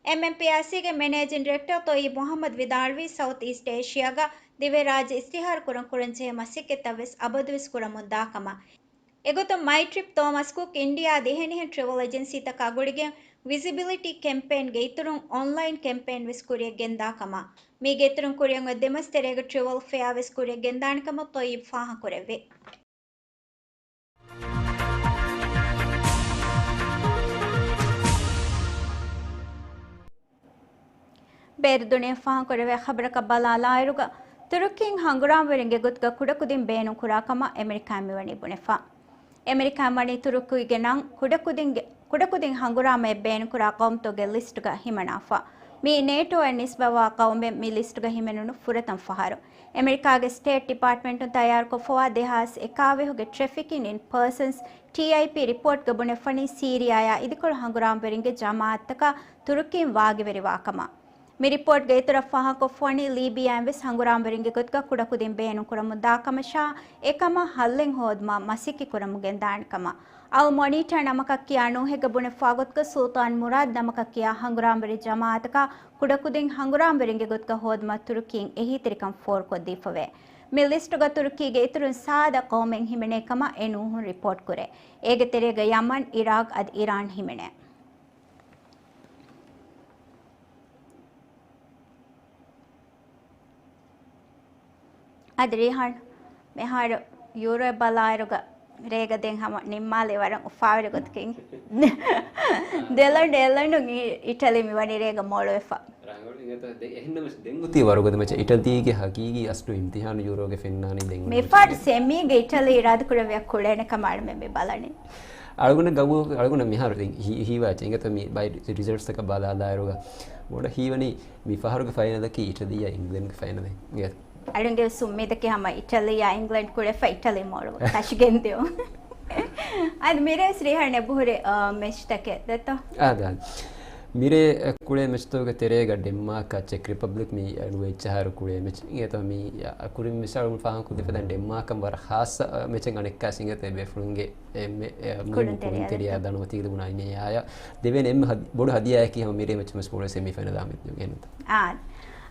އެމްއެމްޕީއާސީގެ މެނޭޖިން ޑިރެކްޓަރ ތޮއީބް މުހައްމަދު ވިދާޅުވީ، ސައުތް އީސްޓް އޭޝިއާގަ ދިވެހިރާއްޖެ އިސްތިހާރު ކުރަން ކުރަންޖެހޭ މަސައްކަތްތައް ވެސް އަބަދުވެސް ކުރަމުން ދާކަމަށް. އެގޮތުން މައިޓްރިޕް ތޯމަސް ކުކް އިންޑިއާ ދިވެހިން ޓްރެވެލް އެޖެންސީތަކާ ގުޅިގެން ވިޒިބިލިޓީ ކެމްޕޭންގެ އިތުރުން އޮންލައިން ކެމްޕޭން ވެސް ކުރިޔަށް ގެންދާ ކަމަށް. މީގެ އިތުރުން ކުރިއަށް އޮތް ދެ މަސް ތެރޭގަ ޓްރެވެލް ފެއާ ވެސް ކުރިޔަށް ގެންދާނެ ކަމަށް ތޮއްޔިބް ފާހަގަކުރެއްވި. ބޭރު ދުނިޔެ ފާހަގަކުރެވޭ ޚަބަރަކަށް ބަލާލާއިރުގަ، ތުރުކީން ހަނގުރާމަވެރިންގެ ގޮތުގަ ކުޑަކުދިން ބޭނުންކުރާ ކަމަށް އެމެރިކާއިން މިވަނީ ބުނެފަ. އެމެރިކާއިން ވަނީ ތުރުކީގެ ނަން ކުޑަކުދިންގެ، ކުޑަކުދިން ހަނގުރާމައެއް ބޭނުންކުރާ ޤައުމުތަކުގެ ލިސްޓުގަ ހިމަނާފަ. މި ނޭޓޯއަށް ނިސްބަތްވާ ޤައުމެއް މި ލިސްޓުގަ ހިމެނުނު ފުރަތަމަ ފަހަރު. އެމެރިކާގެ ސްޓޭޓް ޑިޕާޓްމަންޓުން ތައްޔާރުކޮށްފަވާ ދެހާސް އެކާވީހުގެ ޓްރެފިކިން އިން ޕާސަންސް، ޓީއައިޕީ، ރިޕޯޓްގަ ބުނެފަނީ ސީރިޔާއާ އިދިކޮޅު ހަނގުރާމަވެރިންގެ ޖަމާއަތްތަކާ ތުރުކީން ވާގިވެރިވާ ކަމަށް. މި ރިޕޯޓްގެ އިތުރަށް ފާހަގަކޮށްފަވަނީ ލީބިޔާއިން ވެސް ހަނގުރާމަވެރިންގެ ގޮތުގަ ކުޑަކުދިން ބޭނުންކުރަމުންދާ ކަމަށާ، އެކަމަށް ހައްލެއް ހޯދުމަށް މަސައްކަތް ކުރަމުން ގެންދާނެ ކަމަށް. އަލް މޮނީޓާ ނަމަކަށް ކިޔާ ނޫހެއްގަ ބުނެފާ ގޮތުގަ ސުލްޠާން މުރާދް ނަމަކަށް ކިޔާ ހަނގުރާމަވެރި ޖަމާއަތަކާ ކުޑަކުދިން ހަނގުރާމަވެރިންގެ ގޮތުގަ ހޯދުމަށް ތުރުކީން އެހީތެރިކަން ފޯރުކޮށްދީފަވޭ. މި ލިސްޓުގަ ތުރުކީގެ އިތުރުން ސާދަ ޤައުމެއް ހިމެނޭ ކަމަށް އެ ނޫހުން ރިޕޯޓް ކުރޭ. އޭގެ ތެރޭގަ ޔަމަން، އިރާޤް އަދި އިރާން ހިމެނޭ. އަދި ރީހާން، މިހާރު ޔޫރޯ ބަލާއިރުގަ ރޭގަ ދެން ހަމަ ނިންމާލި ވަރަށް އުފާވެރި ގޮތަކީ. ދެލަނޑު އެލަނޑުން އި-، އިޓަލީ މިވަނީ ރޭގަ މޮޅުވެފަ. ރަނގަޅު އިނގޭތޯ. ދެ-، އެހެންނަމަވެސް ދެން އޮތީ ވަރުގަދަ މެޗެއް. އިޓަލީގެ ހަގީގީ އަސްލު އިމްތިހާނު ޔޫރޯގެ ފެންނާނީ ދެން އޮތް މި މެޗެއް. ފާޑް ސެމީގެ އިޓަލީ އިރާދަކުރެއްވިޔާ ކުޅޭނެ ކަމަށް އަޅުމެން މި ބަލަނީ. އަޅުގަނޑަށް ގަބޫ-، އަޅުގަނޑަށް މިހާރު ދެން ހީ-، ހީވާ އެއްޗެއް. އިނގޭތޯ މި ބައި ރި-، ރިޒަލްޓްސްތަކަށް ބަލާލާއިރުގަ ބޮޑަށް ހީވަނީ މި ފަހަރުގެ ފައިނަލަކީ އިޓަލީއާ އިންގްލެންޑްގެ ފައިނަލެއް. އިނގޭތޯ. އަޅުގަނޑުގެ ވެސް އުއްމީދަކީ ހަމަ އިޓަލީއާ އިންގްލެންޑް ކުޅެފަ އިޓަލީ މޮޅުވުން. ކަށިގެންދިއުން. އަދި މިރޭ ވެސް ރީހާން އެބަހުރި، އާ، މެޗްތަކެއް ދެތޯ؟ އާދެ، އާދެ. މިރޭ ކުޅޭ މެޗްތަކުގެ ތެރޭގަ ޑެންމާކް އާ ޗެކް ރިޕަބްލިކް މި ނުވައެއް އެއްޗަހަރު ކުޅޭ މެޗް. އިނގޭތޯ މި ކުރިން މިސާލު ފާހަގަކޮށްދެއްވި ފަދަ ޑެންމާކް ވަރަށް ޚާއްޞަ މެޗެއް އަނެއްކާ އިނގޭތޯ އެ ބޭފުޅުންގެ އެންމެ، އެ، މުހިންމު ކުޅުންތެރިޔާ ކުޅުންތެރިޔާ ދެތޯ؟ ދަން އޮތީގެ ބުނާ އިން އެއާޔަށް ދެވޭނެ އެންމެ ހަދި-، ބޮޑު ހަދިޔާއަކީ ހަމަ މިރޭ މެޗުން ވެސް ބޮޑު ސެމީ ފައިނަލް އާ މެޗުން އެހެންތަ؟ އާ.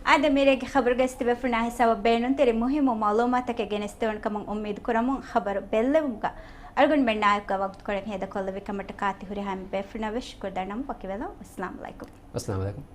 އާދެ، މިރޭގެ ޚަބަރުގައި ތިބޭފުޅުންނާ ހިސާބަށް ބޭނުންތެރި މުހިއްމު މައުލޫމާތުތަކެއް ގެނެސްދެވުނު ކަމަށް އުއްމީދު ކުރަމުން ޚަބަރު ބެއްލެވުމުގަ އަޅުގަނޑުމެންނާއެކުގަ ވަގުތުކޮޅެއް ހޭދަކޮށްލެއްވި ކަމަށްޓަކާ ތި ހުރިހާ އެންމެ ބޭފުޅުންނަށް ވެސް ޝުކުރު ދަންނަވަމުން ވަކިވެލަން. އައްސަލާމު ޢަލައިކުމް. އައްސަލާމު ޢަލައިކުމް.